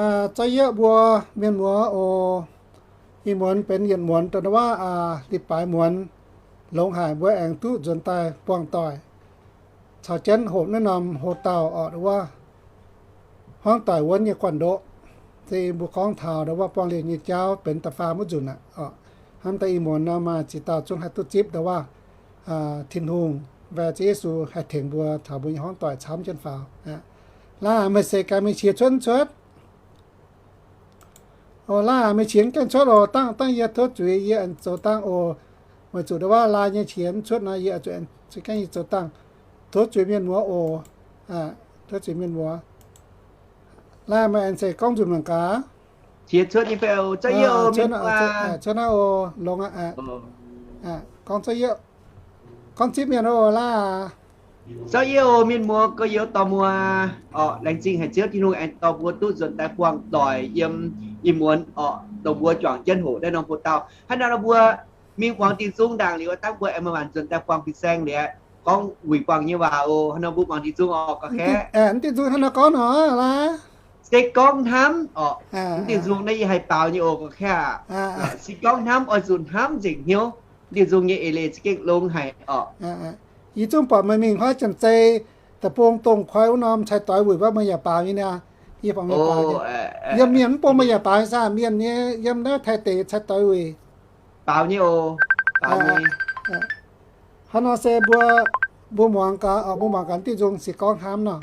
Zorqv yieqv mbuo mienh muoz oc. Ih muonz benx yietc muonz dongh wuov, aa, li baaix muonz longx haic, mbuo aengx duqv nzuonx daaih buangh doic caux jienv hoqc naaiv norm ho dauh oc, wuov hmuangv doic wuonv nyei guanh ndoqv. Se mbuo gorngv taux dongh wuov buangh lienh nyei jauv benx da'faam wuov nzunc aqv oc. Hnamv daaih ih muonz nor maaih ziex dauh zungv haih duqv zipv dongh wuov, aa, Tin-Hungh, mv baac Ziouv Yesu haih tengx mbuo taux mbuo nyei hmuangv doic camv jienv faaux. Laaix meih seix gaax meih qiex cuotv cuotv. Oc, laaix meih qiex gaengh cuotv oc. Dangh, dangh yie tov zuiz yie aengx zoux dangh oc. Weic zuqc dongh wuov laaix nyei qiex cuotv nor, yie zuqc, zuqc gaengh yie zoux dangh. Tov zuiz mienh muoz oc. Tov zuiz mienh muoz. Laaix meih aengx zeiz gorngv nzunc mangc gaax. Qiex cuotv nyei fai oc? Zorqv yie oc, mienh muoz. Cuotv naaiv oc, longx aqv. Gorngv zorqv yie, gorngv zipv mienh oc laaix. Zorqv yie oc, mienh muoz, gorx-youz dorh muoz. Orqc, laengz zingh haic Ziouv Tin-Hungh aengx dorh mbuo duqv nzuonx daaih buangh doic yiem ih muonz orqc, dongh mbuo juangc jienv hoqc naaiv norm ho dauh. Hnangv naaiv nor mbuo mingh muangx diuh nzung ndaangc liuz, dangh mbuo aengx maaih maanc nzuonx daaih buangh fin-saeng liuz, gorngv wuic buangh nyei waac oc. Hnangv nor mbuo muangx diuh nzung oc, gorx-kaeqv. Mv diuh nzung hnangv nor gorngv nor, laaix. Se gorngv hnamv orqc, mv diuh nzung naaiv yie haih baaux nyei oc, gorx-kaeqv. Se gorngv hnamv oix zuqc hnamv nzengc hnyouv. Mv diuh nzung nyei eix leiz za'gengh longx haic orqc. Yie zungv buatc meih mingh hnoi janx-zei deic-bung dongh koi wuov norm cai doix wuic wuov meih yaac baaux nyei niaa. Yie baaux nyei baaux nyei. Yiem mienh mv bung meih yaac baaux nyei saah? Mienh nyei yiem naaiv Taiv deic cai doix wuic. Baaux nyei oc. Baaux nyei. Hnangv nor se mbuo, mbuo muangx gaax, mbuo muangx gaax diuh nzung se gorngv hnamv nor.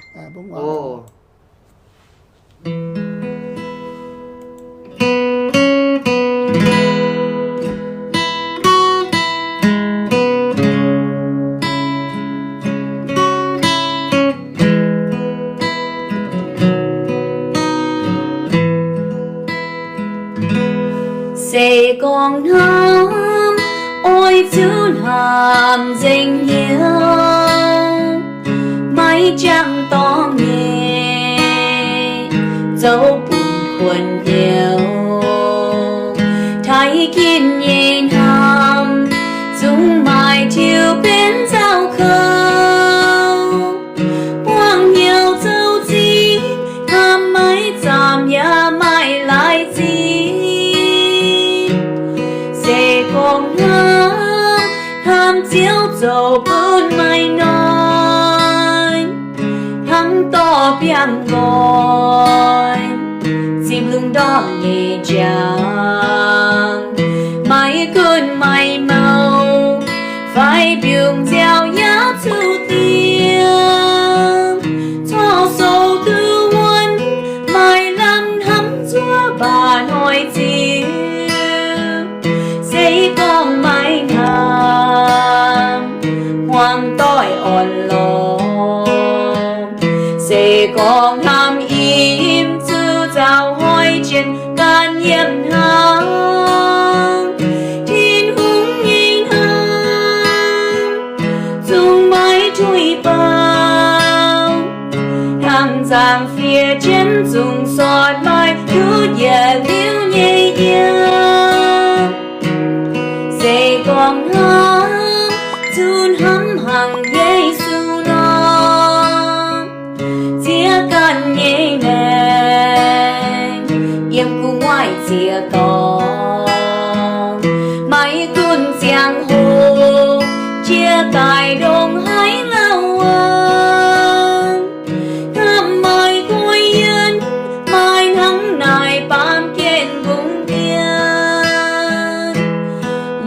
Se gorngv hnamv, oix zuqc hnamv nzengc hnyouv, maiv jangx dorngx nyei, zoux bun kuonx hnyouv. Taaih ginv nyei hnamv, zungv maaih tiux benx nzauh kouv. Buangh hnyouv zoux zingh, hnamv maiv zaamc yaac maaih laaix zinh. Se gorngv hnamv, hnamv Ziouv zoux bun maaih noic, hnangv dorh biangh nqoi zipv lungh ndorm nyei njang. Maiv gunv maaih mouh fai mbiungc nziaaux yaac zuqc diev, corc sou duqv wuonv, maaih lamh hnamv zuov mbac noic ziux. Se gorngv maaih hnamv, hmuangx doic orn lorngx. Se gorngv hnamv im zuqc nzauh hnoi jiex ganh yiem hnangv. Tin-Hungh nyei hnamv zungv maiv tuix baaux, hnangv nzangc fiev jienv zungv sortv maaih ndutv yietc liuz nyei yiem. Se gorngv hnamv zuqc hnamv hnangv Yesu nor, ziex ganh nyei maengc yiem gu'nguaaic ziex dorngx. Maiv gunv ziangh hoc jiex daaih ndongc haaix lauh wuov, hnamv maaih guai yienh, maaih hnangv naaic baamh gen mbungv dien.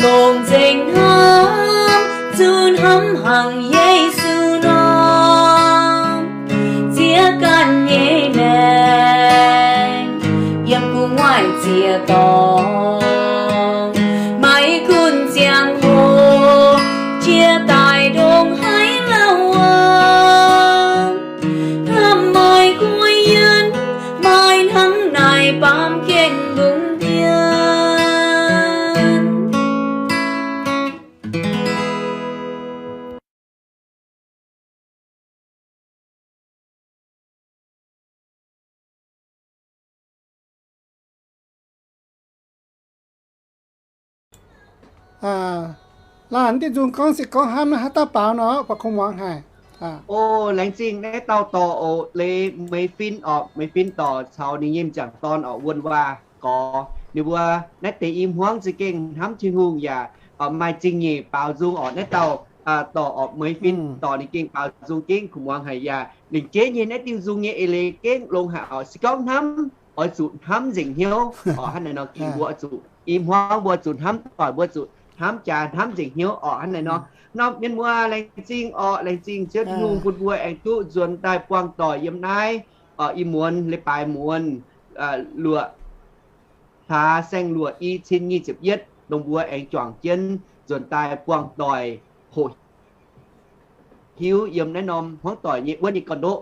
Longc nzengc hnamv, zuqc hnamv hnangv Yesu nor, ziex ganh nyei maengc yiem gu'nguaaic ziex dorngx. Maiv gunv ziangh hoc jiex daaih ndongc haaix lauh wuov, hnamv maaih guai yienh, maaih hnangv naaic baamh gen mbungv dien. Laanh diuh nzung gorngv se gorngv hnamv naaiv haaix dauh baaux nor, baac kungx muangx haic. O, laengz zingh naaiv dauh dorc oc, leiz Meix Fin orqc. Meix Fin dorc caux ninh nyei m'jangc dorn orqc, wuonh waac gorx. Ninh mbuo naaiv deix i hmuangv za'gengh hnamv Tin-Hungh yaac maaih zingh nyeic baaux nzung orqc. Naaiv dauh dorc orqc, Meix Fin dorc ninh gengh baaux nzung gengh kuv muangx haic yaac lengc jeiv nyei naaiv diuh nzung nyei eix leiz gengh longx haic orqc. Se gorngv hnamv oix zuqc hnamv nzengc hnyouv orqc. Hnangv naaiv nor gengh mbuo oix zuqc i hmuangv mbuo zuqc hnamv doic, mbuo zuqc hnamv jaax, hnamv nzengc hnyouv orqc. Hnangv naaiv nor, norm mienh muoz laengz zingh orqc, laengz zingh Ziouv Tin-Hungh bun mbuo aengx duqv nzuonx daaih buangh doic yiem naaiv i muonz leiz-baaix muonz luoqc hlaax saeng-luoqc i cin nyic ziepc yietv, dongh mbuo aengx juangc jienv nzuonx daaih buangh doic hoqc hiuv yiem naaiv norm hmuangv doic nyei wuov nyei gorn-ndoqv.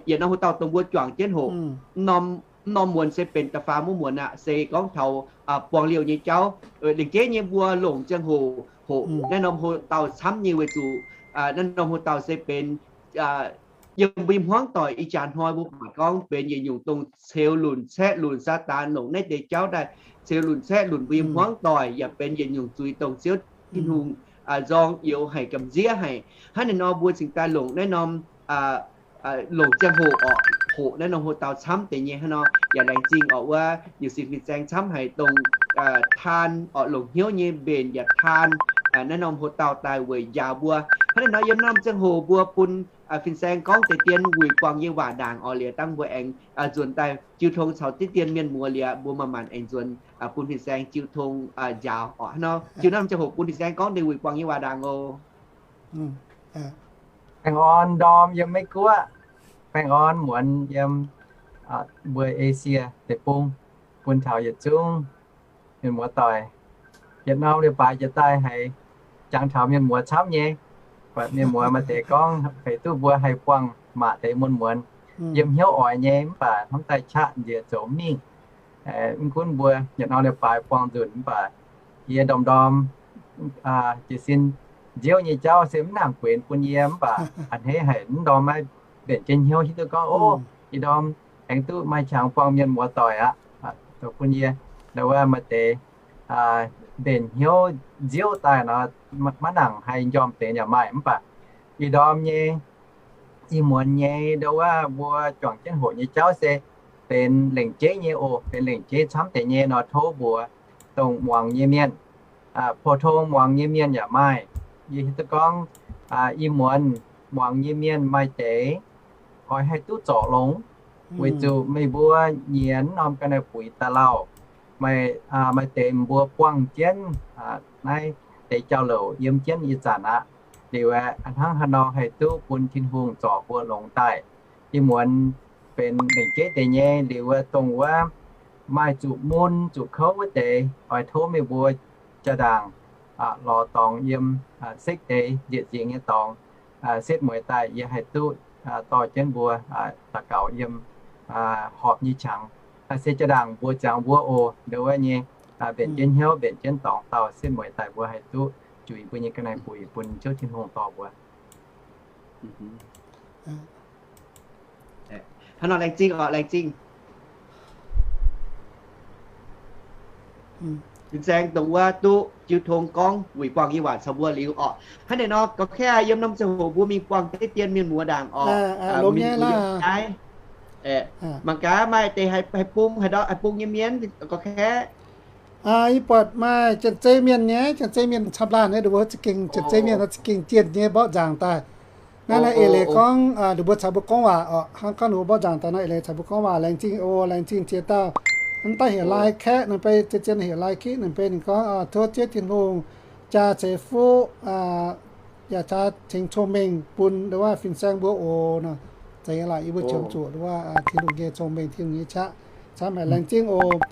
Yietc norm hoc dauh dongh mbuo juangc jienv hoqc, mv norm muonz se benx da'faam muonz aqv, se gorngv taux buangh liouh nyei jauv. Lengc jeiv nyei mbuo longc ziangh hoc hoqc naaiv norm hoc dauh camv nyei weic zuqc naaiv norm hoc dauh se benx yiem mbuo hmuangv doic ih jaax hnoi mbuo mangc gorngv benx yietc nyungc dongh ceux lunc caeqv lunc. Saadaan longc naaiv deix jauv daaih ceux lunc caeqv lunc mbuo hmuangv doic, yaac benx yietc nyungc zuiz dongh Ziouv Tin-Hungh nzorng youx haic, gamh nziev haic. Hnangv naaiv nor mbuo cingx daaih longc naaiv norm longc ziangh hoc orqc, hoqc naaiv norm hoc dauh camv deix nyei. Hnangv nor yaac laengz zingh orqc wuov nyungc sin fin-saeng camv haic dongh taan orqc, longc hnyouv nyei mbenc yaac taan naaiv norm hoc dauh daaih weic njaaux mbuo. Hnangv naaiv nor yiem norm ziangh hoc mbuo bun fin-saeng gorngv deix dien wuic buangh nyei waac ndaangc orqc, liuz dangh mbuo aengx nzuonx daaih jiu tong caux diqv dien mienh muoz liuz mbuo manc-manc aengx nzuonx bun fin-saeng jiu tong njaaux orqc. Hnangv nor jiu norm ziangh hoc bun fin-saeng gorngv deix wuic buangh nyei waac ndaangc oc. Baengh orn ndorm yiem Meiv Guoqv, baengh orn muonz yiem mbuo Esie deic-bung, bun taux yietc zungv mienh muoz doic. Yietc norm leiz-baaix jiex daaih haiz jangx taux mienh muoz camv nyei. Buatc mienh muoz maaih deix gorngv feix duqv mbuo haih buangh maac deix muonz-muonz, yiem hnyouv oix nyei, mv baac hnamv daaih qaqv nziex zoux mingh. Mv gunv mbuo yietc norm leiz-baaix buangh nzunc mv baac yie ndorm-ndorm jiez sin nziouv nyei jauv se mv nangc guenx bun yie, mv baac a'hneiv haic mv ndorm maiv mbenc jienv hnyouv hiuv duqv gorngv, o, ih ndorm aengx duqv maaih qangx buangh mienh muoz doic aqv. Zoux bun yie ndau wuov maaih deix mbenc hnyouv nziouv daaih nor, maiv nangc haih njormh deix yaac maaih, mv baac ih ndorm nyei ih muonz nyei ndau wuov mbuo juangc jienv hoqc nyei jauv se benx lengc jeiv nyei oc, benx lengc jeiv camv deix nyei nor tov mbuox dongh muangx nyei mienh. Pou-tong muangx nyei mienh yaac maaih. Yie hiuv duqv gorngv ih muonz muangx nyei mienh maaih deix oix haih duqv zorc longx, weic zuqc meih mbuo nyienz norm ga'naaiv-buix daaih lauh, maaih deix mbuo buangh jienv naaiv deix jauv-louc yiem jienv ih zanc aqv. Liuz aeqv, hnangv haaix nor haih duqv bun Tin-Hungh zorc mbuo longx daaih. Ih muonz benx lengc jeiv deix nyei. Liuz wuov dongh wuov maaih zuqc mun zuqc kouv wuov deix, oix tov meih mbuo jaa ndaangc lorz dorngx yiem sekv deix njiec nzingx nyei dorngx setv mueiz daaih, yie haih duqv dorh jienv mbuo daux gaux yiem horpc nyei qangx. Se jaa ndaangc mbuo ziangx mbuo oc, ndau wuov nyei mbenc jienv hnyouv, mbenc jienv dorngx dauh setv mueiz daaih mbuo haih duqv juix mbuo nyei ga'naaiv-buix bun Ziouv Tin-Hungh dorh mbuo. Hnangv nor laengz zingh oc, laengz zingh. Fin-saeng dongh wuov duqv jiu tong gorngv wuic buangh nyei waac caux mbuo liuz orqc. Hnangv naaiv nor, gorqv-kaeqv yiem norm ziangh hoc mbuo mingh buangh deix dien mienh muoz ndaangc orqc. Longx nyei laaix. Mangc gaax maaih deix haih bung, haih bung nyei mienh, gorqv-kaeqv. Yie buatc maaih Janx-Zei mienh nyei, Janx-Zei mienh camv laanh nyei, ninh mbuo za'gengh, Janx-Zei mienh za'gengh jienh nyei mborqv nzaangc daaih. Naaiv naaiv eix leiz gorngv ninh mbuo caux mbuo gorngv waac orqc. Hnangv gorngv ninh mbuo mborqv nzaangc daaih naaiv eix leiz caux mbuo gorngv waac, laengz zingh oc, laengz zingh ziex dauh. Mv daaih heuc lai kaeqv ninh mbuo, zien zien heuc lai kaeqv ninh mbuo, ninh gorngv tov Ziouv Tin-Hungh jaa ceix fuqv yaac jaa tengx cong-mengh bun ndau wuov fin-saeng mbuo oc nor. Zeiz nyei laaix, yie mbuo qiemx zuoqc ndau wuov Tin-Hungh nyei cong-mengh, Tin-Hungh nyei qaqv camv haic, laengz zingh oc.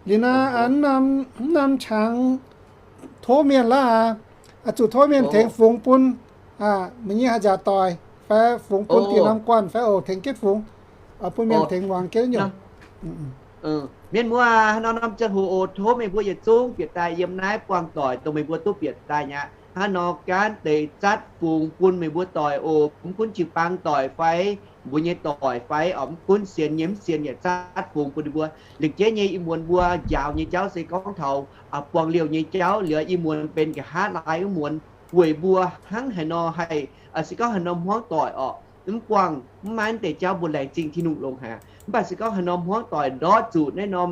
Liuz naaiv mv norm qangx tov mienh laaix, zuqc tov mienh tengx fungx bun meih nyei haaix nziaauc doic fai fungx bun dieh norm guanh fai oc, tengx jienv fungx, bun mienh tengx muangx jienv nyungc. Mienh muoz, hnangv nor norm ziangh hoc oc, tov meih mbuo yietc zungv bieqc daaih yiem naaiv buangh doic dongh meih mbuo duqv bieqc daaih nyei aqv. Hnangv nor gaanv deix zatv fungx bun meih mbuo doic oc, mv gunv jiu-baang doic fai mbuo nyei doic fai orqc, mv gunv sienx nyei mv sienx yaac zatv fungx bun ninh mbuo. Lengc jeiv nyei ih muonz mbuo njaaux nyei jauv se gorngv taux buangh liouh nyei jauv. Liuz ih muonz benx nqa'haav laai wuov muonz, weic mbuo hnangv haaix nor haih, se gorngv haaix norm hmuangv doic orqc, mv buangh mv maaih deix jauv mbuo laengz zingh Tin-Hungh longx haic. Mv baac se gorngv haaix norm hmuangv doic ndortv zuqc naaiv norm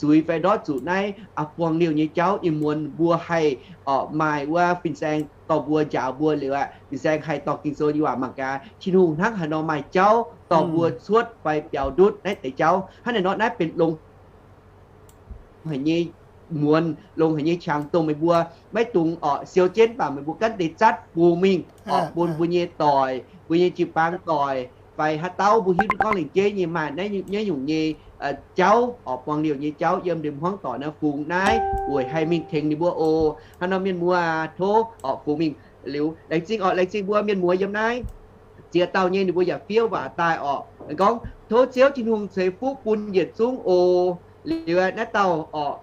zuiz fai ndortv zuqc naaiv buangh liouh nyei jauv, ih muonz mbuo haih orqc maaih wuov fin-saeng dorh mbuo njaaux mbuo liuz aqv. Fin-saeng haih dorh Ging-Sou nyei waac mangc gaax Tin-Hungh hnangv haaix nor maaih jauv dorh mbuo cuotv fai biaux ndutv naaiv deix jauv. Hnangv naaic nor naaiv benx longx haic nyei muonz, longx haic nyei qangx dongh meih mbuo maiv dungx orqc siou jienv, mv baac meih mbuo ganh deix zatv bungx mingh orqc bun mbuo nyei doic, mbuo nyei jiu-baang doic fai haaix dauh mbuo hiuv duqv gorngv lengc jeiv nyei maaih naaiv nyungc nyei jauv orqc, buangh liouh nyei jauv yiem ndeic hmuangv doic naaiv fungx naaiv weic haih mingh tengx ninh mbuo oc. Hnangv nor mienh muoz tov orqc fungx mingh liuz laengz zingh orqc, laengz zingh mbuo mienh muoz yiem naaiv ziex dauh nyei ninh mbuo yaac fiev waac daaih orqc, gorngv tov Ziouv Tin-Hungh ceix fuqv bun yietc zungv oc. Liuz naaiv dauh orqc,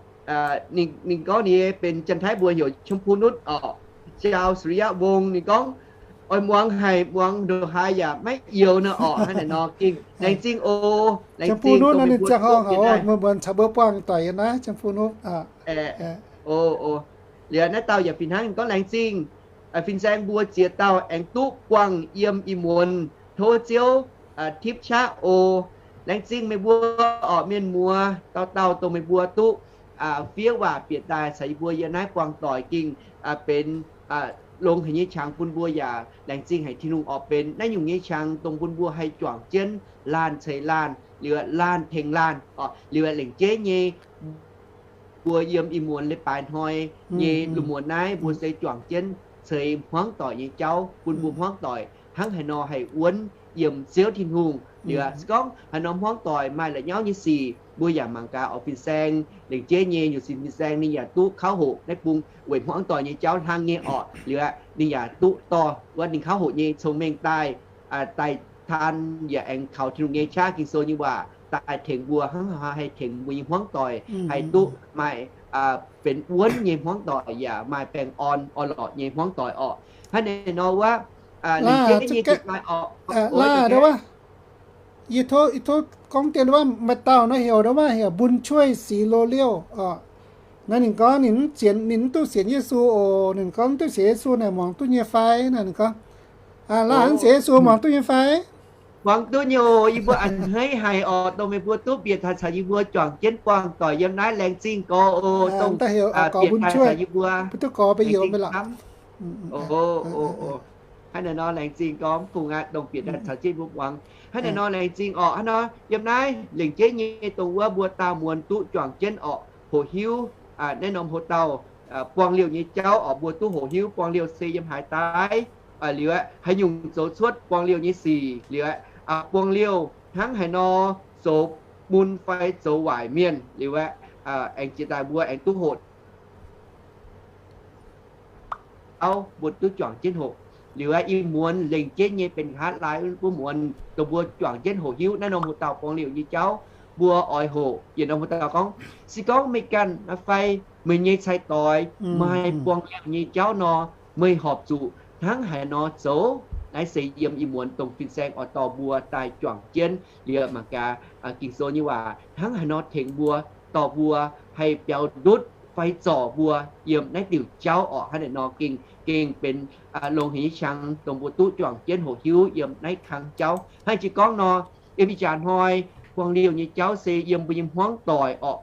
ninh gorngv ninh benx Janx-Taiv mbuo heuc ชมพูนุช orqc, Jao Suria Wong. Ninh gorngv oix muangx haic, muangx ndongc haaix yaac maiv youx nor orqc. Hnangv naaic nor gengh laengz zingh oc, laengz zingh dongh meih mbuo duqv bieqc daaih. Mbuo buangh doic yiem naaiv ชมพูนุช Liuz naaiv dauh yaac fih hnangv ninh gorngv laengz zingh fin-saeng mbuo ziex dauh aengx duqv buangh yiem ih muonz, tov Ziouv tipv qaqv oc. Laengz zingh meih mbuo orqc mienh muoz dauh dauh dongh meih mbuo duqv fiev waac bieqc daaih caux yie mbuo yiem naaiv buangh doic gengh benx longx haic nyei qangx bun mbuo yaac laengz zingh haic Tin-Hungh orqc benx naaiv nyungc nyei qangx dongh bun mbuo haih juangc jienv laanh ceix laanh, liuz laanh tengx laanh orqc, liuz lengc jeiv nyei mbuo yiem ih muonz leiz-baaix hnoi nyei lungh muonz naaiv mbuo se juangc jienv ceix hmuangv doic nyei jauv bun mbuo hmuangv doic hnangv haaix nor haih wuonv yiem Ziouv Tin-Hungh. Liuz se gorngv haaix norm hmuangv doic maaih la'nyauv nyei sic mbuo yaac mangc gaax orqc fin-saeng lengc jeiv nyei nyungc sin fin-saeng ninh yaac duqv kauv hoqc naaiv bung weic hmuangv doic nyei jauv hlang nyei orqc. Liuz ninh yaac duqv dorh wuov ninh kauv hoqc nyei cong-mengh daaih, daaih taan yaac aengx kaux Tin-Hungh nyei qaqv Ging-Sou nyei waac daaih tengx mbuo hnangv haaix haih tengx mbuo nyei hmuangv doic haih duqv maaih benx wuonv nyei hmuangv doic yaac maaih baengh orn orn-lorqc nyei hmuangv doic orqc. Hnangv naaic nor wuov, lengc jeiv nyei jiex daaih orqc, yie tov gorngv dien wuov maaih dauh nor heuc wuov heuc Mbun Cueiv Six Lo Liouh orqc. Naaiv ninh gorngv ninh mv duqv sienx Yesu oc. Ninh gorngv mv duqv sienx Yesu naaic muangx duqv nyei fai? Naaiv ninh gorngv, laaih mv sienx Yesu muangx duqv nyei fai? Muangx duqv nyei oc. Yie mbuo a'hneiv haic orqc dongh meih mbuo duqv bieqc taux caux yie mbuo juangc jienv buangh doic yiem naaiv. Laengz zingh gorx oc, dongh bieqc taux caux yie mbuo. Hnangv naaic nor laengz zingh gorx mv fungc aqv, dongh bieqc taux caux jienv mbuo muangx. Hnangv naaic nor laengz zingh orqc. Hnangv nor yiem naaiv lengc jeiv nyei dongh wuov mbuo daauh muonz duqv juangc jienv orqc hoqc hiuv naaiv norm hoc dauh buangh liouh nyei jauv orqc. Mbuo duqv hoqc hiuv buangh liouh se yiem haaix daaih, liuz haaix nyungc zoux cuotv buangh liouh nyei sic, liuz buangh liouh hnangv haaix nor zoux mun fai zoux waaic mienh, liuz aengx jiex daaih mbuo aengx duqv hoqc auv mbuo duqv juangc jienv hoqc. Liuz ih muonz lengc jeiv nyei benx nqa'haav laai wuov muonz dongh mbuo juangc jienv hoqc hiuv naaiv norm hoc dauh buangh liouh nyei jauv, mbuo oix hoqc yietc norm hoc dauh gorngv, se gorngv meih ganh fai meih nyei cai-doix maaih buangh liouh nyei jauv nor, meih horpc zuqc hnangv haaix nor zoux? Naaiv se yiem ih muonz dongh fin-saeng oix dorh mbuo daaih juangc jienv liuz mangc gaax Ging-Sou nyei waac hnangv haaix nor tengx mbuo, dorh mbuo haih biaux ndutv fai zorc mbuo yiem naaiv diuc jauv orqc. Hnangv naaic nor gengh, gengh benx longx haic nyei qangx dongh mbuo duqv juangc jienv hoqc hiuv yiem naaiv kang jauv. Hnangv jiex gorngv nor, yiem ih jaax hnoi buangh liouh nyei jauv se yiem mbuo nyei hmuangv doic orqc.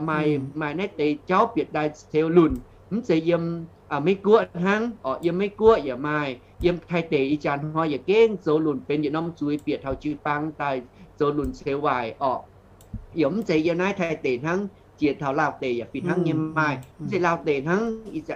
Maaih, maaih naaiv deix jauv bieqc daaih ceux lunc, mv zeiz yiem Meiv-Guoqv hnangv orqc. Yiem Meiv-Guoqv yaac maaih, yiem Taiv deic ih jaax hnoi yaac gengh zoux lunc benx yietc norm zuiz bieqc taux jiu-baang daaih zoux lunc ceux waaic orqc. Yaac mv zeiz yiem naaiv Taiv deic hnangv, jiex taux Laauv deic yaac fih hnangv nyei maaih. Mv zeiz Laauv deic hnangv,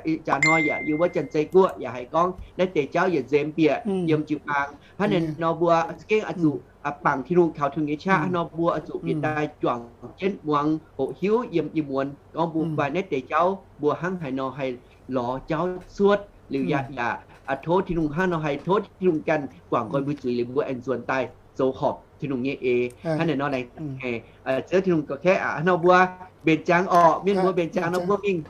ih jaax hnoi yaac yiem wuov Janx-Zei Guoqv yaac haiz gorngv naaiv deix jauv yietc nzemx bieqc yiem jiu-baang. Hnangv naaiv nor mbuo gengh oix zuqc bangc Tin-Hungh, kaux Tin-Hungh nyei qaqv. Hnangv nor mbuo oix zuqc bieqc daaih juangc jienv muangx hoqc hiuv yiem ih muonz gorngv mbuo fai naaiv deix jauv mbuo hnangv haaix nor haih lorz jauv cuotv. Liuz yaac, yaac tov Tin-Hungh hnangv nor haih tov Tin-Hungh ganh guangc nqoi mbuo zuiz liuz mbuo aengx nzuonx daaih zoux horpc Tin-Hungh nyei eix. Hnangv naaic nor laengz zingh, Ziouv Tin-Hungh gauh kaeqv aqv. Hnangv nor mbuo mbenc ziangx orqc, mienh muoz mbenc ziangx nor mbuo mingh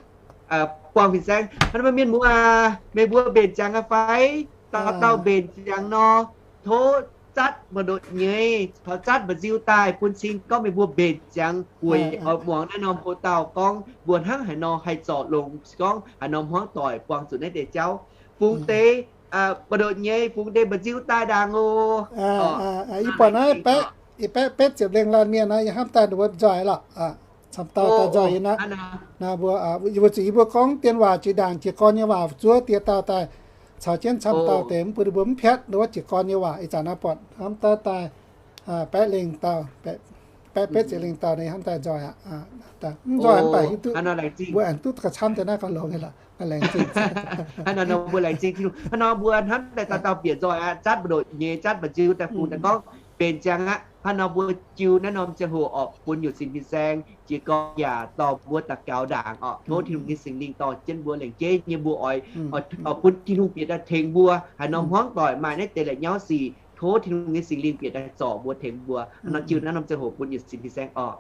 buangh fin-saeng. Hnangv nor mienh muoz aac, meih mbuo mbenc ziangx aqv fai? Dauh dauh mbenc ziangx nor, tov zatv mbu'ndongx nyei, tov zatv mba'nziu daaih bun cing gorngv meih mbuo mbenc ziangx weic oix muangx naaiv norm hoc dauh gorngv mbuo hnangv haaix nor haih zorc longx, gorngv haaix norm hmuangv doic buangh zuqc naaiv deix jauv. bungx deix, mbu'ndongx nyei bungx deix mba'nziu daaih ndaangc oc. Ih buatc naaiv baeqv, ih baeqv betv ziepc lengh laanh mienh naaiv, yie hnamv daaih ninh mbuo nzoih lorqc. Camv dauh daaih nzoih yie naaiv. Naaiv mbuo, yie mbuo zuqc yie mbuo gorngv dien waac jiex ndaangc jiez gorn nyei waac zuov diex dauh daaih caux jienv camv dauh deix mv bun ninh mbuo mv piatv wuov jiez gorn nyei waac. Ih zanc naaiv buatc hnamv daaih daaih baeqv lengh dauh, baeqv betv ziepc lengh dauh naaiv hnamv daaih nzoih aqv. Mv nzoih mv baac hiuv duqv mbuo aengx duqv gauh camv deix naaiv gauh longx nyei lorqc. Laengz zingh. Hnangv naaiv nor mbuo laengz zingh Tin-Hungh. Hnangv nor mbuo hnamv daaih dauh dauh bieqc nzoih aqv, zatv mbu'ndongx nyei, zatv mba'nziu daaih fungx daaih gorngv benx ziangx aqv. Hnangv nor mbuo jiu naaiv norm ziangh hoc orqc bun yuoqc sin fin-saeng jiez gorn yaac dorh mbuo daux gaux ndaangc orqc. Tov Tin-Hungh nyei Singx Lingh dorh jienv mbuo lengc jeiv nyei mbuo oix, oix bun Tin-Hungh bieqc daaih tengx mbuo haaix norm hmuangv doic maaih naaiv deix la'nyauv sic. Tov Tin-Hungh nyei Singx Lingh bieqc daaih zorc mbuo tengx mbuo. Hnangv nor jiu naaiv norm ziangh hoc bun yuoqc sin fin-saeng orqc.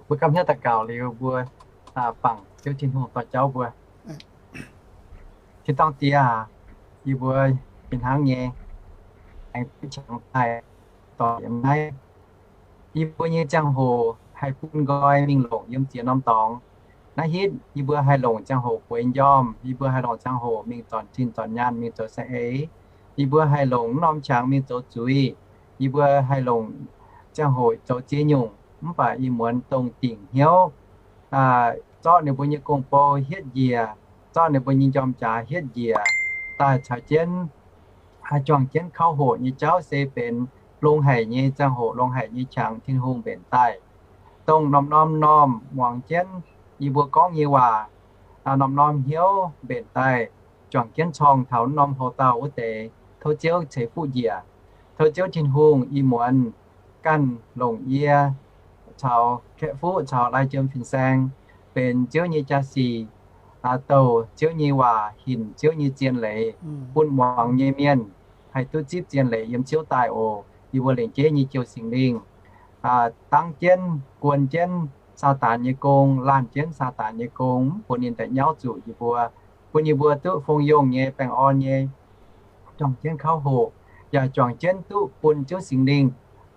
Mbuo gapv hnyouv daux gaux liuz mbuo bangc Ziouv Tin-Hungh dorh jauv mbuo. Tin-dorngh Diex aac, yie mbuo fih hnangv nyei aengx duqv qangx daaih doic yiem naaiv. Yie mbuo nyei ziangh hoc haih bun nqoi mingh longc yiem ziex norm dorngx. Naaiv hitv yie mbuo haih longc ziangh hoc bueix njormh, yie mbuo haih longc ziangh hoc mingh zornc zinh zornc nyaanh mingh zoux saeng-eix. Yie mbuo haih longc mv norm qangx mingh zoux zuiz. Yie mbuo haih longc ziangh hoc zoux ziex nyungc, mv baac ih muonz dongh dingc hnyouv, zorqv ninh mbuo nyei gong-bou hietv njiec, zorqv ninh mbuo nyei njormh-jaax hietv njiec, daaih caux jienv, haih juangc jienv kauv hoqc nyei jauv se benx longx haic nyei ziangh hoc, longx haic nyei qangx Tin-Hungh mbenc daaih. Dongh norm-norm normh muangx jienv yie mbuo gorngv nyei waac, norm-norm hnyouv mbenc daaih, juangc jienv corng taux norm houx-dauh wuov deix. Tov Ziouv ceix fuqv njiec. Tov Ziouv Tin-Hungh ih muonz ganh longc yie caux Kaeqv Fuqv caux Lai Jiem Fin-Saeng benx Ziouv nyei jaa-sic, douc Ziouv nyei waac, hinc Ziouv nyei zien leiz, bun muangx nyei mienh haih duqv zipv zien leiz yiem Ziouv daaih oc. Yie mbuo lengc jeiv nyei Ziouv Singx Lingh, dangv jienv, guon jienv Saadaan nyei gong, laanh jienv Saadaan nyei gong, mv bun ninh daaih nyauv zuqc yie mbuo, bun yie mbuo duqv fong-yongh nyei, baengh orn nyei, juangc jienv kauv hoqc, yaac juangc jienv duqv bun Ziouv Singx Lingh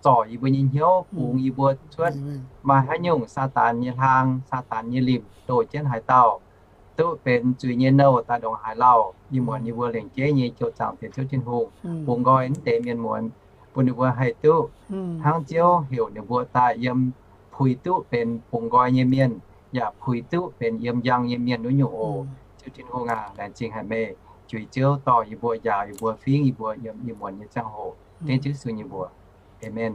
zorc yie mbuo nyei hnyouv, bungx yie mbuo cuotv maaih haaix nyungc Saadaan nyei hlaang, Saadaan nyei limc ndoh jienv haaix dauh, duqv benx zuiz nyei nouh daaih ndongc haaix lauh. Ih muonz yie mbuo lengc jeiv nyei Ziouv Zaangc Diex Ziouv Tin-Hungh bungx nqoi mv deix mienh muonz, bun ninh mbuo haih duqv hnangv Ziouv heuc ninh mbuo daaih yiem puix duqv benx bungx nqoi nyei mienh, yaac puix duqv benx yiem njang nyei mienh wuov nyungc oc. Ziouv Tin-Hungh aac, laengz zingh haic meih, juix Ziouv dorh yie mbuo, njaaux yie mbuo, fingv yie mbuo yiem ih muonz nyei ziangh hoc. Dengv Ziouv Yesu nyei mbuox. Aamen.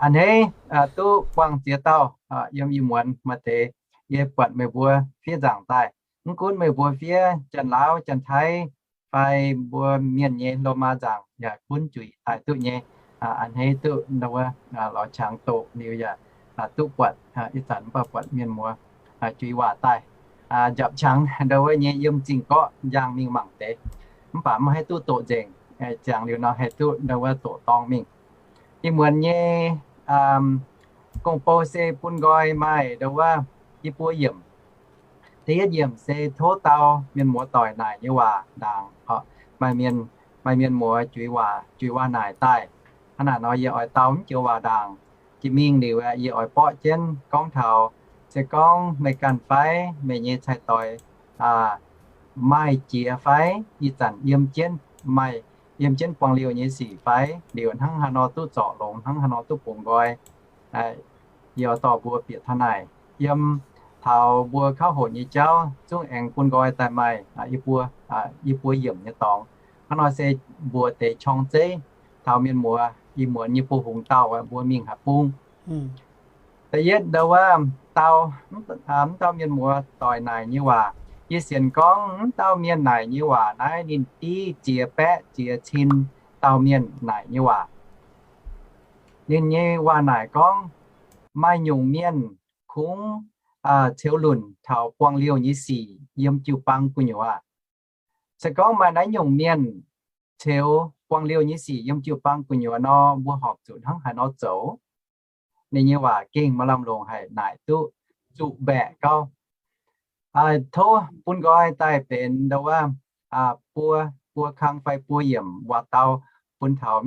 A'hneiv duqv buangh ziex dauh yiem ih muonz maaih deix yie buatc meih mbuo fiev nzaangc daaih. Mv gunv meih mbuo fiev Janx-Laauv, Janx-Taiv, fai mbuo Mienh nyei Lomaa nzaangc yaac gunv juic daaih duqv nyei. A'hneiv duqv ndau wuov lorz qangx doqc liuz yaac duqv buatc ih zanc mv baac buatc mienh muoz juiz waac daaih. Njapc qangx ndau wuov nyei yiem zingh gorqv njang mingh mangc deix, mv baac mv haih duqv doqc nzengc. Ziangx liuz nor haih duqv ndau wuov doqc dorng mingh. Ih muonz nyei gong-bou se bun nqoi maaih ndau wuov i buo yiemc. Da'yietv yiemc se tov dau mienh muoz doic naaic nyei waac ndaangc. Maaih mienh, maaih mienh muoz juiz waac, juiz waac naaic daaih. Hnangv naaic nor yie oix dau mv joux waac ndaangc. Jiex mingh liuz aeqv, yie oix borqv jienv gorngv taux, se gorngv meih ganh fai meih nyei cai-doix maaih jiex fai, ih zanc yiem jienv maaih, yiem jienv buangh liouh nyei sic fai, liuz hnangv haaix nor duqv zorc longx, hnangv haaix nor duqv bungx nqoi. Yie oix dorh mbuo bieqc taux naaic, yiem taux mbuo kauv hoqc nyei jauv zungv aengx bun nqoi daaih maaih i buo, i buo yiemc nyei dorngx. Hnangv nor se mbuox deix qorng zeiv taux mienh muoz ih muonz nyei buo hungx dauh mbuo mingh haaix bung. Da'yietv ndau wuov dau, mv dauh mienh muoz doic naaic nyei waac. Yie sienx gorngv mv dauh mienh naaic nyei waac naaiv ninh div ziex baeqv ziex cin dauh mienh naaic nyei waac. Ninh nyei waac naaic gorngv, maaih nyungc mienh kungx ceux lunc taux buangh liouh nyei sic yiem jiu-baang gu'nyuoz. Se gorngv maaih naaiv nyungc mienh ceux buangh liouh nyei sic yiem jiu-baang gu'nyuoz nor, mbuo horpc zuqc hnangv haaix nor zoux? Ninh nyei waac gengh maaih lamh longc haic, naaic duqv zuqc mbaeqc gauh. Tov bun nqoi daaih benx ndau wuov buo, buo kang fai buo yiemc waac dau bun taux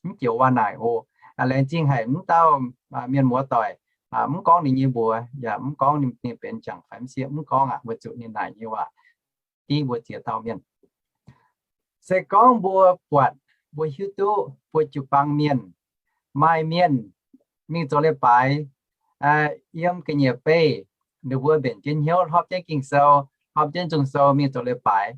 mv joux waac naaic oc. Laengz zingh haic mv dauh mienh muoz doic. Mv gorngv ninh nyei mbuox, yaac mv gorngv ninh benx m'jangc fai m'sieqv, mv gorngv aqv, weic zuqc ninh naaic nyei waac div mbuo ziex dauh mienh. Se gorngv mbuo buatc, mbuo hiuv duqv mbuo jiu-baang mienh, maaih mienh mingh zoux leiz-baaix, yiem ga'nyiec beih, ninh mbuo mbenc jienv hnyouv, hlorpv jienv Ging-Sou, hlorpv jienv nzung sou mingh zoux leiz-baaix.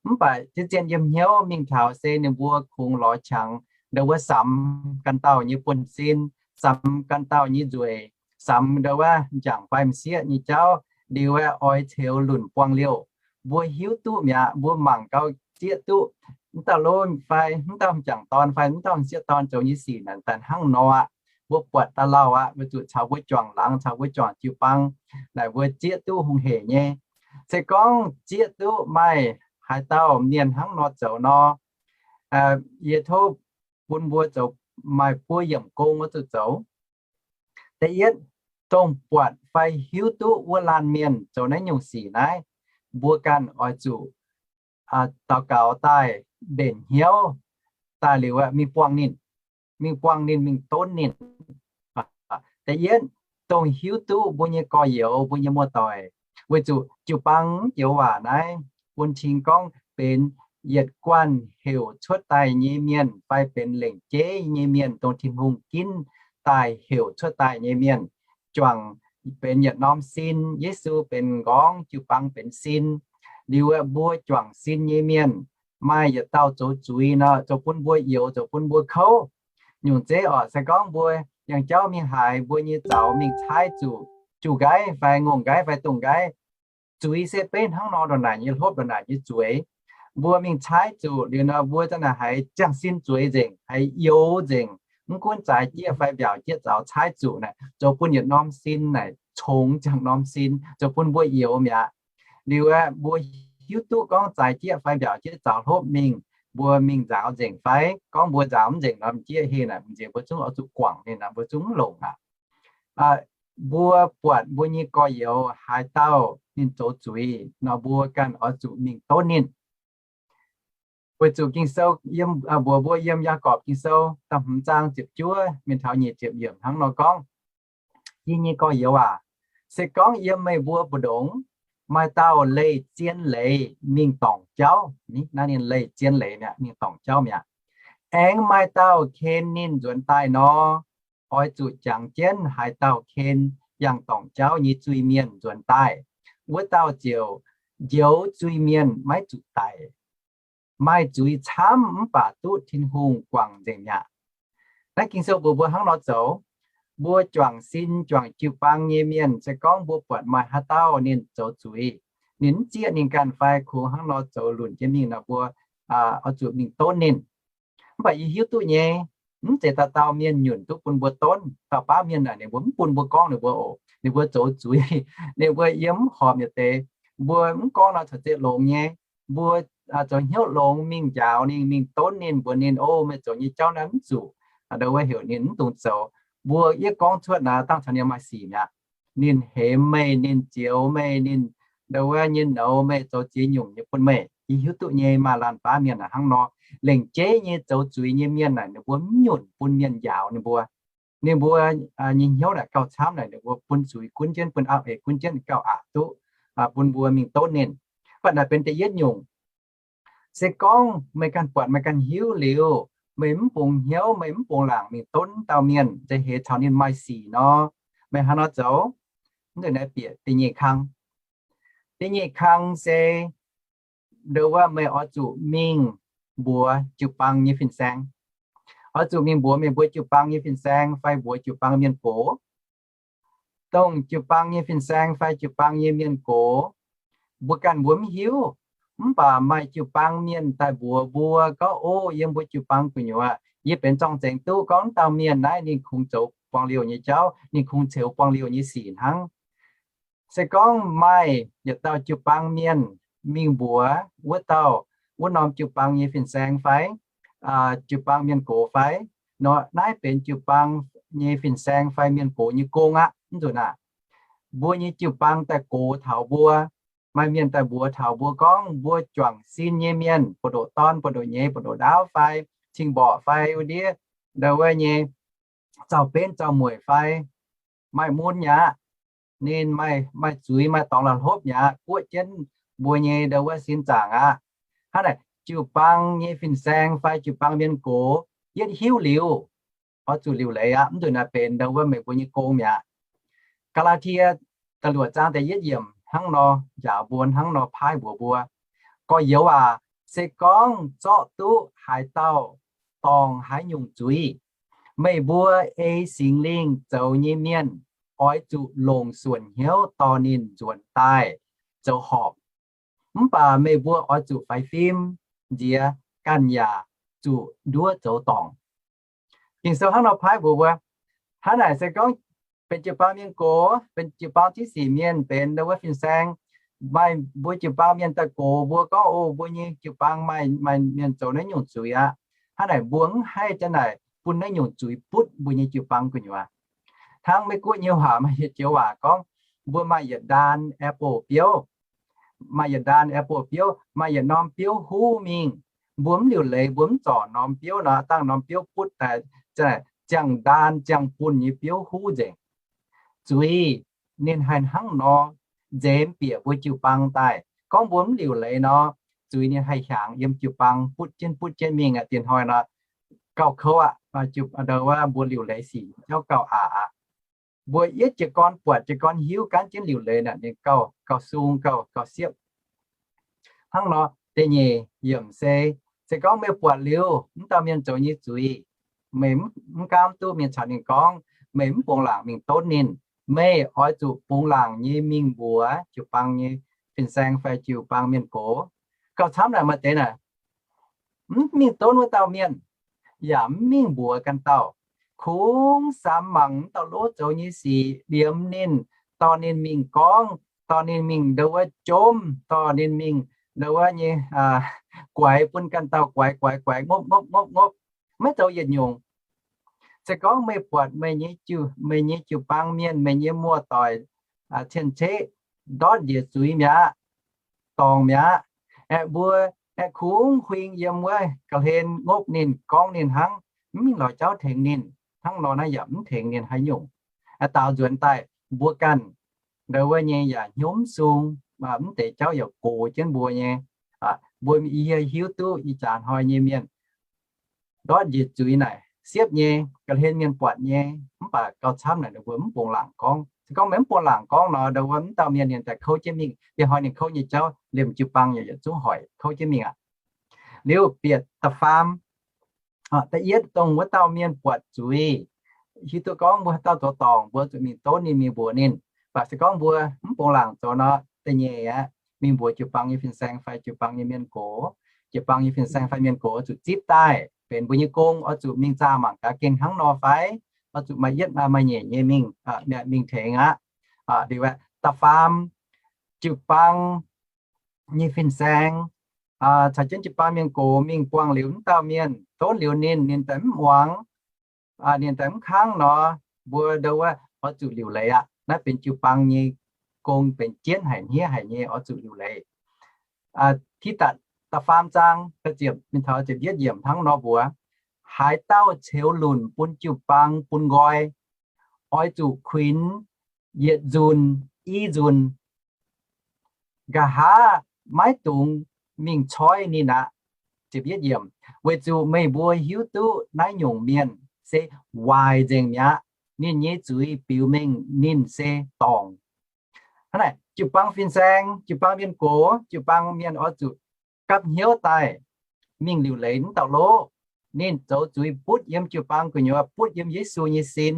Mv baac zien-zien yiem hnyouv mingh taux se ninh mbuo kungx lorz qangx ndau wuov samx ganh dauh nyei buonv-sin, samx ganh dauh nyei nzueic, samx ndau wuov m'jangc fai m'sieqv nyei jauv, liuz aeqv, oix ceux lunc buangh liouh. Mbuo hiuv duqv mi'aqv, mbuo mangc gau zieqv duqv, mv dauh lov fai mv dauh m'jangc dorn fai mv dauh m'sieqv dorn zoux nyei sic naaic daaih hnangv nor aqv. Mbuo buatc daaih lauh aqv, weic zuqc caux mbuo juangc laangz, caux mbuo juangc jiu-baang naaic mbuo zieqv duqv hungh heic nyei. Se gorngv zieqv duqv maaih haaix dauh mienh hnangv nor zoux nor, yie tov bun mbuo zoux maaih buo yiemc gong oix zuqc zoux. Da'yietv, dongh buatc fai hiuv duqv wuov laanh mienh zoux naaiv nyungc sic naaiv, mbuo ganh oix zuqc daux gaux daaih mbenc hnyouv daaih liuz mingh buangh ninh, mingh buangh ninh, mingh donv ninh. Da'yietv, dongh hiuv duqv mbuo nyei gorx-youz, mbuo nyei muoz-doic, weic zuqc jiu-baang joux waac naaiv bun cing gorngv benx yietc guanh heuc cuotv daaih nyei mienh fai benx lengc jeiv nyei mienh, dongh Tin-Hungh ginv daaih heuc cuotv daaih nyei mienh, juangc benx yietc norm sin. Yesu benx m'nqorngv, jiu-baang benx sin. Liuz aeqv, mbuo juangc sin nyei mienh, maaih yietc dauh zoux zuiz nor, zoux bun mbuo youx, zoux bun mbuo kouv. Nyungc zeiv orqc, se gorngv mbuo yangh jauv mingh haaix, mbuo nyei zaux mingh caaiv zuqc juv-nqaiv fai ngongh nqaiv fai dongh nqaiv, zuiz se beiv hnangv nor ndongc naaic nyei hlopv, ndongc naaic nyei zueiz. Mbuo mingh caaiv zuqc liuz nor, mbuo za'naaic haiz ziangh sin zueiz nzengc, haiz youx nzengc. Mv gunv zaaix jieqv fai mbiaauc jieqv zaux caaiv zuqc naaic, zoux bun yietc norm sin naaic congx ziangh norm sin, zoux bun mbuo youx mi'aqv. Liuz aeqv, mbuo hiuv duqv gorngv zaaix jieqv fai mbiaauc jieqv zaux hlopv mingh, mbuo mingh nzaaux nzengc fai? Gorngv mbuo nzaaux mv nzengc nor, m'jieqv heh naaic, m'nziex mbuo zungv oix zuqc guangc ninh, mbuo zungv mv longc aqv. Mbuo buatc mbuo nyei gorx-youz haaix dauh ninh zoux zuiz nor, mbuo ganh oix zuqc mingh donv ninh. Weic zuqc Ging-Sou yiem, mbuox mbuo yiem Yaagorpc Ging-Sou da'hmz zaang ziepc juov mingh taux nyic ziepc yiemc hnangv nor gorngv, Yie nyei gorx-youz aac, se gorngv yiem meih mbuo mbu'ndongx maaih dauh leih zien leiz mingh dorngc jauv, naaiv ninh leih zien leiz mi'aqv, mingh dorngc jauv mi'aqv, aengx maaih dauh ken ninh nzuonx daaih nor, oix zuqc jangx jienv haaix dauh ken yangh dorngc jauv nyei zuiz-mienh nzuonx daaih. Wuov dauh ziouc njoux zuiz-mienh maiv zuqc daic, maaih zuiz camv mv baac duqv Tin-Hungh guangc nzengc mi'aqv. Naaiv Ging-Sou mbuox mbuo hnangv nor zoux. Mbuo juangc sin juangc jiu-baang nyei mienh, se gorngv mbuo buatc maaih haaix dauh ninh zoux zuiz, ninh mv zieqv ninh ganh fai kungx hnangv nor zoux lunc jienv mingh nor, mbuo oix zuqc mingh donv ninh. Mv baac yie hiuv duqv nyei, mv zeiz dauh dauh mienh nyunc duqv bun mbuo donv. Dauh baav mienh naaic ninh mbuo mv bun mbuo gorngv ninh mbuo oc. Ninh mbuo zoux zuiz, ninh mbuo yiem mv horpc nyei deix, mbuo mv gorngv nor caux zeiz longx nyei. Mbuo zoux hnyouv longx mingh njaaux ninh, mingh donv ninh, mbuox ninh, O, meih zoux nyei jauv naaiv mv zuqc, ndau wuov heuc ninh mv dungx zoux. Mbuo yie gorngv cuotv naaiv dangh caux ninh maaih sic mi'aqv. Ninh hemx meih, ninh zioux meih, ninh ndau wuov nyei nouz meih, zoux ziex nyungc nyei bun meih. Yie hiuv duqv nyei, maaih laanh baav mienh hnangv nor. Lengc jeiv nyei zoux zuiz nyei mienh naaic, ninh mbuo mv nyunc bun mienh njaaux ninh mbuo. Ninh mbuo nyei hnyouv naaic gauh camv naaic, ninh mbuo bun zuiz gunv jienv, bun auv-eix gunv jienv, gauh aqc duqv bun mbuo mingh donv ninh. Mv baac naaic benx da'yietv nyungc. Se gorngv meih ganh buatc, meih ganh hiuv liuz, meih mv bungx hnyouv, meih mv bungx laangc mingh donv dauh mienh, nza'heix caux ninh maaih sic nor, meih hnangv nor zoux, mv zuqc naaiv bieqc da'nyeic kang. Da'nyeic kang se ndau wuov meih oix zuqc mingh mbuox jiu-baang nyei fin-saeng. Oix zuqc mingh mbuox meih mbuo jiu-baang nyei fin-saeng fai mbuox jiu-baang mienh gox. Dongh jiu-baang nyei fin-saeng fai jiu-baang nyei mienh gox, mbuo ganh mbuo mv hiuv. Mv baac maaih jiu-baang mienh daaih mbuox mbuo gorngv, O, yiem mbuo jiu-baang gu'nyuoz, yie benx zorng-zengx duqv gorngv dauh mienh naaiv ninh kungx zoux buang liouh nyei jauv, ninh kungx ceux buang liouh nyei sic hnangv. Se gorngv maaih yietc dauh jiu-baang mienh mingh mbuox wuov dauh, wuov norm jiu-baang nyei fin-saeng fai jiu-baang mienh gox fai, nor naaiv benx jiu-baang nyei fin-saeng fai mienh gox nyei gong aqv. Mv nzunc aac, mbuo nyei jiu-baang daaih gox taux mbuo, maaih mienh daaih mbuox taux mbuo gorngv mbuo juangc sin nyei mienh, buoz-ndoqv dorn, buoz-ndoqv nyeiz, buoz-ndoqv ndaauv fai cing-mborqc fai wuov ndiev ndau wuov nyei zaux-benv zaux-mueic fai maaih mun mi'aqv. Ninh maaih, maaih zuiz, maaih dorngx la'hlopv mi'aqv, guoqv jienv mbuo nyei ndau wuov sin zaangc aqv. Hnangv naaic, jiu-baang nyei fin-saeng fai jiu-baang mienh gox yietv hiuv liuz, oix zuqc liuc leiz aqv. Mv nzunc naaic benx ndau wuov meih mbuo nyei gong mi'aqv. Gaa^laa^tie da'luoqc zaang da'yietv yiemc hnangv nor njaaux mbuo, hnangv nor paaiv mbuox mbuo, Gorx-youz aac, se gorngv zorqv duqv haaix dauh dorngc haaix nyungc zuiz, meih mbuo ei Singx Lingh zoux nyei mienh oix zuqc longc suonc hnyouv dorh ninh nzuonx daaih zoux horpc. Mv baac meih mbuo oix zuqc faix fim nziex, ganh yaac zuqc nduov zoux dorngc. Ging-Sou hnangv nor paaiv mbuox mbuo, hnangv naaic se gorngv benx jiu-baang mienh gox, benx jiu-baang ziex sic mienh, benx ndau wuov fin-saeng, maaih mbuo jiu-baang mienh daaih gox mbuo gorngv, O, mbuo nyei jiu-baang maaih, maaih mienh zoux naaiv nyungc zuiz aqv. Hnangv naaic mbuo mv haih janx naaic bun naaiv nyungc zuiz butv mbuo nyei jiu-baang gu'nyuoz. Hnangv Meiv-Guoqv nyei waac maaih yietc joux waac gorngv, mbuo maaih yietc ndaan apple biouv, maaih yietc ndaan apple biouv, maaih yietc norm biouv huv mingh. Mbuo mv liuc leiz, mbuo mv zorc norm biouv nor, dangh norm biouv butv daaih, ziangh ndaan ziangh bunh nyei biouv huv nzengc. Zuiz ninh haih hnangv nor nzemx bieqc mbuo jiu-baang daaih. Gorngv mbuo mv liuc leiz nor, zuiz ninh haih hiaangx yiem jiu-baang butv jienv butv jienv mingh aqv. Diex hnoi nor, gauh kouv aqv. Ndau wuov mbuo liuc leiz sic jauv gauh aqc aqv. Mbuo yietv jiez gorn buatc, jiez gorn hiuv, gaanv jienv liuc leiz naaic, ninh gauh, gauh sung, gauh, gauh siepv. Hnangv nor, da'nyeic yiemc se, se gorngv meih buatc liuz mv dauh mienh zoux nyei zuiz, meih mv, mv gaamv duqv mingh caux ninh gorngv, meih mv bungx laangc mingh donv ninh. Meih oix zuqc bungx laangc nyei mingh mbuox jiu-baang nyei fin-saeng fai jiu-baang mienh gox. Gauh camv naaic maaih deix naaic, mv mingh donv wuov dauh mienh, yaac mv mingh mbuox ganh dauh. Kungx samx mangc mv dauh lov zoux nyei sic, liemh ninh, dorh ninh mingh gorngv, dorh ninh mingh ndau wuov jomv, dorh ninh mingh ndau wuov nyei guaix bun ganh dauh guaix guaix guaix, ngopv ngopv ngopv ngopv, maiv zoux yietc nyungc. Se gorngv meih buatc meih nyei jiu, meih nyei jiu-baang mienh, meih nyei muoz-doic, cien-ceqv ndortv njiec zuiz mi'aqv, dorngc mi'aqv, aeqv, mbuo aeqv, kungx huing yiem wuov ga'hlen ngopv ninh, gorngv ninh hnangv, mv mingh lorz jauv tengx ninh. Hnangv nor naaiv yaac mv tengx ninh haaix nyungc. Aeqv, daaux nzuonx daaih mbuo ganh ndau wuov nyei yaac hnyouv mv sung, mv deix jauv yaac gox jienv mbuo nyei. Mbuo yie hiuv duqv ih jaax hnoi nyei mienh ndortv njiec zuiz naaic siepv nyei, ga'hlen mienh buatc nyei, mv baac gauh camv naaic ninh mbuo mv bungx laangc gorngv. Se gorngv meih mv bungx laangc gorngv nor, ndau wuov mv dauh mienh ninh daaih kouv jienv mingh. Diex hnoi ninh kouv nyei jauv liemh jiu-baang yaac yietc zungv hoic kouv jienv mingh aqv. Liuz bieqc da'faam, da'yietv dongh wuov dauh mienh buatc zuiz, hiuv duqv gorngv mbuo haaix dauh zoux dorngc, mbuo zuqc mingh donv ninh, mingh mbuox ninh. Mv baac se gorngv mbuo mv bungx laangc zoux nor, da'nyeic aqv, mingh mbuox jiu-baang nyei fin-saeng fai jiu-baang nyei mienh gox. Jiu-baang nyei fin-saeng fai mienh gox zuqc zipv daaih benx mbuo nyei gong, oix zuqc mingh zaah mangc gaax gengh hnangv nor fai, oix zuqc maaih yietv maaih nyeic nyei mingh, mingh tengx aqv. Liuz aeqv, da'faam, jiu-baang nyei fin-saeng caux jienv jiu-baang mienh gox mingh buangh liuz mv dauh mienh, donv liuz ninh, ninh daaih mv muangx, ninh daaih mv kangv nor, mbuo ndau wuov oix zuqc liuc leiz aqv. Naaiv benx jiu-baang nyei gong, benx jienv haic hniev haic nyei, oix zuqc liuc leiz. Tidatc da'faam zaang da'ziepc mingh taux ziepc yietv yiemc hnangv nor mbuox, haaix dauh ceux lunc bun jiu-baang bun nqoi, oix zuqc kuinx yietc nzunc i nzunc, nqa'haav maiv dungx mingh coiv ninh aqv. Weic zuqc meih mbuo hiuv duqv naaiv nyungc mienh se waaic nzengc mi'aqv. Ninh nyei zuiz biux mengh ninh se dorngc. Hnangv naaic, jiu-baang fin-saeng, jiu-baang mienh gox, jiu-baang mienh oix zuqc gapv hnyouv daaih mingh liuc leiz mv dauh lov. Ninh zoux zuiz butv yiem jiu-baang gu'nyuoz, butv yiem Yesu nyei sin.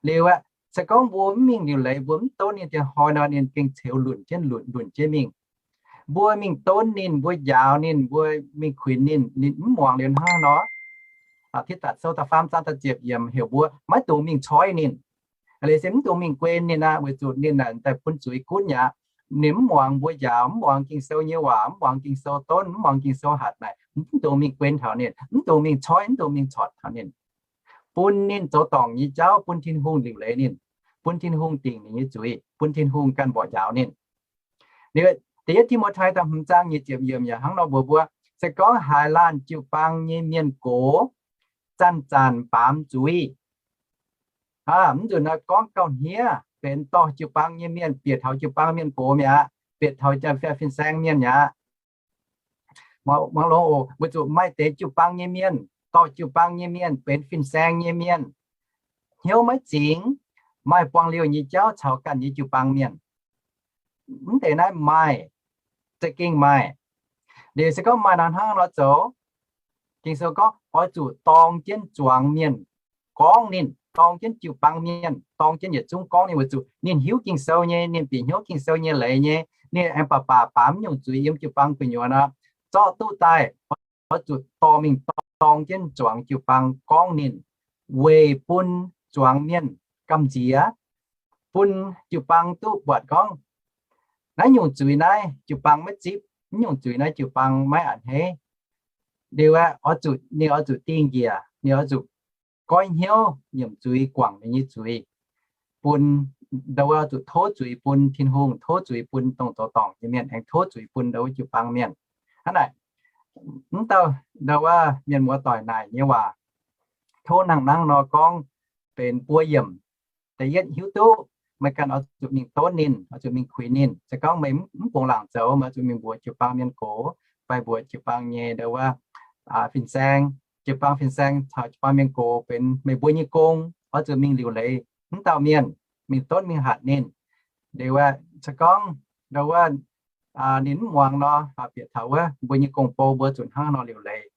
Liuz aeqv, se gorngv mbuo mv mingh liuc leiz, mbuo mv donv ninh, diex hnoi nor ninh gengh ceux lunc jienv lunc, lunc jienv mingh. Mbuo mingh donv ninh, mbuo njaaux ninh, mbuo mingh kuinx ninh, ninh mv muangx liuz hnangv nor, Tidatc Sou da'faam zaang da'ziepc yiemc heuc mbuo maiv dungx mingh coiv ninh. Liuz se mv dungx mingh guen ninh aqv, weic zuqc ninh naaic daaih bun zuiz gunv mi'aqv. Ninh mv muangx mbuo njaaux, mv muangx Ging-Sou nyei waac, mv muangx Ging-Sou donv, mv muangx Ging-Sou hatc naaic, mv dungx mingh guen taux ninh, mv dungx mingh coiv, mv dungx mingh corc taux ninh. Bun ninh zoux dorngc nyei jauv, bun Tin-Hungh liuc leiz ninh, bun Tin-Hungh dingc ninh nyei zuiz, bun Tin-Hungh ganh mborqv njaaux ninh. Liuz, da'yietv Ti^mo^tai da'hmz zaang nyic ziepc yiemc yaac hnangv nor mbuox mbuo, se gorngv haaix laanh jiu-baang nyei mienh gox zanc-zanc baamz zuiz, Aa, mv nzunc naaiv gorngv gauh hniev, benx dorh jiu-baang nyei mienh bieqc taux jiu-baang mienh gox mi'aqv, bieqc taux fin-saeng mienh mi'aqv. Muangx longx oc, weic zuqc maaih deix jiu-baang nyei mienh, dorh jiu-baang nyei mienh benx fin-saeng nyei mienh, hnyouv maiv zingx, maaih buangh liouh nyei jauv caux ganh nyei jiu-baang mienh. Mv deix naaiv maaih, za'gengh maaih. Liuz se gorngv maaih nor hnangv nor zoux, Ging-Sou gorngv oix zuqc dorng jienv zuangx mienh gorngv ninh, dorng jienv jiu-baang mienh, dorng jienv yietc zungv gorngv ninh, weic zuqc ninh hiuv Ging-Sou nyei, ninh bieqc hnyouv Ging-Sou nyei leiz nyei, ninh aengx baac baac baamz nyungc zuiz yiem jiu-baang gu'nyuoz nor, zorqv duqv daaih, oix zuqc dorh mingh dorng jienv zuangx jiu-baang gorngv ninh, weic bun zuangx mienh gamh nziex, bun jiu-baang duqv buatc gorngv, naaiv nyungc zuiz naaiv jiu-baang maiv zipv, naaiv nyungc zuiz naaiv jiu-baang maiv a'hneiv. Liuz aeqv, oix zuqc, ninh oix zuqc dingh njiec, ninh oix zuqc goiv hnyouv nyiemc zuiz guangc ninh nyei zuiz, bun, ndau wuov oix zuqc tov zuiz bun Tin-Hungh, tov zuiz bun dongh zoux dorngc nyei mienh, aengx tov zuiz bun ndau wuov jiu-baang mienh. Hnangv naaic, mv dauh ndau wuov mienh muoz-doic naaic nyei waac, tov nangh nangv nor gorngv benx buo yiemc. Da'yietv hiuv duqv meih ganh oix zuqc mingh donv ninh, oix zuqc mingh kuinx ninh. Se gorngv meih mv bungx laangc zoux, meih oix zuqc mingh mbuox jiu-baang mienh gox fai mbuox jiu-baang nyei ndau wuov fin-saeng, jiu-baang fin-saeng caux jiu-baang mienh gox benx meih mbuo nyei gong, oix zuqc mingh liuc leiz mv dauh mienh, mingh donv mingh hatc ninh. Liuz aeqv, se gorngv ndau wuov ninh mv muangx nor, bieqc taux wuov mbuo nyei gong-bou mbuo zuqc hnangv nor liuc leiz.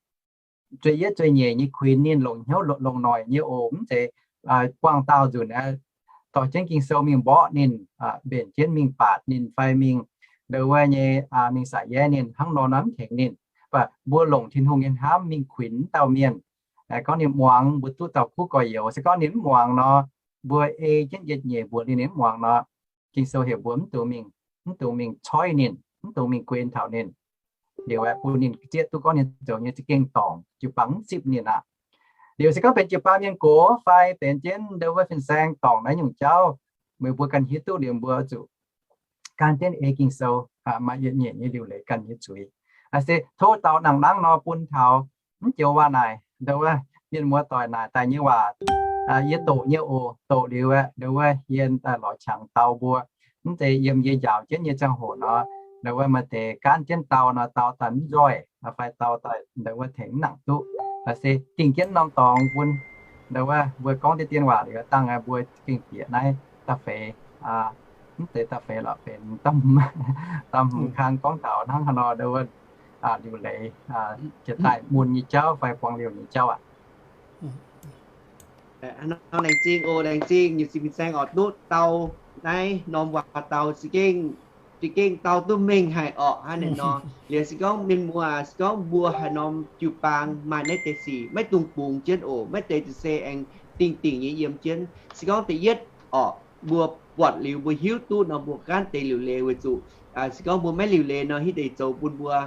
Zueih yietv zueih nyeic nyei kuinx ninh, longc hnyouv longc noic nyei oc. Mv zeiz buangh daauh nzunc aeqv, dorh jienv Ging-Sou mingh mborqv ninh, mbenc jienv mingh baatc ninh fai mingh ndau wuov nyei mingh sa'yaev ninh hnangv nor nor mv tengx ninh. Mv baac mbuo longc Tin-Hungh nyei hnamv mingh kuinx mv dauh mienh, gorngv ninh muangx mbuo duqv dauh kuv gorx-youz. Se gorngv ninh mv muangx nor, mbuo ei jienv yietc nyeic mbuox ninh, ninh mv muangx nor, Ging-Sou heuc mbuo mv dungx mingh, mv dungx mingh coiv ninh, mv dungx mingh guen taux ninh. Liuz aeqv, bun ninh zieqv duqv gorngv ninh zoux nyei za'gengh dorngc, jiu-baang mv zipv ninh aqv. Liuz se gorngv benx jiu-baang mienh gox fai benx jienv ndau wuov fin-saeng dorngc naaiv nyungc jauv, meih mbuo ganh hiuv duqv liuz mbuo zuqc gan jienv ei Ging-Sou, maaih yietc nyeic nyei liuc leiz ganh nyei zuiz. Se tov dau nangh nangv nor bun taux mv joux waac naaic, ndau wuov mienh muoz-doic naaic daaih nyei waac, yie doqc nyei oc. Doqc liuz aeqv, ndau wuov yie daaih lorz qangx dau mbuo. Mv zeiz yiem yie njaaux jienv nyei ziangh hoc nor, ndau wuov maaih deix gaanv jienv dau nor, dau daaih mv nzoih, fai dau daaih ndau wuov tengx mv nangc duqv. Se dingh jienv norm dorngx bun ndau wuov mbuo gorngv deix dien waac liuz dangh mbuo gengh bieqc naaiv da'feix, mv zeiz da'feix lorqc, benx da'hmz kang gorngv taux hnangv haaix nor ndau wuov liuc leiz, jiex daaih mun nyei jauv fai buang liouh nyei jauv aqv. Laengz zingh oc, laengz zingh nyei fin-saeng oix duqv dau naaiv norm waac dau za'gengh, za'gengh dau duqv mengh haic orqc. Hnangv naaic nor, liuz se gorngv mienh muoz, se gorngv mbuo haaix norm jiu-baang maaih naaiv deix sic, maiv dungx bungx jienv oc. Maiv deix se aengx dingh dingc nyei yiem jienv. Se gorngv da'yietv orqc, mbuo buatc liuz mbuo hiuv duqv nor, mbuo gaanv deix liuc leiz weic zuqc se gorngv mbuo maiv liuc leiz nor, hitv deix zoux bun mbuo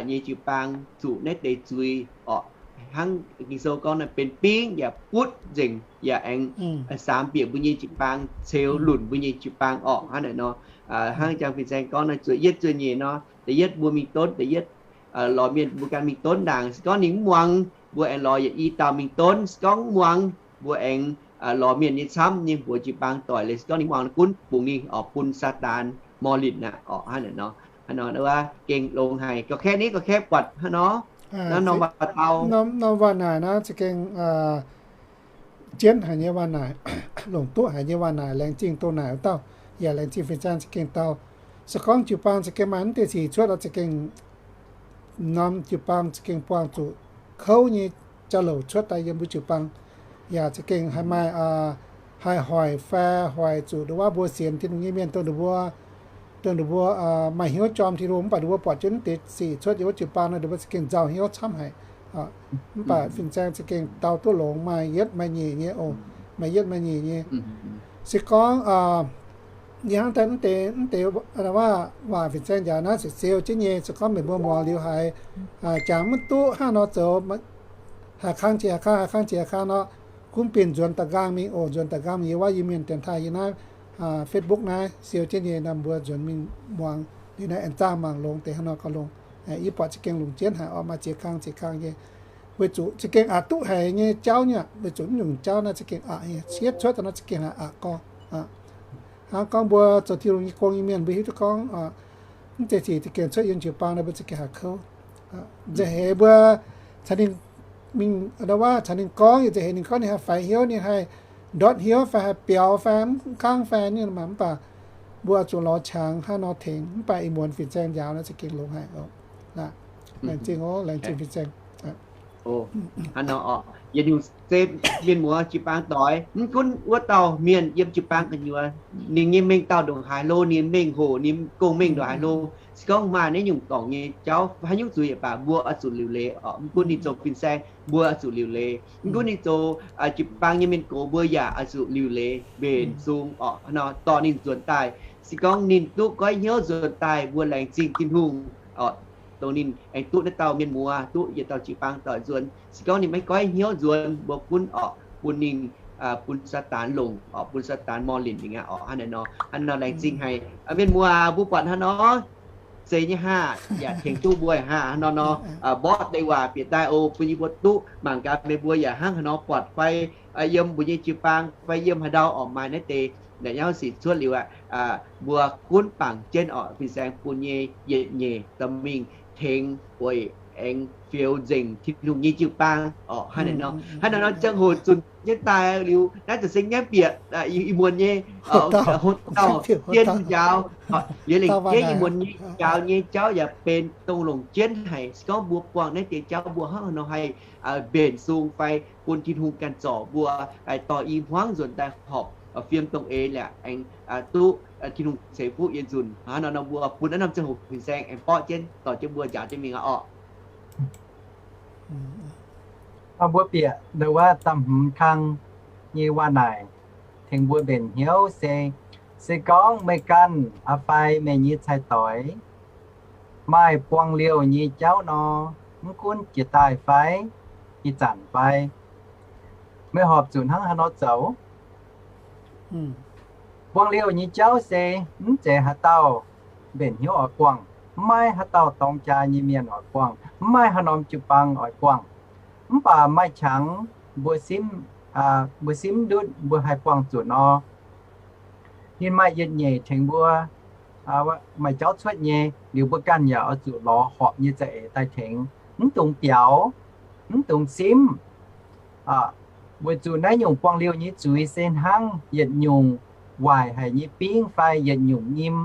nyei jiu-baang zuqc naaiv deix zuiz orqc. Hnangv Ging-Sou gorngv naaiv, benx bingv yaac butv nzengc, yaac aengx saamx bieqc mbuo nyei jiu-baang, ceux lunc mbuo nyei jiu-baang orqc. Hnangv naaic nor, hnangv jang fin-saeng gorngv naaiv, zueiz yietv zueiz nyeic nor, da'yietv mbuo mingh donv, da'yietv lorz mienh mbuo ganh mingh donv ndaangc. Se gorngv ninh mv muangx, mbuo aengx lorz yietc i dauh mingh donv. Se gorngv mv muangx, mbuo aengx lorz mienh nyei camv nyei mbuox jiu-baang doic. Liuz se gorngv ninh mv muangx, gunv bungx ninh oix bun Saadaan morh linc aqv orqc. Hnangv naaic nor, hnangv nor wuov gengh longx haic. Ga'kaeqv ni, ga'kaeqv buatc hnangv nor, norm waac dau, norm waac naaic naaiv za'gengh jienv haic nyei waac naaic, longc duqv haic nyei waac naaic. Laengz zingh doh naaic wuov dauh, yaac laengz zingh fin-saeng za'gengh dau. Se gorngv jiu-baang za'gengh maaih mv deix sic cuotv, za'gengh norm jiu-baang za'gengh buangh zuqc kouv nyei jauv-louc cuotv daaih yiem mbuo jiu-baang. Yaac za'gengh haih maaih, haih hoic fai hoic zuqc ndongc wuov mbuo sienx Tin-Hungh nyei mienh dongh ninh mbuo, dongh ninh mbuo maaih hnyouv jorm Tin-Hungh, mv baac ninh mbuo buatc jienv mv deix sic cuotv yiem wuov jiu-baang nor, ninh mbuo za'gengh nzauh hnyouv camv haic. Mv baac fin-saeng za'gengh dau duqv longx, maaih yietv maaih nyeic nyei oc, maaih yietv maaih nyeic nyei. Se gorngv yie hnangv daaih mv deix, mv deix waac fin-saeng njaaux naaiv se siou jienv nyei. Se gorngv meih mbuo muangx liuz haiz jangx mv duqv hnangv nor zoux, haaix kang jiex haaix kang, haaix kang jiex haaix kang nor, gunv bienh nzuonx da'nqaang mingh oc. Nzuonx da'nqaang mingh yiem wuov Iu-Mienh dienx taaih yie naaiv Facebook naaiv siou jienv nyei nor, mbuo nzuonx mingh muangx liuz naaiv aengx zaah mangc longx deix hnangv nor gauh longx. Yie buatc za'gengh longx jienv haic oc, maaih ziex kang ziex kang nyei. weic zuqc za'gengh aqc duqv haic nyei jauv nyei, weic zuqc naaiv nyungc jauv naaiv za'gengh aqc nyei, siev cuotv daaih naaiv za'gengh aqc gorngv. Hnangv gorngv mbuo zoux Tin-Hungh nyei gong nyei mienh, mbuo hiuv duqv gorngv mv zeiz zic za'gengh cuotv yiem jiu-baang nor, mbuo za'gengh haih kouv. Nza'heix mbuo caux ninh mingh, waac caux ninh gorngv, yaac nza'heix ninh gorngv ninh haih faix hnyouv, ninh haih ndortv hnyouv fai haih biaux fai mv kangv fai ninh mv baac mbuo oix zuqc lorz qangx hnangv nor tengx, mv baac ih muonz fin-saeng njaaux naaiv za'gengh longx haic oc. Laengz zingh oc, laengz zingh fin-saeng. Hnangv nor oc, yietc nyungc se mienh muoz jiu-baang doix, mv gunv wuov dauh mienh yiem jiu-baang gu'nyuoz, ninh nyei mengh dauh ndongc haaix lo, ninh mengh hoc, ninh gong-mengh ndongc haaix lo, se gorngv maaih naaiv nyungc dorngc nyei jauv haaix nyungc zuiz baac mbuo oix zuqc liuc leiz oc. Mv gunv ninh zoux fin-saeng, mbuo oix zuqc liuc leiz. Mv gunv ninh zoux jiu-baang nyei mienh gox, mbuo yaac oix zuqc liuc leiz mbenc sung oc. Hnangv nor dorh ninh nzuonx daaih, se gorngv ninh duqv goiv hnyouv nzuonx daaih, mbuo laengz zingh Tin-Hungh oc, dongh ninh aengx duqv naaiv dauh mienh muoz, duqv yietc dauh jiu-baang doic nzuonx. Se gorngv ninh maiv goiv hnyouv nzuonx, mbuo gunv oc bun ninh, bun Saadaan longc oc, bun Saadaan mor linc ninh aqv oc. Hnangv naaiv nor, hnangv nor laengz zingh haic mienh muoz, mbuo buatc hnangv nor zeiz nyei haah, yaac tengx duqv mbuo haah. Hnangv nor nor, mborqv deix waac bieqc daaih oc, bun yie mbuo duqv mangc gaax meih mbuo yaac hnangv haaix nor buatc fai yiem mbuo nyei jiu-baang fai yiem haaix ndau oc, maaih naaiv deix naaic nyauv sic cuotv liuz aqv, mbuo gunv bangc jienv oc, fin-saeng bun nyei yietc nyeic dorh mingh tengx weic aengx fioux nzengc Tin-Hungh nyei jiu-baang oc. Hnangv naaic nor, hnangv naaic nor ziangh hoc zunc jienv daaih liuz, naaiv za'gengh nyaaiv bieqc ih muonz nyei hoqc dauh zien njaaux, yie lengc jeiv ih muonz nyei njaaux nyei jauv yaac benx dongh longc jienv haic. Se gorngv mbuo buangh naaiv deix jauv mbuo hnangv haaix nor haih mbenc sung fai bun Tin-Hungh ganh zorc mbuo, dorh i hmuangv nzuonx daaih horpc fiem dongh eix liaqc aengx duqv Tin-Hungh ceix fuqv yie nzunc. Hnangv nor nor mbuo bun naaiv norm ziangh hoc fin-saeng aengx borqv jienv dorh jienv mbuo njaaux jienv mingh aqv oc. Mbuo bieqc ndau wuov da'hmz kang nyei waac naaic tengx mbuo mbenc hnyouv se, se gorngv meih ganh fai meih nyei cai-doix maaih buang liouh nyei jauv nor, mv gunv jiex daaih fai ih zanc fai, meih horpc zuqc hnangv haaix nor zoux? Buang liouh nyei jauv se mv zeiz haaix dauh mbenc hnyouv oix buangh, mv maaih haaix dauh dorng jaa nyei mienh oix buangh, mv maaih haaix norm jiu-baang oix buangh. Mv baac maaih qangx mbuo simv, mbuo simv ndutv mbuo haih buangh zuqc nor, ninh maaih yietc nyeic tengx mbuo maaih jauv cuotv nyei, liuz mbuo ganh yaac oix zuqc lorz horpc nyei za'eix daaih tengx. Mv dungx biaux, mv dungx simv. Weic zuqc naaiv nyungc buang liouh nyei zuiz se hnangv yietc nyungc waaic haic nyei bingv fai yietc nyungc nyim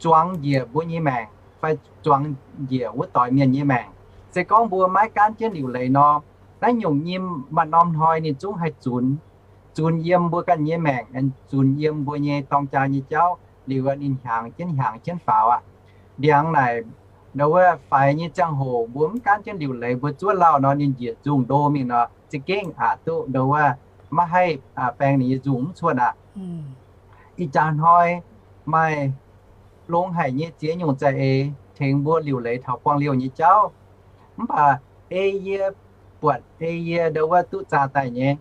zuangx njiec mbuo nyei maengc fai zuangx njiec wuov doix mienh nyei maengc. Se gorngv mbuo maiv gaanv jienv liuc leiz nor, naaiv nyungc nyim maaih norm hnoi ninh zungv haih zunx, zunx yiem mbuo ganh nyei maengc, zunx yiem mbuo nyei dorng jaa nyei jauv, liuz ninh hiaangx jienv hiaangx jienv faaux aqv. Ndiangx naaic, ndau wuov faix nyei ziangh hoc mbuo mv gaanv jienv liuc leiz, mbuo zuov lauh nor ninh njiec nzungh ndo mingh nor, za'gengh aqc duqv ndau wuov maiv haih baeng ninh nyei nzungh mv cuotv aqv. Ih jaax hnoi maaih longx haic nyei ziex nyungc za'eix tengx mbuo liuc leiz taux buang liouh nyei jauv. Mv baac ei yie buatc ei yie ndau wuov duqv zaah daaih nyei,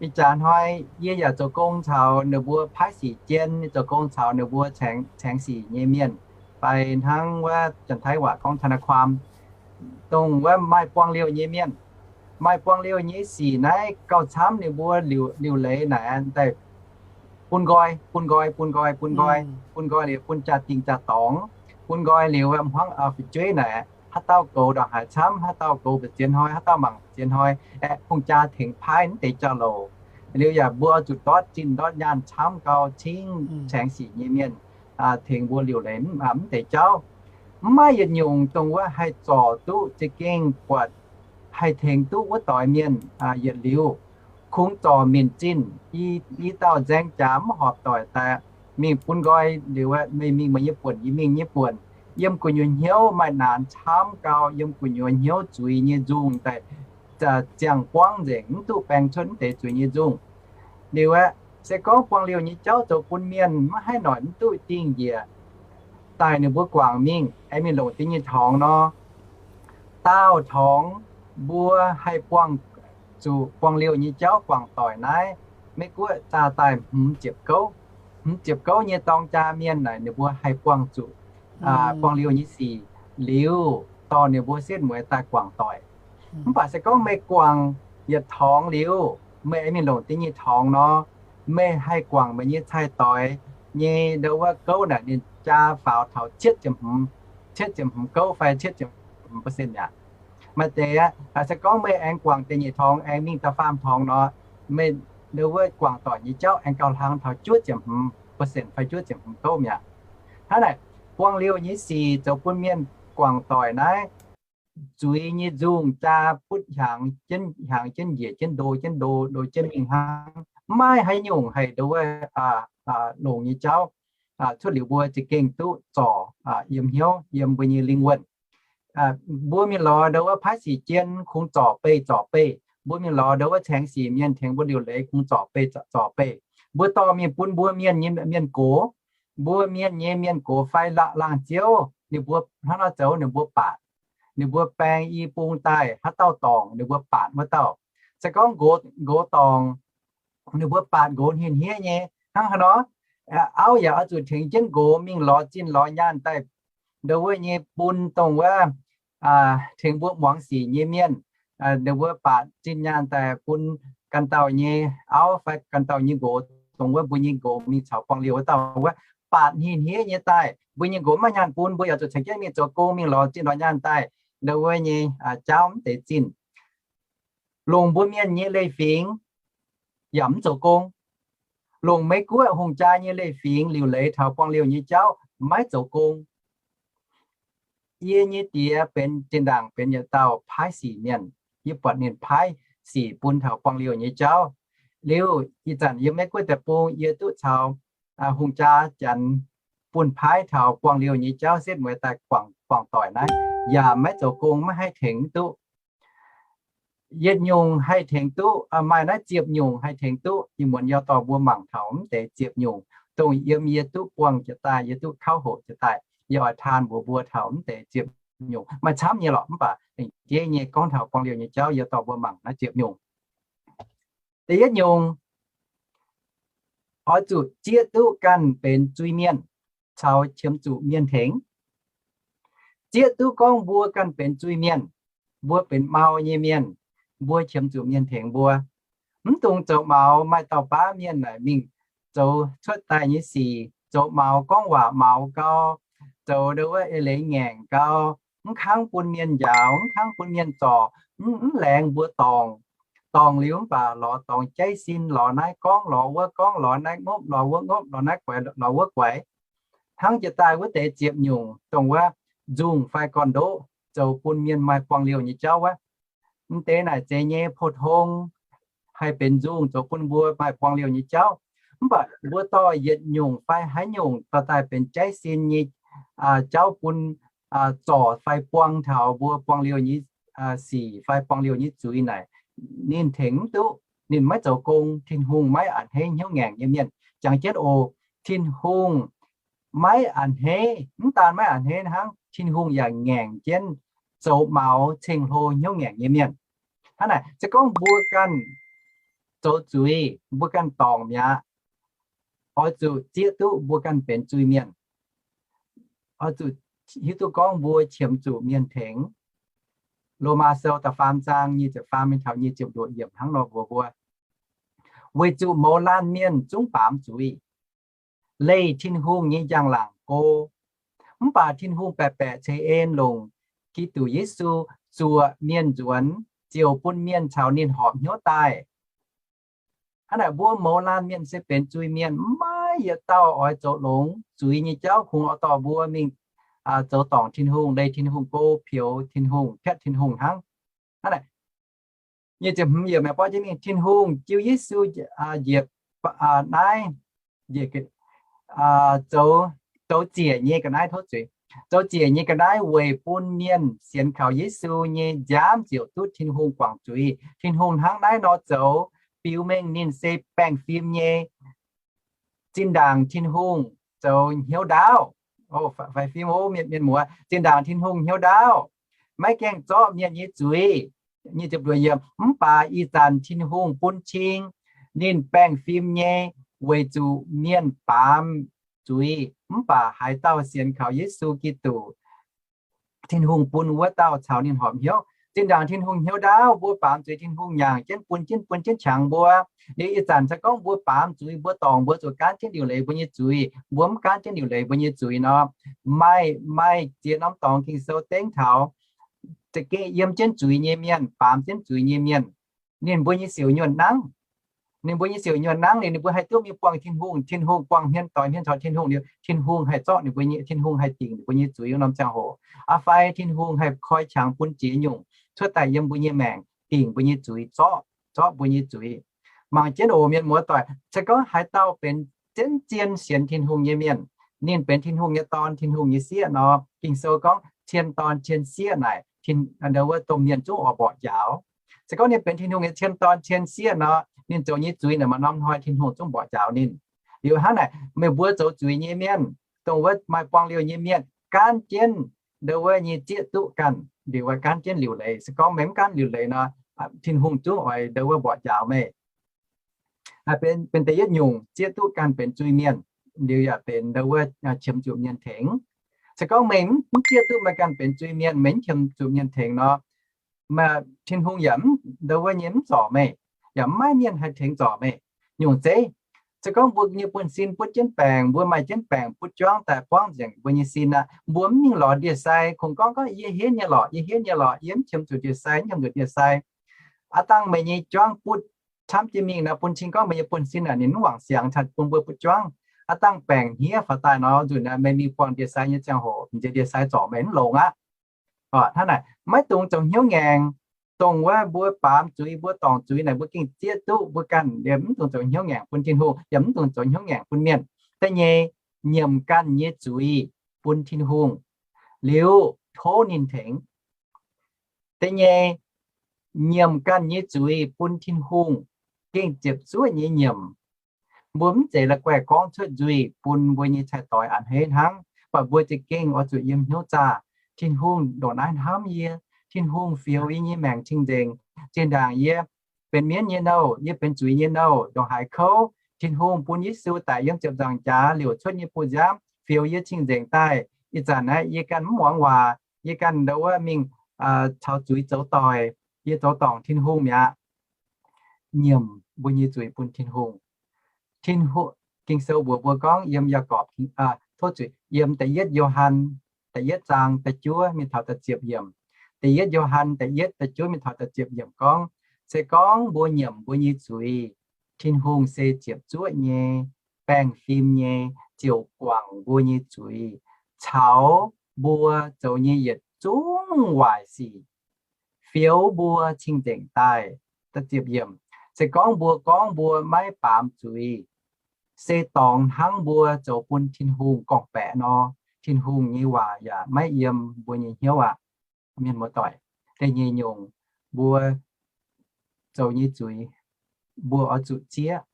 ih jaax hnoi yie yaac zoux gong caux ninh mbuo paaiv sic jien, zoux gong caux ninh mbuo caengx sic nyei mienh, fai hnangv wuov Janx-Taiv waac gorngv ทนายความ, dongh wuov maaih buang liouh nyei mienh. Maaih buang liouh nyei sic naaiv gauh camv ninh mbuo liuc leiz naaic daaih bun nqoi, bun nqoi, bun nqoi, bun nqoi, bun nqoi liuz bun jaa-dingh jaa-dorngx, bun nqoi liuz hmuangv fu'jueiv naaic, haaix dauh goux ndongc haaix camv, haaix dauh goux mbu'ziex hnoi, haaix dauh mangc mbu'ziex hnoi, aeqv, hungh jaa tengx paaiv mv deix jauv-louc. Liuz yaac mbuo oix zuqc ndortv zinh ndortv nyaanh camv gau cingv caengx sic nyei mienh tengx mbuo liuc leiz mv deix jauv. Mv maaih yietc nyungc dongh wuov haih zorc duqv za'gengh buatc haih tengx duqv wuov doix mienh yietc liuz. Kungx zorc minc zinh i, i dauh nzaeng jaax mv horpc doic daaih mingh bun nqoi liuz, meih mingh meih nyei buonc, yie mingh nyei buonc. Yiem gu'nyuoz hnyouv maaih naanx camv gau, yiem gu'nyuoz hnyouv zuiz nyei nzungh daaih ziangh buangv nzengc, mv duqv baeng cuotv mv deix zuiz nyei nzungh. Liuz aeqv, se gorngv buang liouh nyei jauv zoux bun mienh maiv haih noic mv duqv dingh njiec daaih ninh mbuo guangc mingh, aengx mingh longc dingh nyei torngx nor, daauh torngx mbuo haih buangh zuqc buang liouh nyei jauv guangc doic naaiv, Meiv Guoqv zaah daaih hmz ziepc gouv. Hmz ziepc gouv nyei dorng jaa mienh naaic ninh mbuo haih buangh zuqc buang liouh nyei sic liuz, dorh ninh mbuo setv mueiz daaih guangc doic. Mv baac se gorngv meih guangc yietc torngx liuz, meih aengx mingh longc da'nyeic torngx nor, meih haih guangc meih nyei cai-doix nyei ndo wuov gouv naaic ninh jaa faaux taux cietv ziepc hmz, cietv ziepc hmz gouv fai cietv ziepc hmz percent mi'aqv. Maaih deix aqv, se gorngv meih aengx guangc da'nyeic torngx aengx mingh da'faam torngx nor, meih ndo wuov guangc doic nyei jauv aengx gauh hlang taux juov ziepc hmz percent fai juov ziepc hmz gouv mi'aqv. Hnangv naaic, buangh liouh nyei sic zoux bun mienh guangc doic naaiv, zuiz nyei nzungh jaa butv hnyangx jienv hnyangx jienv njiec jienv ndo jienv ndo ndo jienv mingh hnangv. Mv maaih haaix nyungc haih ndo wuov longx nyei jauv cuotv liuz mbuo za'gengh duqv zorc yiem hnyouv yiem mbuo nyei lingh wuonh. Mbuo mingh lorz ndo wuov paaiv sic jien kungx zorc beih zorc beih. Mbuo mingh lorz ndo wuov caengx sic mienh tengx mbuo liuc leiz kungx zorc beih zorc beih. Mbuo dorh mingh bun mbuo mienh nyei mienh gox. Mbuo mienh nyei mienh gox fai laangh ziouv ninh mbuo hnangv nor zoux ninh mbuo baatc. Ninh mbuo baeng i bung daaih haaix dauh dorngc ninh mbuo baatc wuov dauh. Se gorngv nqox dorngc, ninh mbuo baatc nqox hniev hniev nyei hnangv haaix nor. Auv yaac oix zuqc tengx jienv nqox mingh lorz zinh lorz nyaanh daaih ndo wuov nyei bun dongh wuov tengx mbuo muangx sic nyei mienh. Ninh mbuo baatc zinh nyaanh daaih bun ganh dauh nyei auv fai ganh dauh nyei nqox, dongh wuov mbuo nyei nqox mingh caux buangh liouh wuov dauh wuov, baatc hniev hniev nyei daaih. Mbuo nyei nqox maiv nyaanh bun, mbuo yaac zuqc ceix jienv mingh zoux gong mingh lorz zinh lorz nyaanh daaih ndo wuov nyei jauv mv deix zinh. Longc mbuo mienh nyei leiz-fingx yaac mv zoux gong. Longc Meiv Guoqv hungh jaa nyei leiz-fingx liuc leiz taux buangh liouh nyei jauv maiv zoux gong. Yie nyei diex benx zinh ndaangc benx yietc dauh paaiv sic mienh. Yie buatc ninh paaiv sic bun taux buangh liouh nyei jauv. Liuz ih zanc yiem Meiv Guoqv deic-bung yie duqv caux hungh jaa janx bun paaiv taux buangh liouh nyei jauv setv mueiz daaih guangc doic naaiv, yaac maiv zoux gong, maiv haih tengx duqv. Yietc nyungc haih tengx duqv, maaih naaiv ziepc nyungc haih tengx duqv. Ih muonz yie dorh mbuo mangc taux mv deix ziepc nyungc, dongh yiem yie duqv buangh jiez daaih, yie duqv kauv hoqc jiez daaih, yie oix taan mbuox mbuo taux mv deix ziepc nyungc. Maaih camv nyei lorqc, mv baac lengc jeiv nyei gorngv taux buangh liouh nyei jauv yie dorh mbuo mangc naaiv ziepc nyungc. Da'yietv nyungc, oix zuqc zieqv duqv ganh benx zuiz-mienh caux qiemx zuqc mienh tengx. Zieqv duqv gorngv mbuo ganh benx zuiz-mienh, mbuo benx mau nyei mienh, mbuo qiemx zuqc mienh tengx mbuo. Mv dungx zoux maux maaih dauh baav mienh naaic mingh zoux cuotv daaih nyei sic, zoux maux gorngv waac maux gau, zoux ndo wuov eix leiz ngaengc gau, mv kangv bun mienh njaaux, mv kangv bun mienh zorc, mv laengz mbuo dorngc. Dorngc liuz mv baac lorz dorngx jaiv sin, lorz naaiv gorngv lorz wuov gorngv, lorz naaiv ngopv lorz wuov ngopv, lorz naaiv guaix lorz wuov guaix. Hnangv jiex daaih wuov deix ziepc nyungc dongh wuov nzungh fai gorn-ndoqv zoux bun mienh maaih buangh liouh nyei jauv wuov. Mv deix naaic zeiz nyei, pou-tong haih benx nzungh zoux bun mbuo maaih buangh liouh nyei jauv. Mv baac mbuo dorh yietc nyungc fai haaix nyungc dorh daaih benx jaiv sin nyei jauv bun zorc fai buang taux mbuo buangh liouh nyei sic fai buangh liouh nyei zuiz naaic, ninh tengx mv duqv. Ninh maiv zoux gong, Tin-Hungh maiv a'hneiv hnyouv ngaengc nyei mienh. Jangx jienv oc, Tin-Hungh maiv a'hneiv, mv daan maiv a'hneiv hnangv, Tin-Hungh yaac ngaengc jienv zoux maux ceng-hlo hnyouv ngaengc nyei mienh. Hnangv naaic, se gorngv mbuo ganh zoux zuiz, mbuo ganh dorngc mi'aqv, oix zuqc zieqv duqv mbuo ganh benx zuiz-mienh. Oix zuqc hiuv duqv gorngv mbuo qiemx zuqc mienh tengx. Lomaa Sou da'faam zaang nyic ziepc faam mingh taux nyic ziepc luoqc yiemc hnangv nor mbuox mbuo, weic zuqc mouz laanh mienh zungv baamz zuiz, leih Tin-Hungh nyei njang-laangc go. Mv baac Tin-Hungh baeqc baeqc ceix en longc Giduc Yesu zuoqc mienh nzuonx, ziouc bun mienh caux ninh horpc hnyouv daaih. Hnangv naaic, mbuo mouz laanh mienh se benx zuiz-mienh, mv maaih yietc dauh oix zoux longx zuiz nyei jauv. Kungx oix dorh mbuo mingh zoux dorngc Tin-Hungh, leih Tin-Hungh go, peux Tin-Hungh, piatv Tin-Hungh hnangv. Hnangv naaic, nyic ziepc hmz yiemc meih borqv jienv mingh, Tin-Hungh, Ziouv Yesu njiec naaiv, njiec, zoux ziec nyei ga'naaiv, tov zuiz, zoux ziec nyei ga'naaiv weic bun mienh sienx kaux Yesu nyei nziaamv ziouc duqv Tin-Hungh guangc zuiz. Tin-Hungh hnangv naaiv nor zoux, biux mengh ninh se baengh fim nyei. Zinh ndaangc Tin-Hungh zoux hnyouv ndaauv, fai fim, mienh muoz, zinh ndaangc Tin-Hungh hnyouv ndaauv, maiv gaengh zorqv mienh nyei zuiz. Mv baac ih zanc Tin-Hungh bun cing ninh baengh fim nyei, weic zuqc mienh baamz zuiz, mv baac haaix dauh sienx kaux Yesu Giduc, Tin-Hungh bun wuov dauh caux ninh horpc hnyouv. Zinh ndaangc Tin-Hungh hnyouv ndaauv, mbuo baamz zuiz Tin-Hungh nyaangc jienv bun jienv, bun jienv qangx mbuo. Liuz ih zanc se gorngv mbuo baamz zuiz, mbuo dorngc mbuo zuqc gaanv jienv liuc leiz mbuo nyei zuiz, mbuo mv gaanv jienv liuc leiz mbuo nyei zuiz nor, maaih, maaih ziex norm dorngx Ging-Sou dengv taux za'gengh yiem jienv zuiz nyei mienh, baamz jienv zuiz nyei mienh, ninh mbuo nyei siouc nyuonh nangv. Ninh mbuo nyei siouc nyuonh nangv liuz, ninh mbuo haih duqv mingh buangh Tin-Hungh. Tin-Hungh buangh hmien doix hmien caux Tin-Hungh liuz, Tin-Hungh haih zorqv ninh mbuo nyei, Tin-Hungh haih dingc ninh mbuo nyei zuiz wuov norm ziangh hoc. Aa fai Tin-Hungh haih koi qangx bun ziex nyungc cuotv daaih yiem mbuo nyei maengc, dingc mbuo nyei zuiz, zorqv, zorqv mbuo nyei zuiz. Mangc jienv oc, mienh muoz doic, se gorngv haaix dauh benx zien-zien sienx Tin-Hungh nyei mienh, ninh benx Tin-Hungh nyei dorn, Tin-Hungh nyei sieqv nor, Ging-Sou gorngv cien dorn cien sieqv naaic, wuov domh mienh zungv oix mborqv njaaux. Se gorngv ninh benx Tin-Hungh nyei cien dorn cien sieqv nor, ninh zoux nyei zuiz naaic maaih norm hnoi Tin-Hungh zungv mborqv njaaux ninh. Liuz hnangv naaic, meih mbuo zoux zuiz nyei mienh, dongh wuov maaih buangh liouh nyei mienh, gaanv jienv ndo wuov nyei zieqv duqv ganh, liuz wuov gaanv jienv liuc leiz. Se gorngv meih mv gaanv liuc leiz nor, Tin-Hungh zungv oix ndo wuov mborqv njaaux meih. Benx, benx da'yietv nyungc, zieqv duqv ganh benx zuiz-mienh, liuz yaac benx ndo wuov qiemx zuqc mienh tengx. Se gorngv meih mv zieqv duqv meih ganh benx zuiz-mienh, meih mv qiemx zuqc mienh tengx nor, Tin-Hungh yaac ndo wuov nyei mv zorc meih, yaac mv maaih mienh haih tengx zorc meih. Nyungc zeiv, se gorngv mbuo nyei buonv-sin butv jienv baengc, mbuo maaih jienv baengc butv juangv daaih buangv nzengc mbuo nyei sin aqv, mbuo mv mingh lorz ndie-sai, kungx gorngv, gorngv, yie henv nyei lorqc, yie henv nyei lorqc, yie mv qiemx zuqc ndie-sai, mv qiemx zuqc ndie-sai. Aav dangh meih nyei juangv butv camv jienv mingh nor, bun cing gorngv meih nyei buonv-sin aqv, ninh mv wangc siangx caux bun mbuo butv juangv. Aav dangh baengc hniev faaux daaih nor, nzunc aqv, meih mingh buangh ndie-sai nyei ziangh hoc, m'nziex ndie-sai zorc meih mv longx aqv. Hnangv naaic, maiv dungx zoux hnyouv ngaengc. Dongh wuov mbuo baamz zuiz, mbuo dorngc zuiz naaic, mbuo gengh zieqv duqv mbuo ganh, liemh mv dungx zoux hnyouv ngaengc bun Tin-Hungh, yaac mv dungx zoux hnyouv ngaengc bun mienh. Da'nyeic, nyiemc ganh nyei zuiz bun Tin-Hungh, liuz tov ninh tengx. Da'nyeic, nyiemc ganh nyei zuiz bun Tin-Hungh, gengh ziepc zuoqv nyei nyiemc. Mbuo mv zeiz la'guaih gorngv cuotv nzuih bun mbuo nyei cai-doix a'hneiv hnangv, mv baac mbuo za'gengh oix zuqc yiem hnyouv zaah, Tin-Hungh ndongc naaiv hnamv yie, Tin-Hungh fioux yie nyei maengc cing-nzengc. Zinh ndaangc yie benx mienv nyei nouh, yie benx zuiz nyei nouh, ndongc haaix kouv, Tin-Hungh bun Yesu daic yiem ziepc nzaangc jaax liouc cuotv nyei bu nziaamv fioux yie cing-nzengc daaih. Ih zanc naaiv yie ganh mv muangx waac, yie ganh ndo wuov mingh caux zuiz zoux doic, yie zoux dorngc Tin-Hungh mi'aqv. Nyiemc mbuo nyei zuiz bun Tin-Hungh. Ging-Sou mbuox mbuo gorngv yiem Yaagorpc, tov zuiz, yiem da'yietv Yo^han da'yietv zaang da'juov mingh taux da'ziepc yiemc. Da'yietv Yo^han da'yietv da'juov mingh taux da'ziepc yiemc gorngv, se gorngv mbuo nyiemc mbuo nyei zuiz, Tin-Hungh se ziepc zuoqv nyei, baengh fim nyei, ziouc guangc mbuo nyei zuiz caux mbuo zoux nyei yietc zungv waaic sic, fioux mbuo cing-nzengc daaih. Se gorngv mbuo gorngv mbuo maiv baamz zuiz, se dorngx hnangv mbuo zoux bun Tin-Hungh gorngv-baeqc nor, Tin-Hungh nyei waac yaac maiv yiem mbuo nyei hnyouv aqv. Mienh muoz-doic, da'nyeic nyungc, mbuo zoux nyei zuiz, mbuo oix zuqc zieqv.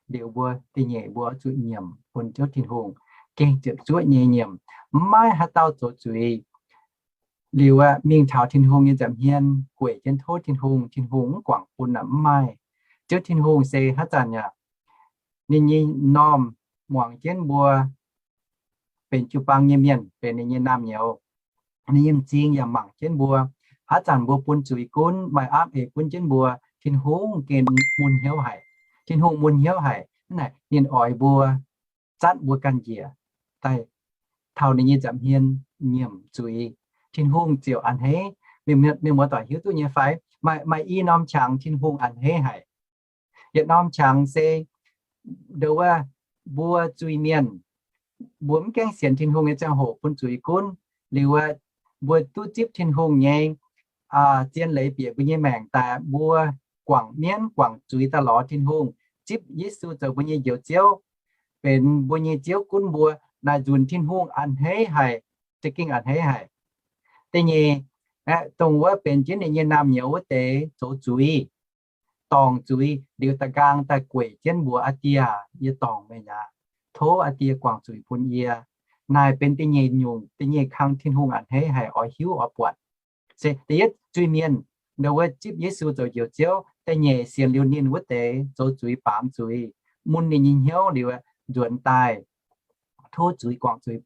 Liuz mbuo da'nyeic mbuo oix zuqc nyiemc bun Ziouv Tin-Hungh, gengh ziepc zuoqv nyei nyiemc. Mv maaih haaix dauh zoux zuiz liuz aqv, mingh taux Tin-Hungh nyei nza'hmien gueic jienv tov Tin-Hungh, Tin-Hungh mv guangc bun aqv, mv maaih. Ziouv Tin-Hungh se haaix zanc yaac ninh nyei m'normh muangx jienv mbuo benx jiu-baang nyei mienh, benx ninh nyei naamh nyouz. Ninh nyei m'zing yaac mangc jienv mbuo. Haaix zanc mbuo bun zuiz gunv, maaih aapv eix gunv jienv mbuo, Tin-Hungh gengh mun hnyouv haic. Tin-Hungh mun hnyouv haic. Hnangv naaic ninh oix mbuo zatv mbuo ganh njiec daaih taux ninh nyei nza'hmien nyiemc zuiz. Tin-Hungh ziouc a'hneiv. Mienh muoz-doic hiuv duqv nyei fai? Maaih, maaih i norm qangx Tin-Hungh a'hneiv haic. Yietc norm qangx se ndo wuov mbuo zuiz-mienh, mbuo mv gaengh sienx Tin-Hungh nyei ziangh hoc bun zuiz gunv. Liuz aqv, mbuo duqv zipv Tin-Hungh nyei zien leiz bieqc mbuo nyei maengc daaih, mbuo guangc mienv guangc zuiz daaih lorz Tin-Hungh, zipv Yesu zoux mbuo nyei Njoux Ziouv, benx mbuo nyei Ziouv gunv mbuo. Naaic nzunc Tin-Hungh a'hneiv haic, za'gengh a'hneiv haic. Da'nyeic, dongh wuov benx jienv ninh nyei naamh nyouz wuov deix zoux zuiz, dorngc zuiz liuz da'nqaang daaih gueic jienv mbuox, Aa Die, yie dorngc meih aqv. Tov Aa Die guangc zuiz bun yie. Naaic benx da'nyeic nyungc, da'nyeic kang Tin-Hungh a'hneiv haic oix hiuv oix buatc. Se da'yietv zuiz-mienh, ndo wuov zipv Yesu zoux Njoux Ziouv. Da'nyeic sienx liuz ninh wuov deix zoux zuiz baamz zuiz, mun ninh nyei hnyouv liuz nzuonx daaih, tov zuiz guangc zuiz,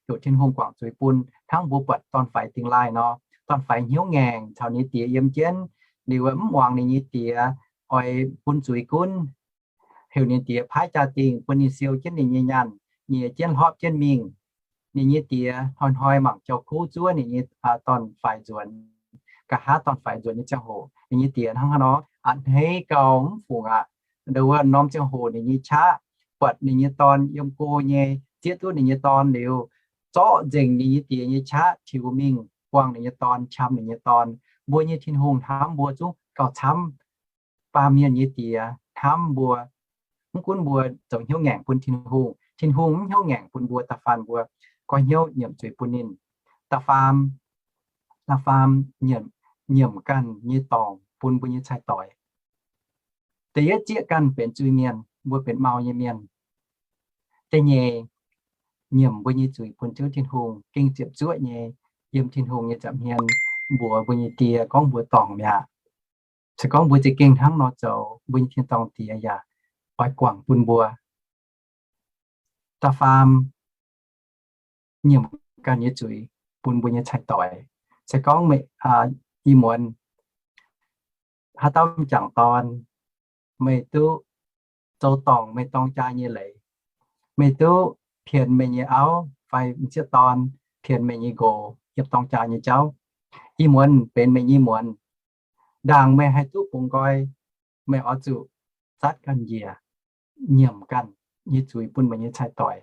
heuc Tin-Hungh guangc zuiz bun, hnangv mbuo buatc dorn-faix dingx laaih nor. dorn-faix hnyouv ngaengc caux ninh nyei diex yiem jienv, liuz mv muangx ninh nyei diex, oix bun zuiz gunv, heuc ninh diex paaiv jaa-dingh bun ninh siou jienv ninh nyei nyaanh, nyiex jienv hlopv jienv mingh. Ninh nyei diex hnoi-hnoi mangc jauv-kuv zuov ninh nyei dorn-faix nzuonx. Nqa'haav dorn-faix nzuonx nyei ziangh hoc, ninh nyei diex hnangv haaix nor a'hneiv gau mv fungc aqv. Ndau wuov norm ziangh hoc ninh nyei qaqv buatc ninh nyei dorn yiem go nyei, zieqv duqv ninh nyei dorn liuz, zorqv nzengc ninh nyei diex nyei qaqv tiux mingh buangh ninh nyei dorn, qam ninh nyei dorn. Mbuo nyei Tin-Hungh hnamv mbuo zungv gauh camv. Baamh mienh nyei diex hnamv mbuo. Mv gunv mbuo zoux hnyouv ngaengc bun Tin-Hungh, Tin-Hungh mv hnyouv ngaengc bun mbuo. Da'faanh mbuo goiv hnyouv nyiemc zuiz bun ninh. Da'faam, da'faam, nyiemc, nyiemc ganh nyei dorngc bun mbuo nyei cai-doix. Da'yietv, zieqv ganh benx zuiz-mienh, mbuo benx mau nyei mienh. Da'nyeic, nyiemc mbuo nyei zuiz bun Ziouv Tin-Hungh, gengh ziepc zuoqv nyei, yiem Tin-Hungh nyei nza'hmien mbuox mbuo nyei die gorngv mbuo dorngc mi'aqv. Se gorngv mbuo za'gengh hnangv nor zoux, mbuo nyei tin-dorngh Diex yaac oix guangc bun mbuo. Da'faam, nyiemc ganh nyei zuiz bun mbuo nyei cai-doix. Se gorngv meih, ih muonz haaix dauh m'jangc dorn, meih duqv zoux dorngc meih dorng jaa nyei leiz, meih duqv pienx meih nyei auv fai m'sieqv dorn, pienx meih nyei nqox yiem dorng jaa nyei jauv, ih muonz benx meih nyei muonz. Ndaangc meih haih duqv bungx nqoi, meih oix zuqc zatv ganh njiec, nyiemc ganh nyei zuiz bun meih nyei cai-doix.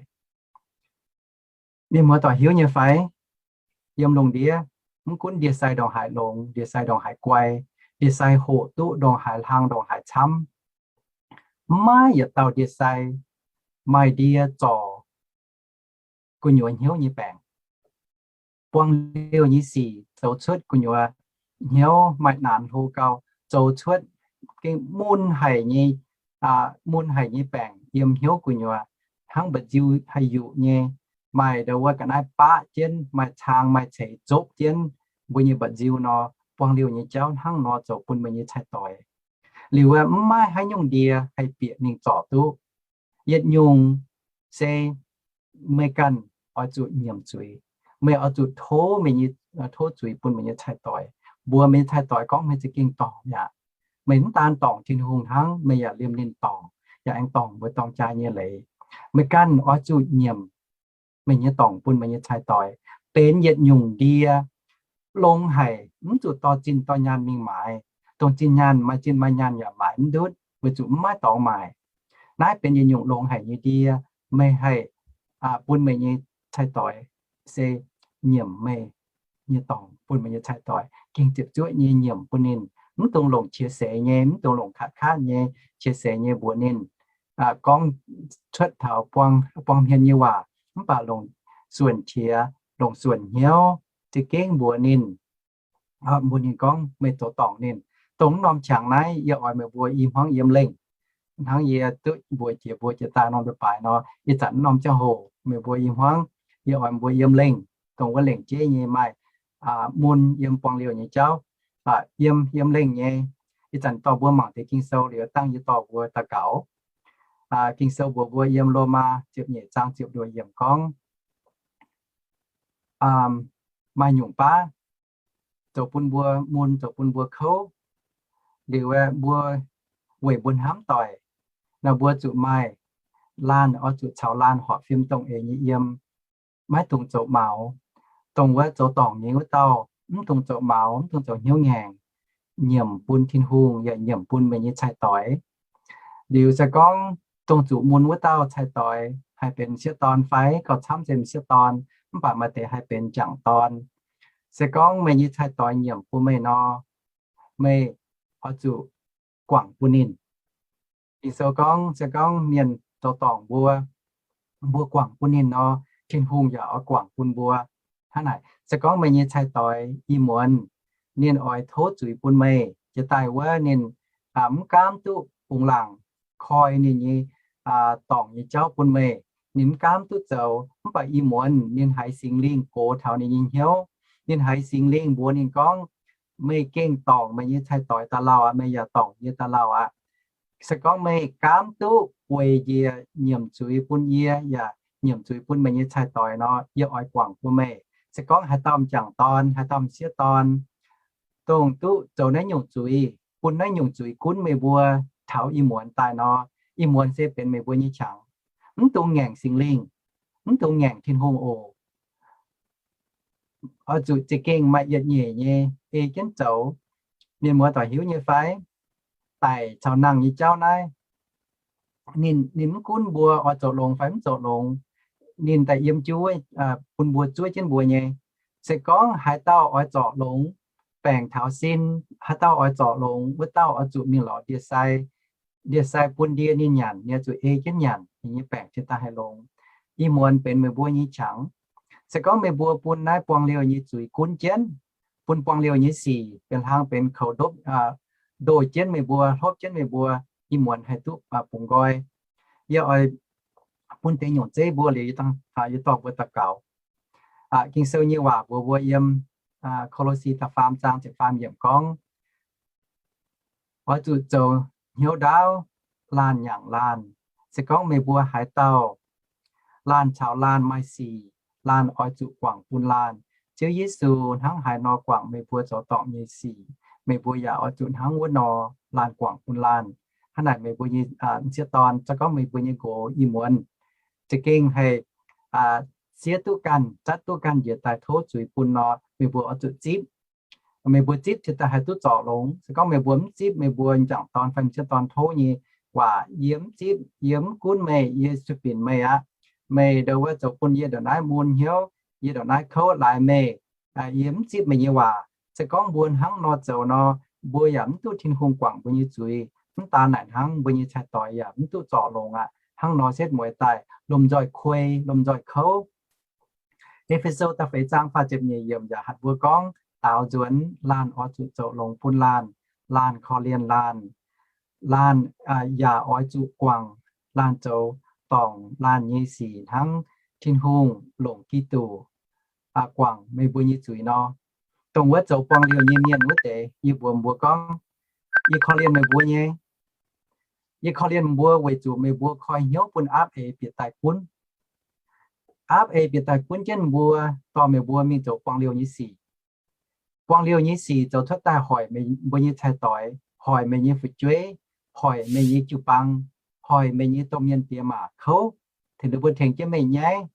Mienh muoz-doic hiuv nyei fai? Yiem lungh ndiev, mv gunv ndie-sai ndongc haaix longx, ndie-sai ndongc haaix guai, ndie-sai hoqc duqv ndongc haaix hlang ndongc haaix camv, mv maaih yietc dauh ndie-sai maaih ndie zorc gu'nyuoz hnyouv nyei baengc. Buang liouh nyei sic zoux cuotv gu'nyuoz hnyouv maaih naanx hlo gau, zoux cuotv gengh mun haic nyei, mun haic nyei baengc yiem hnyouv gu'nyuoz, hnangv mba'nziu haih yuqc nyei, maaih ndau wuov ga'naaiv baqv jienv, maaih caang maaih ceix zopv jienv mbuo nyei mba'nziu nor, buang liouh nyei jauv hnangv nor zoux bun meih nyei cai-doix. Liuz wuov mv maaih haaix nyungc ndie haih bieqc ninh zorc duqv. Yietc nyungc se meih ganh oix zuqc nyiemc zuiz. Meih oix zuqc tov meih nyei, tov zuiz bun meih nyei cai-doix, mbuox meih nyei cai-doix gorngv meih za'gengh dorngc mi'aqv. Meih mv daan dorngc Tin-Hungh hnangv, meih yaac liemh ninh dorngc, yaac aengx dorngc mbuo dorng jaa nyei leiz. Meih ganh oix zuqc nyiemc meih nyei dorngc bun meih nyei cai-doix. Benx yietc nyungc ndie longx haic, mv zuqc dorh zinh dorh nyaanh mingh maaiz. Dongh zinh nyaanh, maaih zinh maaih nyaanh yaac maaiz mv ndutv, weic zuqc mv maaih dorngx maaic. Naaiv benx yietc nyungc longx haic nyei ndie, meih haih bun meih nyei cai-doix se nyiemc meih nyei dorngc bun meih nyei cai-doix, gengh ziepc zuoqv nyei nyiemc bun ninh. Mv dungx longc qiex seix nyei, mv dungx longc katv katv nyei, qiex seix nyei mbuox ninh, gorngv cuotv taux buang hmien nyei waac, mv baac longc suonc qiex, longc suonc hnyouv za'gengh mbuox ninh, mbuox ninh gorngv meih zoux dorngc ninh. Dongh norm qangx naaiv yie oix meih mbuo i hmuangv yiem lengh. Hnangv yie duqv mbuox jiex mbuo jiex daaih norm leiz-baaix nor, ih zanc norm ziangh hoc meih mbuo i hmuangv, yie oix mbuo yiem lengh, dongh wuov lengc jeiv nyei maaih mun yiem buang liouh nyei jauv, yiem, yiem lengh nyei. Ih zanc dorh mbuo mangc deix Ging-Sou liuz dangh yie dorh mbuo daux gaux. Ging-Sou mbuox mbuo yiem Lomaa ziepc nyeic zaang ziepc luoqc yiemc gorngv, maaih nyungc baav zoux bun mbuo mun, zoux bun mbuo kouv. Liuz aeqv, mbuo weic mbuo hnamv doic nor, mbuo zuqc maaih laanh, oix zuqc caux laanh horpc fim dongh eix nyei yiem, maiv dungx zoux maux. Dongh wuov zoux dorngc nyei wuov dauh, mv dungx zoux maux, mv dungx zoux hnyouv ngaengc, nyiemc bun Tin-Hungh yaac nyiemc bun meih nyei cai-doix. Liuz se gorngv dongh zuqc mun wuov dauh cai-doix haih benx sieqv dorn fai gauh camv se m'sieqv dorn, mv baac maaih deix haih benx m'jangc dorn. Se gorngv meih nyei cai-doix nyiemc bun meih nor, meih oix zuqc guangc bun ninh. Ging-Sou gorngv, se gorngv mienh zoux dorngc mbuo, mbuo guangc bun ninh nor, Tin-Hungh yaac oix guangc bun mbuo. Hnangv naaic, se gorngv meih nyei cai-doix ih muonz ninh oix tov zuiz bun meih, jiex daaih wuov ninh mv gaamv duqv bungx laangc koi ninh nyei dorngc nyei jauv bun meih. Ninh mv gaamv duqv zoux, mv baac ih muonz ninh haiz Singx Lingh gox taux ninh nyei hnyouv. Ninh haiz Singx Lingh mbuox ninh gorngv, meih gengh dorngc meih nyei cai-doix da'lauh aqv, meih yaac dorngc yie da'lauh aqv. Se gorngv meih gaamv duqv weic njiec nyiemc zuiz bun yie yaac nyiemc zuiz bun meih nyei cai-doix nor, yie oix guangc bun meih. Se gorngv haaix dauh m'jangc dorn, haaix dauh m'sieqv dorn, dongh duqv zoux naaiv nyungc zuiz, bun naaiv nyungc zuiz gunv meih mbuo taux ih muonz daaih nor, ih muonz se benx meih mbuo nyei qangx. Mv dungx ngaengc Singx Lingh, mv dungx ngaengc Tin-Hungh oc. Oix zuqc za'gengh maaih yietc nyeic nyei ei jienv zoux. Mienh muoz doic hiuv nyei fai? Daic caux nangh nyei jauv naaiv, ninh, ninh mv gunv mbuo oix zoux longx fai mv zoux longx, ninh daaih yiem jienv wuov, bun mbuo zuov jienv mbuo nyei. Se gorngv haaix dauh oix zorc longx, baengc taux sin, haaix dauh oix zorc longx, wuov dauh oix zuqc mingh lorz ndie-sai. Ndie-sai bun ndie ninh nyanc, ninh oix zuqc ei jienv nyanc, ninh nyei baengc cingx daaih haih longx. Ih muonz benx meih mbuo nyei qangx. Se gorngv meih mbuo bun naaiv buang liouh nyei zuiz gunv jienv, bun buang liouh nyei sic benx hlang benx koux ndopv, ndoh jienv meih mbuo, hlopv jienv meih mbuo, ih muonz haih duqv bungx nqoi. Yie oix bun deix nyungc zeiv mbuo liuz, yie dorh mbuo daux gaux. Ging-Sou nyei waac mbuox mbuo yiem Ko^lo^si da'faam zaang ziepc faam yiemc gorngv, oix zuqc zoux hnyouv ndaauv laanh nyaangc laanh. Se gorngv meih mbuo haaix dauh laanh caux laanh maaih sic, laanh oix zuqc guangc bun laanh. Ziouv Yesu hnangv haaix nor guangc meih mbuo zoux dorngc nyei sic, meih mbuo yaac oix zuqc hnangv wuov nor laanh guangc bun laanh. Hnangv naaic meih mbuo nyei m'sieqv dorn, se gorngv meih mbuo nyei nqox ih muonz za'gengh haih siev duqv ganh, zatv duqv ganh njiec daaih tov zuiz bun nor, meih mbuo oix zuqc zipv. Meih mbuo zipv cingx daaih haih duqv zorc longx. Se gorngv meih mbuo mv zipv, meih mbuo m'jangc dorn fai m'sieqv dorn tov nyei waac, yie mv zipv, yie mv gunv meih, yie sueih binc meih aqv. Meih ndongc wuov zoux bun yie ndongc naaiv mun hnyouv, yie ndongc naaiv kouv laaix meih, yie mv zipv meih nyei waac. Se gorngv mbuo hnangv nor zoux nor, mbuo yaac mv duqv Tin-Hungh guangc mbuo nyei zuiz. Mv daan naaic hnangv, mbuo nyei cai-doix yaac mv duqv zorc longx aqv. Hnangv nor setv mueiz daaih lomh nzoih kuei, lomh nzoih kouv. E^fe^so da'feix zaang faah ziepc nyeic yiemc yaac hatc mbuo gorngv, daaux nzuonx laanh oix zuqc zoux longx bun laanh, laanh korv-lienh laanh, laanh yaac oix zuqc guangc laanh zoux dorngc laanh nyei sic hnangv Tin-Hungh longc Giduc guangc meih mbuo nyei zuiz nor. Dongh wuov zoux buang liouh nyei mienh wuov deix, yie mbuox mbuo gorngv, yie korv-lienh meih mbuo nyei. Yie korv-lienh mbuo weic zuqc meih mbuo koi hnyouv bun aapv eix bieqc daaih gunv. Aapv eix bieqc daaih gunv jienv mbuo, dorh meih mbuo mingh zoux buang liouh nyei sic. Buang liouh nyei sic zoux cuotv daaih hoic meih mbuo nyei cai-doix, hoic meih nyei fu'jueiv, hoic meih nyei jiu-baang, hoic meih nyei domh mienh diex maac kouv, tengx ninh mbuo tengx jienv meih nyaiv,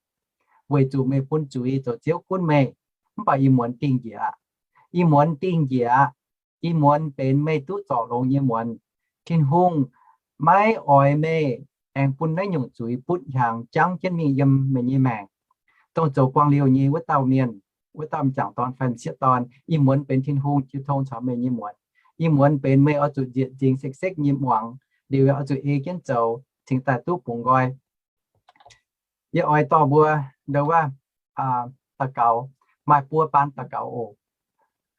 weic zuqc meih bun zuiz zoux Ziouv gunv meih. Mv baac ih muonz dingh njiec aqv. Ih muonz dingh njiec aqv. Ih muonz benx meih duqv zorc longx nyei muonz. Tin-Hungh maiv oix meih aengx bun naaiv nyungc zuiz butv hiaangx jangv jienv mingh yiem meih nyei maengc. Dongh zoux buang liouh nyei wuov dauh mienh, wuov dauh m'jangc dorn fai m'sieqv dorn, ih muonz benx Tin-Hungh jiu tong caux meih nyei muonz. Ih muonz benx meih oix zuqc nzieqc nzingx sekv-sekv nyei muangx, liuz oix zuqc ei jienv zoux cingx daaih duqv bungx nqoi. Yie oix dorh mbuo ndongc wuov daux gaux, maaih buo baan daux gaux oc.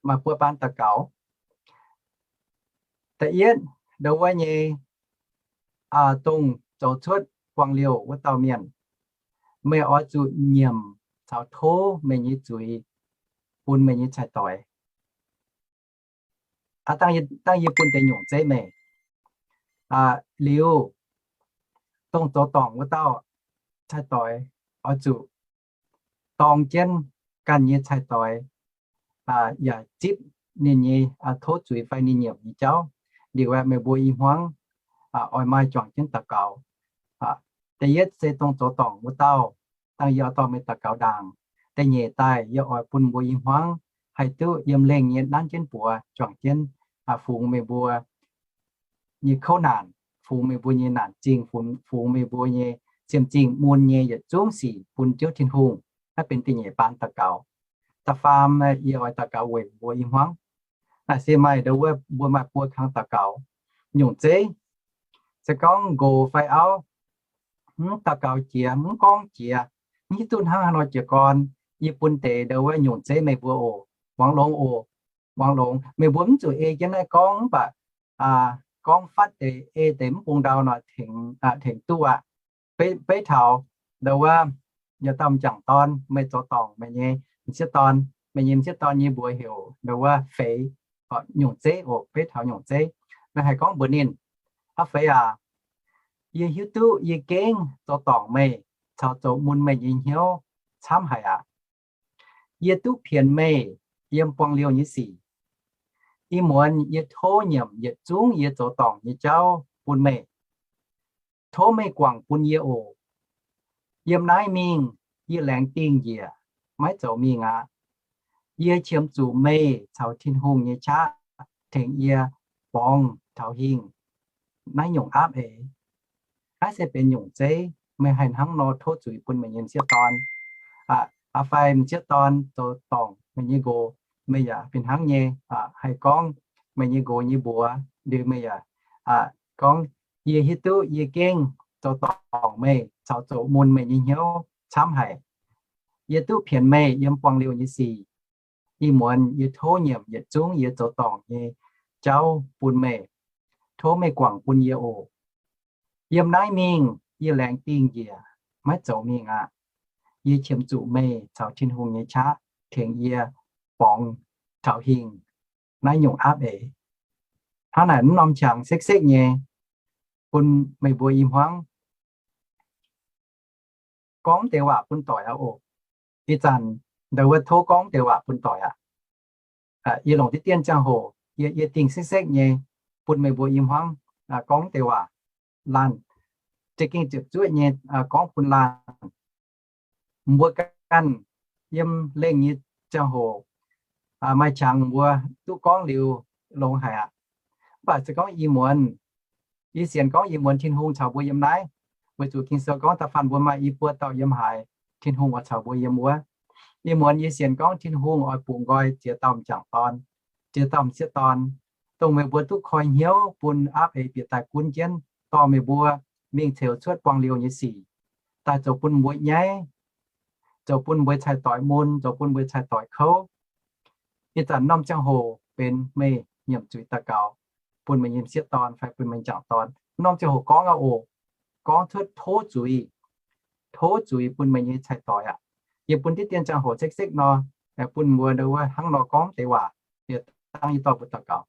Maaih buo baan daux gaux. Da'yietv, ndongc wuov nyei, dongh zoux cuotv buang liouh wuov dauh mienh, meih oix zuqc nyiemc caux tov meih nyei zuiz bun meih nyei cai-doix. Dangh yie bun deix nyungc zeiv meih. Liuz, dongh zoux dorngc wuov dauh cai-doix oix zuqc dorng jienv ganh nyei cai-doix, yaac zipv ninh nyei tov zuiz fai ninh nyiemc nyei jauv. Liuz aeqv, meih mbuo i hmuangv oix maaih juangc jienv daux gaux. Da'yietv se dongh zoux dorngc wuov dauh, dangh yie oix dorh meih daux gaux ndaangc. Da'nyeic daaih yie oix bun mbuo i hmuangv haih duqv yiem lengh nyei nanv jienv buoz juangc jienv, fungx meih mbuo nyei kouv naanc, fungx meih mbuo nyei naanc zingh, fungx meih mbuo nyei siemv zingh mun nyei yietc zungv sic bun Ziouv Tin-Hungh. Naaiv benx da'nyeic baan daux gaux. Da'faam, yie oix daux gaux weic mbuo i hmuangv. Naaiv se maaih ndongc wuov mbuo maaih buo kang daux gaux. Nyungc zeiv, se gorngv nqox fai auv mv daux gaux jiex, mv gorngv jiex, mv hiuv duqv hnangv haaix nor jiez gorn, yie bun deix ndongc wuov nyungc zeiv meih mbuo oc. Muangx longx oc. Muangx longx. Meih mbuo mv zuqc ei jienv naaiv gorngv, mv baac gorngv fatv deix, ei deix mv bung ndau nor tengx duqv aqv. Beiv taux ndongc wuov yietc dauh m'jangc dorn, meih zoux dorngc meih nyei m'sieqv dorn, meih nyei m'sieqv dorn nyei mbuox heuc ndongc wuov feix, nyungc zeiv oc. Beiv taux nyungc zeiv, meih haih gorngv mbuox ninh, Aa feix aac, yie hiuv duqv yie gengh zoux dorngc meih caux zoux mun meih nyei hnyouv camv haic aqv. Yie duqv pienx meih yiem buangh liouh nyei sic. Ih muonz yie tov nyiemc yietc zungv yie zoux dorngc nyei jauv bun meih. Tov meih guangc bun yie oc. Yiem naaiv mingh yie laengz dingh njiec, maiv zoux mingh aqv. Yie qiemx zuqc meih caux Tin-Hungh nyei qaqv tengx yie borngz taux hingh naaiv nyungc aapv eix. Naaiv se benx nyungc zeiv, meih haih hnangv nor tov zuiz bun meih nyei m'sieqv dorn. Aa fai m'sieqv dorn zoux dorngc meih nyei nqox, meih yaac fih hnangv nyei haih gorngv meih nyei nqox nyei mbuox liuz, meih yaac gorngv, yie hiuv duqv yie gengh zoux dorngc meih caux zoux mun meih nyei hnyouv camv haic. Yie duqv pienx meih yiem buangh liouh nyei sic. Ih muonz yie tov nyiemc yietc zungv yie zoux dorngc nyei jauv bun meih. Tov meih guangc bun yie oc. Yiem naaiv mingh yie laengz dingh njiec, maiv zoux mingh aqv. Yie qiemx zuqc meih caux Tin-Hungh nyei qaqv tengx yie borngz taux hingh naaiv nyungc aapv eix. Hnangv naaic, m'norm qangx sekv-sekv nyei bun meih mbuo i hmuangv gorngv deix waac bun doic aqv oc. Ih zanc ndau wuov tov gorngv deix waac bun doic aqv. Yie longc diqv dien ziangh hoc yie, yie dingh sekv-sekv nyei bun meih mbuo i hmuangv gorngv deix waac laanh, za'gengh ziepc zuoqv nyei gorngv bun laanh. Mbuo ganh yiem lengh nyei ziangh hoc maaih qangx mbuo duqv gorngv liuz longx haic aqv. Mv baac se gorngv ih muonz, yie sienx gorngv ih muonz Tin-Hungh caux mbuo yiem naaiv, weic zuqc Ging-Sou gorngv da'faanh mbuo maaih i buo dauh yiem haaix, Tin-Hungh oix caux mbuo yiem wuov. Ih muonz yie sienx gorngv Tin-Hungh oix bungx nqoi ziex dauh m'jangc dorn, ziex dauh m'sieqv dorn, dongh meih mbuo duqv koi hnyouv bun aapv eix bieqc daaih gunv jienv dorh meih mbuo mingh ceux cuotv buangh liouh nyei sic, daaih zoux bun mbuo nyaiv, zoux bun mbuo cai-doic mun, zoux bun mbuo cai-doic kouv. Ih zanc norm ziangh hoc benx meih nyiemc zuiz daux gaux bun meih nyei m'sieqv dorn fai bun meih m'jangc dorn. Norm ziangh hoc gorngv aqv oc. Gorngv cuotv tov zuiz, tov zuiz bun meih nyei cai-doic aqv. Yie bun diqv dien ziangh hoc sekv-sekv nor, bun mbuo hnangv nor gorngv deix waac, dangv yie dorh mbuo daux gaux.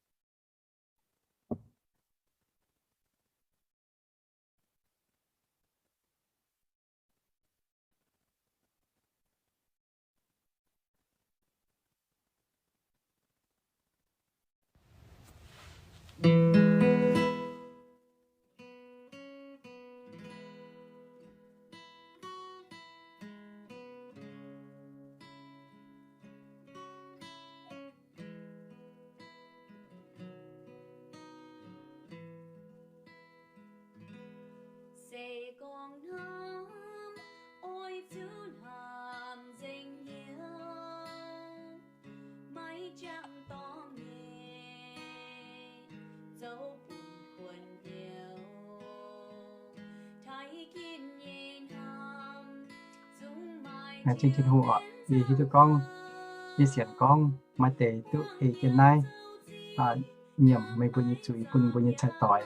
Zingh Tin-Hungh oc, yie hiuv duqv gorngv, yie sienx gorngv maaih deix duqv ei jienv naaiv nyiemc meih mbuo nyei zuiz bun mbuo nyei cai-doic.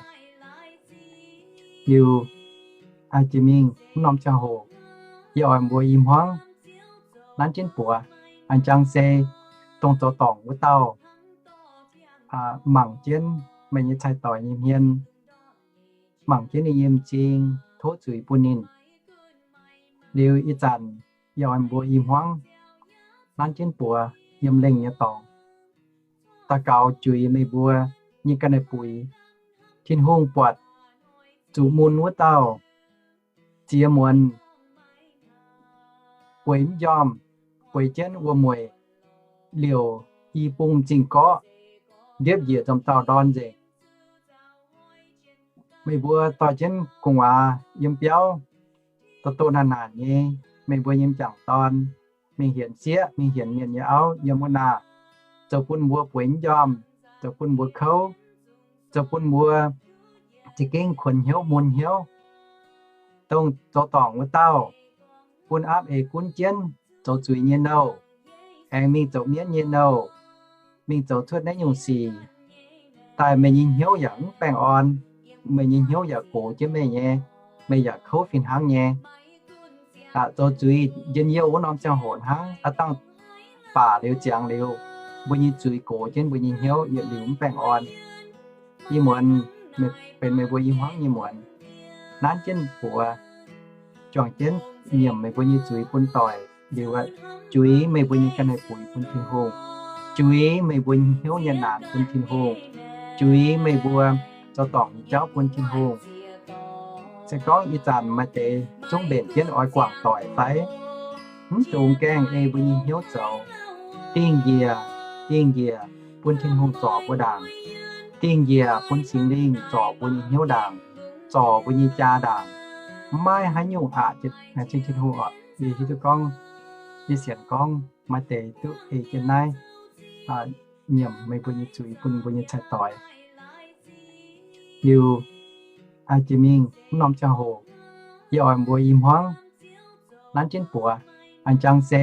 Liuz, jiex mingh mv norm ziangh hoc, yie oix mbuo i hmuangv nanv jienv buoz, a'jang se dongh zoux dorngc wuov dauh mangc jienv meih nyei cai-doic nyei hmien, mangc jienv ninh nyei m'zing, tov zuiz bun ninh. Liuz ih zanc yie oix mbuo i hmuangv nanv jienv buoz yiem lengh nyei dorngx, daux gaux juix meih mbuo nyei ga'naaiv-buix. Tin-Hungh buatc zuqc mun wuov dauh ziex muonz bueix mv njormh, bueix jienv wuom-mueic liouc i bung m'zing gorqv, ndiepv njiec nzomc dauh ndorn nzengc. Meih mbuo dorh jienv gu'nguaaz yiem biauv, doh doh naanc naanc nyei, meih mbuo nyei m'jangc dorn mingh hienx sieqv, mingh hienx mienh nyei auv yiem wuov naaic, zoux bun mbuo bueix mv njormh, zoux bun mbuo kouv, zoux bun mbuo za'gengh kuonx hnyouv mun hnyouv. Dongh zoux dorngc wuov dauh, bun aapv eix gunv jienv zoux zuiz nyei nouh, aengx mingh zoux mienv nyei nouh, mingh zoux cuotv naaiv nyungc sic, daaih meih nyei hnyouv yaac mv baengh orn, meih nyei hnyouv yaac gox jienv meih nyei, meih yaac kouv fih hnangv nyei. Zoux zuiz njien-youh wuov norm ziangh hoc hnangv, aav dangh baac liuz ziangx liuz, mbuo nyei zuiz gox jienv mbuo nyei hnyouv yietc liuz mv baengh orn. Ih muonz benx meih mbuo i hmuangv nyei muonz. Nanv jienv buoz, juangc jienv nyiemc meih mbuo nyei zuiz bun doic. liuz, juix meih mbuo nyei ga'naaiv-buix bun Tin-Hungh, juix meih mbuo hnyouv nyei naanc bun Tin-Hungh, juix meih mbuo zoux dorngc nyei jauv bun Tin-Hungh. Se gorngv ih zanc maaih deix zungv mbenc jienv oix guangc doic fai? Mv dungx gaengh ei mbuo nyei hnyouv zoux. Dingh njiec, dingh njiec bun Tin-Hungh zorc mbuo ndaangc. Dingh njiec bun Singx Lingh zorc mbuo nyei hnyouv ndaangc, zorc mbuo nyei jaa ndaangc. Mv maaih haaix nyungc aqc, Tin-Hungh oc, yie hiuv duqv gorngv, yie sienx gorngv maaih deix duqv ei jienv naaiv nyiemc meih mbuo nyei zuiz bun mbuo nyei cai-doix. Liuz, jiex mingh wuov norm ziangh hoc, yie oix mbuox i hmuangv nanv jienv buoz, a'jang se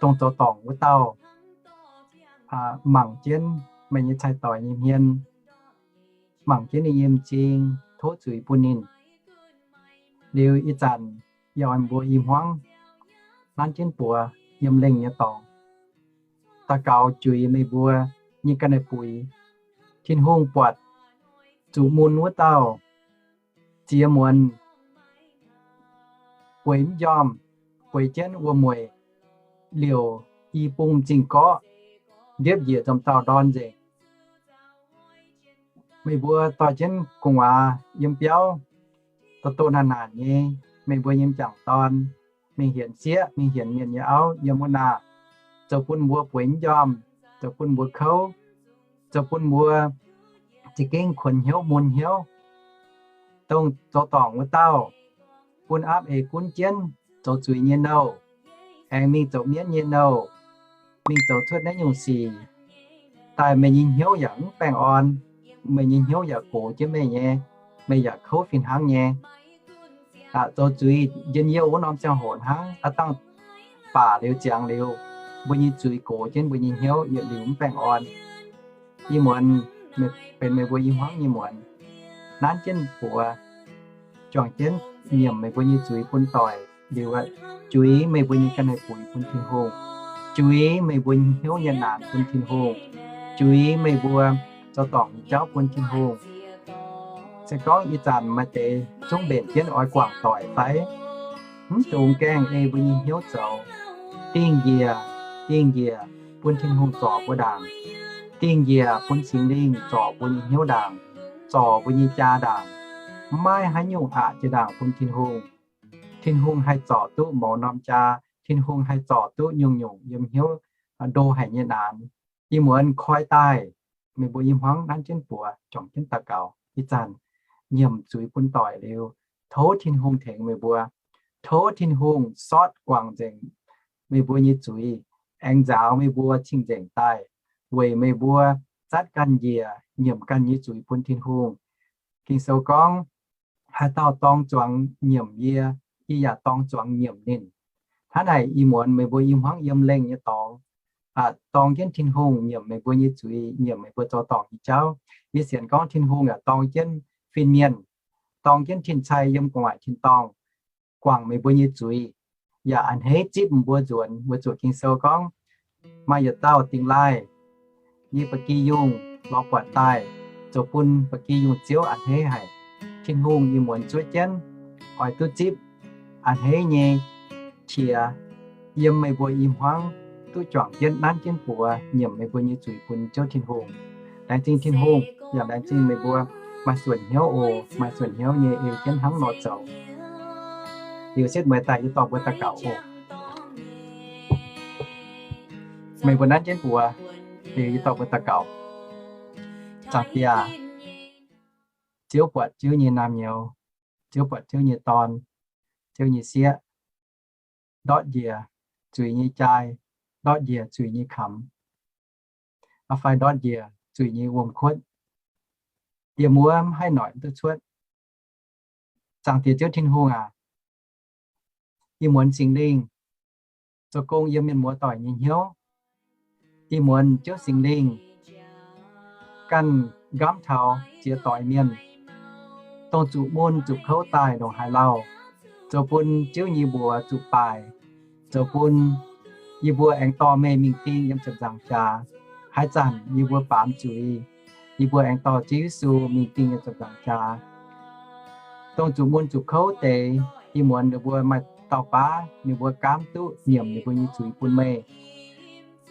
dongh zoux dorngc wuov dauh mangc jienv meih nyei cai-doix nyei hmien, mangc jienv ninh nyei m'zing, tov zuiz bun ninh. Liuz ih zanc yie oix mbuox i hmuangv nanv jienv buoz yiem lengh nyei dorngx, daux gaux juix meih mbuo nyei ga'naaiv-buix. Tin-Hungh buatc zuqc mun wuov dauh ziex muonz bueix mv njormh, bueix jienv wuom-mueic, liouc i bung m'zing gorqv, ndiepv njiec nzomc dauh ndorn nzengc. Meih mbuo dorh jienv gu'nguaaz yiem biauv, doh doh naanc naanc nyei, meih mbuo nyei m'jangc dorn mingh hienx sieqv, mingh hienx mienh nyei auv yiem wuov naaic, zoux bun mbuo bueix mv njormh, zoux bun mbuo kouv, zoux bun mbuo za'gengh kuonx hnyouv mun hnyouv. Dongh zoux dorngc wuov dauh bun aapv eix gunv jienv zoux zuiz nyei nouh, aengx mingh zoux mienv nyei nouh, mingh zoux cuotv naaiv nyungc sic, daaih meih nyei hnyouv yaac mv baengh orn, meih nyei hnyouv yaac gox jienv meih nyei, meih yaac kouv fih hnangv nyei. Zoux zuiz njien-youh wuov norm ziangh hoc hnangv, aav dangh baac liuz ziangx liuz, mbuo nyei zuiz gox jienv mbuo nyei hnyouv yietc liuz mv baengh orn. Ih muonz benx meih mbuo i hmuangv nyei muonz. Nanv jienv buoz, juangc jienv nyiemc meih mbuo nyei zuiz bun doic liuz, juix meih mbuo nyei ga'naaiv-buix bun Tin-Hungh, juix meih mbuo hnyouv nyei naanc bun Tin-Hungh, juix meih mbuo zoux dorngc nyei jauv bun Tin-Hungh. Se gorngv ih zanc maaih deix zungv mbenc jienv oix guangc doic fai? Mv dungx gaengh ei mbuo nyei hnyouv zoux. Dingh njiec, dingh njiec bun Tin-Hungh zorc mbuo ndaangc. Dingh njiec bun Singx Lingh zorc mbuo nyei hnyouv ndaangc, zorc mbuo nyei jaa ndaangc. Mv maaih haaix nyungc aqc jiex ndaangc bun Tin-Hungh. Tin-Hungh haih zorc duqv mouz norm jaa. Tin-Hungh haih zorc duqv nyungc-nyungc yiem hnyouv ndo haic nyei naanc. Ih muonz koi daaih, meih mbuo i hmuangv nanv jienv buoz, juangc jienv daux gaux. Ih zanc nyiemc zuiz bun doic liuz, tov Tin-Hungh tengx meih mbuo. Tov Tin-Hungh sortv guangc nzengc meih mbuo nyei zuiz, aengx nzaaux meih mbuo cing-nzengc daaih, weic meih mbuo zatv ganh njiec, nyiemc ganh nyei zuiz bun Tin-Hungh. Ging-Sou gorngv, haaix dauh dorng zuangx nyiemc yie, yie yaac dorng zuangx nyiemc ninh. Hnangv naaic, ih muonz meih mbuo i hmuangv yiem lengh nyei dorngx, dorng jienv Tin-Hungh nyiemc meih mbuo nyei zuiz, nyiemc meih mbuo zoux dorngc nyei jauv. Yie sienx gorngv Tin-Hungh yaac dorng jienv fin-mienh, dorng jienv tin-cai yiem gu'nguaaic tin-dorngh, guangc meih mbuo nyei zuiz, yaac a'hneiv zipv mbuo nzuonx. Weic zuqc Ging-Sou gorngv, maaih yietc dauh dingx laaih nyei ba'gi yungh lorz buatc daaih, zoux bun ba'gi yungh ziouv a'hneiv haic. Tin-Hungh ih muonz zuov jienv oix duqv zipv a'hneiv nyei qiex yiem meih mbuo i hmuangv, duqv juangc jienv nanv jienv buoz nyiemc meih mbuo nyei zuiz bun Ziouv Tin-Hungh. Laengz zingh Tin-Hungh, yaac laengz zingh meih mbuo maaih suonc hnyouv oc. Maaih suonc hnyouv nyei ei jienv hnangv nor zoux. Liuz setv mueiz daaih yie dorh mbuo daux gaux oc. Meih mbuo nanv jienv buoz, liuz yie dorh mbuo daux gaux. Zaangc Diex, Ziouv buatc Ziouv nyei naamh nyouz, Ziouv buatc Ziouv nyei dorn, Ziouv nyei sieqv, ndortv njiec zuiz nyei jai, ndortv njiec zuiz nyei kamx, fai ndortv njiec zuiz nyei wuom-kuotv. Yiem wuov mv haih noic duqv cuotv. Zaangc Diex Ziouv Tin-Hungh aac, ih muonz Singx Lingh zoux gong yiem mienh muoz doic nyei hnyouv. Ih muonz Ziouv Singx Lingh ganh nqamv taux ziex doix mienh, dongh zuqc mun zuqc kouv daaih ndongc haaix lauh, zoux bun Ziouv nyei mbuox zuqc baaic, zoux bun yie mbuo aengx dorh meih mingh ding yiem ziepc nzaangc jaax. Haaix zanc yie mbuo baamz zuiz, yie mbuo aengx dorh Ziouv Yesu mingh ding yiem ziepc nzaangc jaax. Dongh zuqc mun zuqc kouv deix, ih muonz ninh mbuo maaih dauh baav ninh mbuo gaamv duqv nyiemc ninh mbuo nyei zuiz bun meih.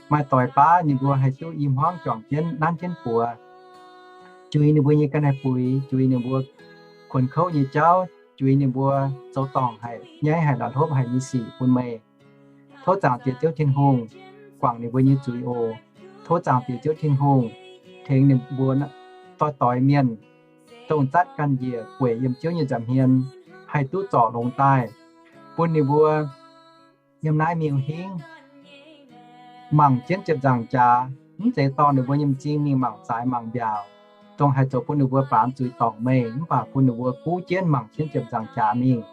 Maaih doix baav ninh mbuo haih duqv i hmuangv juangc jienv nanv jienv buoz, juix ninh mbuo nyei ga'naaiv buix, juix ninh mbuo kuonx kouv nyei jauv, juix ninh mbuo zoux dorngc haic, nyaiv haic, la'hlopv haic nyei sic bun meih. Tov Zaangc Diex Ziouv Tin-Hungh guangc ninh mbuo nyei zuiz oc. Tov Zaangc Diex Ziouv Tin-Hungh tengx ninh mbuo doix-doix mienh, dongh zatv ganh njiec gueic yiem Ziouv nyei nza'hmien, haih duqv zorc longx daaih, bun ninh mbuo yiem naaiv miuc-hingv mangc jienv ziepc nzaangc jaax, mv zeiz dorh ninh mbuo nyei m'zing mingh mangc zaaix mangc mbiaauc, dongh haih zoux bun ninh mbuo baamz zuiz dorngc meih, mv baac bun ninh mbuo guv jienv mangc jienv ziepc nzaangc jaax mingh,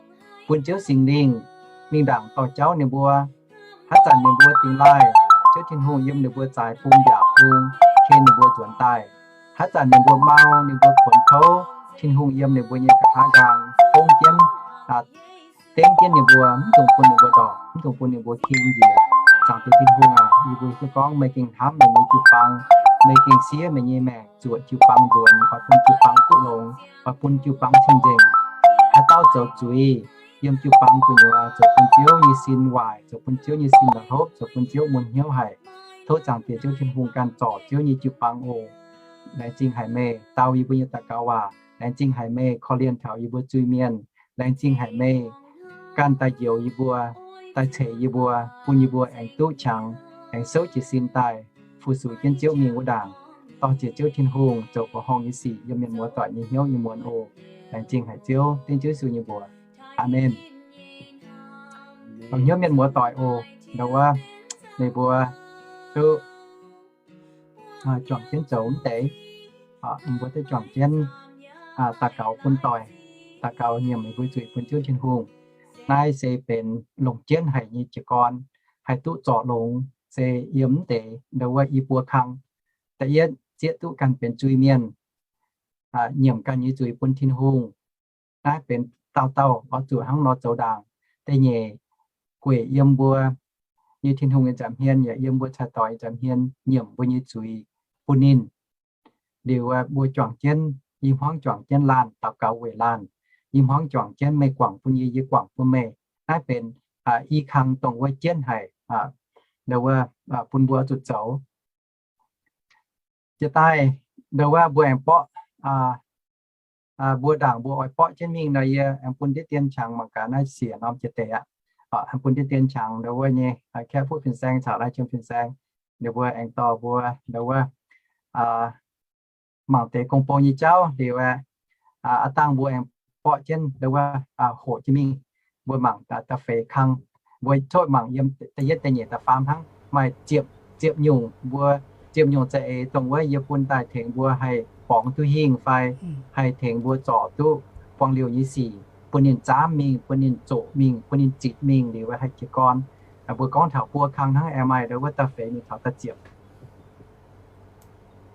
bun Ziouv Singx Lingh mingh ndaangc dorh jauv ninh mbuo. Haaix zanc ninh mbuo dingx laaih, Ziouv Tin-Hungh yiem ninh mbuo zaaix bung mbiaauc bung ken ninh mbuo nzuonx daaih. Haaix zanc ninh mbuo mau, ninh mbuo kuonx kouv, Tin-Hungh yiem ninh mbuo nyei nqa'haav nqaang fongv jienv, dengv jienv ninh mbuo, mv dungx bun ninh mbuo ndorpc, mv dungx bun ninh mbuo king njiec. Zaangc Diex Tin-Hungh aac, yie mbuo hiuv gorngv meih gengh hnamv meih nyei jiu-baang, meih gengh siev meih nyei maengc zuoqc jiu-baang nzuonx, oix bun jiu-baang duqv longx, oix bun jiu-baang cing-nzengc. Haaix dauh zoux zuiz yiem jiu-baang gu'nyuoz, zoux bun Ziouv nyei sin waaic, zoux bun Ziouv nyei sin la'hlopv, zoux bun Ziouv mun hnyouv haic. Tov Zaangc Diex Ziouv Tin-Hungh ganh zorc Ziouv nyei jiu-baang oc. Laengz zingh haic meih dau yie mbuo nyei daux gaux waac. Laengz zingh haic meih korv-lienh taux yie mbuo zuiz-mienh. Laengz zingh haic meih ganh daaih njoux yie mbuo, daaih ceix yie mbuo, bun yie mbuo aengx duqv qangx, aengx souv jiez sin daaih fu-sux jienv Ziouv mingh wuov ndaangc. Dorh ziec Ziouv Tin-Hungh zoux mbuoqc horngh nyei sic yiem mienh muoz-doic nyei hnyouv nyei muonz oc. Laengz zingh haic Ziouv, dengv Ziouv Yesu nyei mbuox. Aamen. Longc hnyouv mienh muoz-doic oc. Ndau wuov, meih mbuo duqv juangc jienv zoux mv deix, mbuo duqv juangc jienv daux gaux bun doic, daux gaux nyiemc meih mbuo zuiz bun Ziouv Tin-Hungh. Naaiv se benx longc jienv haic nyei jiez gorn, haih duqv zorc longx se yiem mv deix ndau wuov i buo kang. Da'yietv, zieqv duqv ganh benx zuiz-mienh, nyiemc ganh nyei zuiz bun Tin-Hungh. Naaiv benx dauh dauh oix zuqc hnangv nor zoux ndaangc. Da'nyeic, gueic yiem mbuo nyei Tin-Hungh nyei nza'hmien yaac yiem mbuo cai-doix nyei nza'hmien nyiemc mbuo nyei zuiz bun ninh. Liuz mbuo juangc jienv, i hmuangv juangc jienv laanh daux gaux weic laanh. I hmuangv juangc jienv meih guangc bun yie, yie guangc bun meih. Naaiv benx i kang dongh wuov jienv haic, ndau wuov, bun mbuo zuqc zoux. Jiex daaih, ndau wuov mbuo aengx borqv, mbuo ndaangc mbuo oix borqv jienv mingh nor, yie aengx bun diqv dien qangx mangc gaax naaiv siec norm jiex deix aqv. Aengx bun diqv dien qangx ndau wuov nyei, kaeqv fuqv fin-saeng caux lai jiem fin-saeng, ninh mbuo aengx dorh mbuo ndau wuov mangc deix gong-bou nyei jauv liuz, aav dangh mbuo aengx borqv jienv ndau wuov hoqc jienv mingh, mbuo mangc da'feix kang, mbuo coqv mangc yiem da'yietv, da'nyeic, da'faam hnangv, maaih ziepc, ziepc nyungc, mbuo ziepc nyungc za'eix dongh wuov yie bun daaih tengx mbuo haih borngz duqv hingh fai haih tengx mbuo zorc duqv buangh liouh nyei sic, bun ninh zaamv mingh, bun ninh zoqc mingh, bun ninh zitc mingh liuz haih jiez gorn. Mbuo gorngv taux buo kang hnangv, aengx maaih ndau wuov da'feix mingh taux da'ziepc.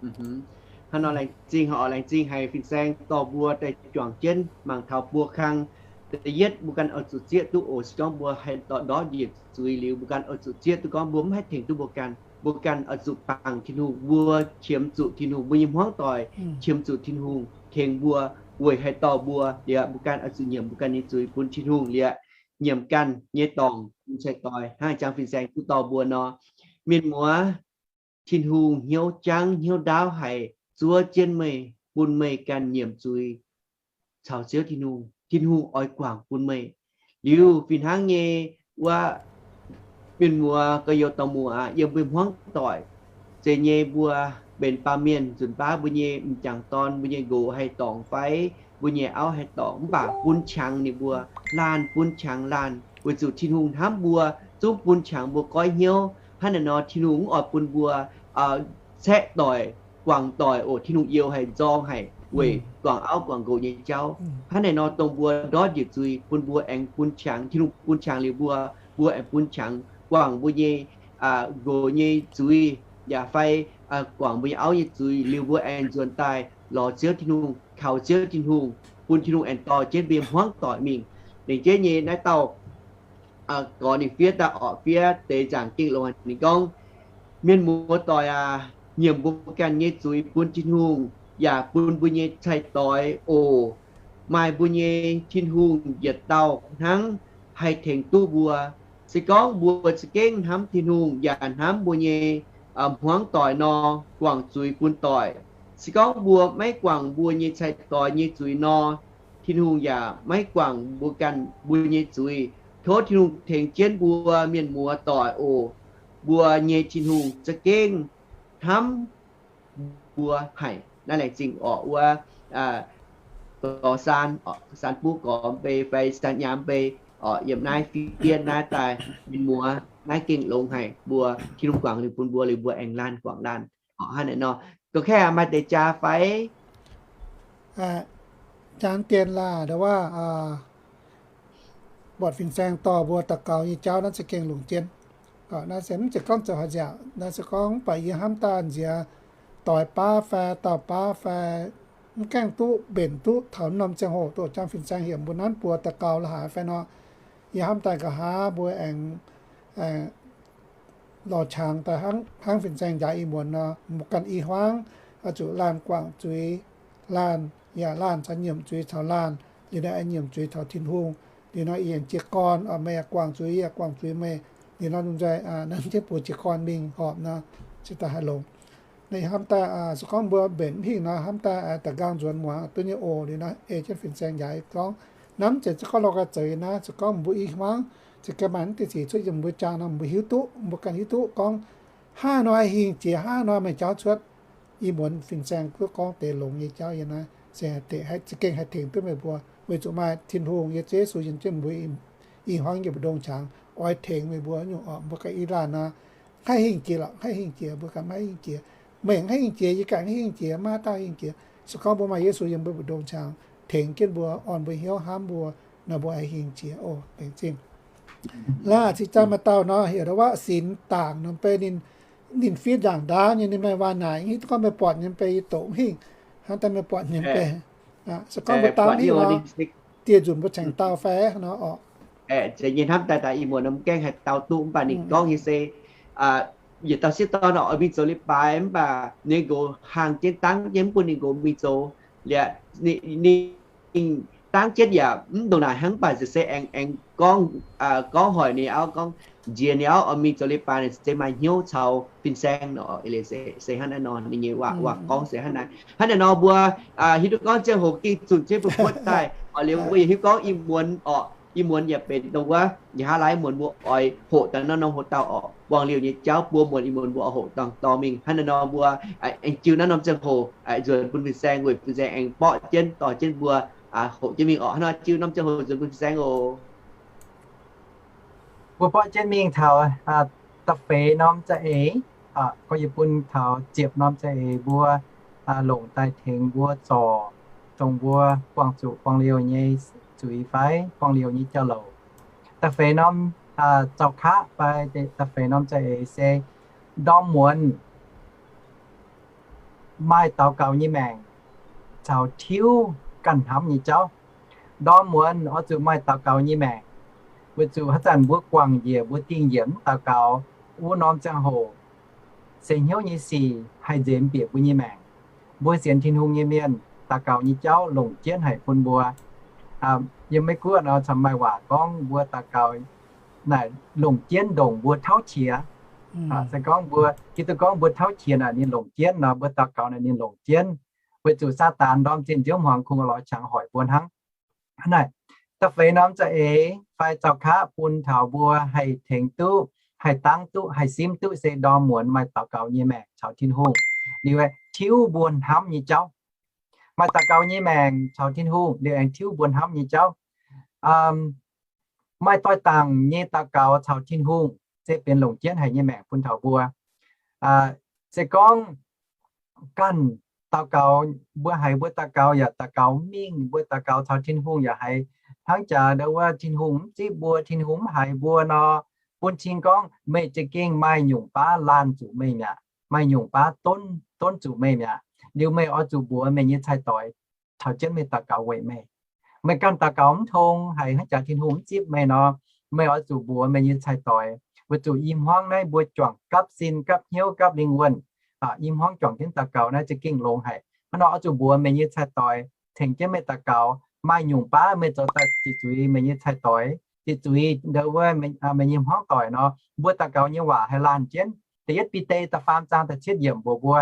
Hnangv nor laengz zingh, laengz zingh haic fin-saeng dorh mbuo daaih juangc jienv mangc taux buo kang. Da'yietv, mbuo ganh oix zuqc zieqv duqv oc. Se gorngv mbuo haih ndortv njiec zuiz liuz, mbuo ganh oix zuqc zieqv duqv gorngv mbuo mv haih tengx duqv mbuo ganh. Mbuo ganh oix zuqc bangc Tin-Hungh, mbuo qiemx zuqc Tin-Hungh, mbuo nyei hmuangv doic qiemx zuqc Tin-Hungh tengx mbuo, weic haih dorh mbuo liuz, mbuo ganh oix zuqc nyiemc mbuo ganh nyei zuiz bun Tin-Hungh liuz, nyiemc ganh nyei dorngc bun cai-doix, hnangv jangx fin-saeng duqv dorh mbuo nor. Mienh muoz, Tin-Hungh hnyouv jangv hnyouv ndaauv haic, zuov jienv meih, bun meih ganh nyiemc zuiz caux Ziouv Tin-Hungh. Tin-Hungh oix guangc bun meih. Liuz fih hnangv nyei wuov, mienh muoz gorx-youz dorh muoc aqv, yiem mbuo hmuangv doic, zeiz nyei mbuo benx baamh mienh nzunc baav mbuo nyei m'jangc dorn, mbuo nyei nqox haih dorngc fai mbuo nyei auv haih dorngc, mv baac bun qangx ninh mbuo, laanh bun qangx laanh, weic zuqc Tin-Hungh hnamv mbuo, zungv bun qangx mbuo goiv hnyouv. Hnangv naaiv nor Tin-Hungh mv oix bun mbuo caeqv doic, guangc doic oc. Tin-Hungh youx haic, nzorng haic weic guangc auv guangc nqox nyei jauv. Hnangv naaiv nor dongh mbuo ndortv njiec zuiz bun mbuo aengx bun qangx, Tin-Hungh bun qangx liuz mbuo, mbuo aengx bun qangx guangc mbuo nyei nqox nyei zuiz, yaac fai guangc mbuo nyei auv nyei zuiz liuz mbuo aengx nzuonx daaih lorz Ziouv Tin-Hungh, kaux Ziouv Tin-Hungh, bun Tin-Hungh aengx dorh jienv mbuo nyei hmuangv doic mingh. Lengc jeiv nyei naaiv dauh gorx ninh fiev daaih orqc, fiev deix nzaangc gengh longx haic. Ninh gorngv, mienh muoz-doic aac, nyiemc mbuo ganh nyei zuiz bun Tin-Hungh yaac bun mbuo nyei cai-doix oc. Maaih mbuo nyei Tin-Hungh yietc dauh hnangv. haih tengx duqv mbuo. Se gorngv mbuo za'gengh hnamv Tin-Hungh yaac hnamv mbuo nyei hmuangv doic nor, guangc zuiz bun doic. Se gorngv mbuo maiv guangc mbuo nyei cai-doix nyei zuiz nor, Tin-Hungh yaac maiv guangc mbuo ganh mbuo nyei zuiz. Tov Tin-Hungh tengx jienv mbuo mienh muoz doic oc. Mbuo nyei Tin-Hungh za'gengh hnamv mbuo haic. Naaiv laengz zingh orqc wuov, gorx saan, saan buv gorx mbei fai saan nyaam mbei orqc, yiem naaiv fiev naaiv daaih mienh muoz, naaiv gengh longx haic. Mbuo Tin-Hungh guangc liuz bun mbuo, liuz mbuo aengx laanh guangc laanh orqc. Hnangv naaiv nor, gorx kaeqv maaih deix jaax fai? Jaax dien laah, ndo waac buatc fin-saeng dorh mbuo daux gaux nyei jauv naaiv za'gengh longc jienv. Naaiv se mv zeiz gorngv zoux haaix nziaauc, naaiv se gorngv mv baac yie hnamv daaih nziex doix baav fai dauh baav fai mv gaengh duqv mbenc duqv taux norm ziangh hoc duqv jangx fin-saeng heuc mbuo nanv buoz daux gaux la'haaix fai nor, yie hnamv daaih nqa'haav mbuo aengx lorz qangx daaih hnangv fin-saeng njaaux ih muonz nor, mbuo ganh i hmuangv oix zuqc laanh guangc zuiz, laanh yaac laanh caux nyiemc zuiz caux laanh, liuz nor aengx nyiemc zuiz caux Tin-Hungh. Liuz nor yie yaac jiez gorn, meih yaac guangc zuiz, yie yaac guangc zuiz meih. Liuz nor lungh nzoih nanv jienv buoz jiez gorn mingh horpc nor, se daaih haih longx. Naaiv hnamv daaih se gorngv mbuo mbenc mv hingh nor, hnamv daaih da'nqaang nzuonx muangx duqv nyei oc. Liuz nor ei jienv fin-saeng njaaux gorngv, naaiv mv zeiz se gorngv lorh ga'zeix naaiv, se gorngv mbuo i hmuangv za'gengh maaih mv deix sic cuotv yiem mbuo jaang nor, mbuo hiuv duqv, mbuo ganh hiuv duqv gorngv, hnangv nor haih hingh jiex, hnangv nor meih jauv cuotv. Ih muonz fin-saeng duqv gorngv deix longx nyei jauv yiem naaiv, se za'gengh haih tengx duqv meih mbuo, weic zuqc maaih Tin-Hungh, Ye-, Yesu yiem jienv mbuo i hmuangv yiem mbu'ndongx qangx, oix tengx meih mbuo nyungc orqc. Mbuo ganh i laanh nor, haih hingh jiex lorqc, haih hingh jiex, mbuo ganh maiv hingh jiex. Meih haih hingh jiex, yie ganh haih hingh jiex, maiv dauh hingh jiex. Se gorngv mbuo maaih Yesu yiem mbuo mbu'ndongx qangx tengx jienv mbuo, orn mbuo hnyouv, hnamv mbuo nor, mbuo haih hingh jiex oc. Laengz zingh. Laah, cingx daaih maaih dauh nor, heuc ndo waac Sinx Dangc nor, mv bei ninh, ninh fiev ndaangc ndaauv nyei, ninh maaih waac naaic, hiuv duqv gorngv meih buatc nyei mv bei, yie doqc mv hingh. Hnangv daaih meih buatc nyei mv bei. Se gorngv mbuo dangv mv hingh nor, dieh nzunc mbuo cengx dau fai nor orqc. Zeiz nyei, hnamv daaih daaih ih muonz mv gaengh haih dau duqv, mv baac ninh gorngv nyei se, yietc dauh sieqv dorn oix mingh zoux leiz-baaix, mv baac ninh nqox hlang jienv dangv jienv mv bun ninh nqox mingh zoux. Liuz ninh dangv jienv yaac mv ndongc naaic hnangv, mv baac se aengx, aengx gorngv, gorngv hoic ninh auv, gorngv nziex ninh auv oix mingh zoux leiz-baaix, ninh se maaih hnyouv caux fin-saeng nor. Se hnangv naaiv nor, ninh nyei waac, waac gorngv se hnangv naaiv. Hnangv naaiv nor mbuo hiuv duqv gorngv ziangh hoc gengh zunc jienv mbuo buotv daaih oc. Liuz mbuo yaac hiuv gorngv ih muonz orqc, ih muonz yaac benx dongh wuov nqa'haav laai muonz mbuo oix hoqc daaih norm norm hoc dauh orqc. Buangh liouh nyei jauv buo muonz, ih muonz mbuo oix hoqc dangh dorh mingh. Hnangv naaiv nor mbuo aengx jiu naaiv norm ziangh hoc nzuonx bun fin-saeng, weic fin-saeng aengx borqv jienv dorh jienv mbuo hoqc jienv mingh orqc. Hnangv nor jiu norm ziangh hoc nzuonx bun fin-saeng oc. Mbuo borqv jienv mingh taux da'feix norm za'eix, gorngv yie bun taux ziepc norm za'eix mbuo longc daaih tengx mbuo zorc dongh mbuo buangh zuqc buangh liouh nyei zuiz fai buangh liouh nyei jauv-louc. Da'feix norm zaux kaqv fai da'feix norm za'eix se ndorm muonz maaih daux gaux nyei maengc caux tiuv ganh hnamv nyei jauv. Ndorm muonz oix zuqc maaih daux gaux nyei maengc, weic zuqc haaix zanc mbuo guangc njiec, mbuo dingh njiec mv daux gaux, wuov norm ziangh hoc se hnyouv nyei sic haih nzemx bieqc mbuo nyei maengc. Mbuo sienx Tin-Hungh nyei mienh, daux gaux nyei jauv longc jienv haic bun mbuo. Yiem Meiv Guoqv nor, camv maaih waac gorngv mbuo daux gaux naaic longc jienv ndongc mbuo tauv qiex. Se gorngv mbuo hiuv duqv gorngv mbuo tauv qiex naaic ninh longc jienv nor, mbuo daux gaux naaic ninh longc jienv, weic zuqc Saadaan ndorm zinh nziouv hmuangx kungx lorz qangx hoic mbuo hnangv. Hnangv naaic, da'feix norm za'eix fai zaux kaqv bun taux mbuo haih tengx duqv, haih dangv duqv, haih simv duqv se ndorm muonz maaih daux gaux nyei maengc caux Tin-Hungh, liuz tiuv mbuo hnamv nyei jauv. Maaih daux gaux nyei maengc caux Tin-Hungh liuz aengx tiuv mbuo hnamv nyei jauv. Maaih doix-dangc nyei daux gaux caux Tin-Hungh se benx longc jienv haic nyei maengc bun taux mbuo. Se gorngv ganh daux gaux, mbuo haiz mbuo daux gaux yaac daux gaux mingh, mbuo daux gaux caux Tin-Hungh yaac haiz hnangv jaax ndo wuov Tin-Hungh mv zipv mbuo, Tin-Hungh mv haiz mbuo nor, bun cing gorngv meih za'gengh maaih nyungc baav laanh zuqc meih mi'aqv, maaih nyungc baav donv, donv zuqc meih mi'aqv. Liuz meih oix zuqc mbuox meih nyei cai-doix caux jienv meih daux gaux weic meih. Meih ganh daux gaux mv tong, haiz hnangv jaax Tin-Hungh mv zipv meih nor, meih oix zuqc mbuox meih nyei cai-doix, weic zuqc i hmuangv naaiv mbuo juangc gapv sin, gapv hnyouv, gapv lingh wuonh. I hmuangv juangc jienv daux gaux naaiv za'gengh longx haic. Hnangv nor oix zuqc mbuox meih nyei cai-doix, tengx jienv meih daux gaux, maaih nyungc baav meih zoux daaih ziqc zuiz meih nyei cai-doix, ziqc zuiz ndau wuov meih nyei hmuangv doic nor, mbuo daux gaux nyei waac haih laanh jienv. Da'yietv Bide da'faam zaang da'cietv yiemc mbuox mbuo,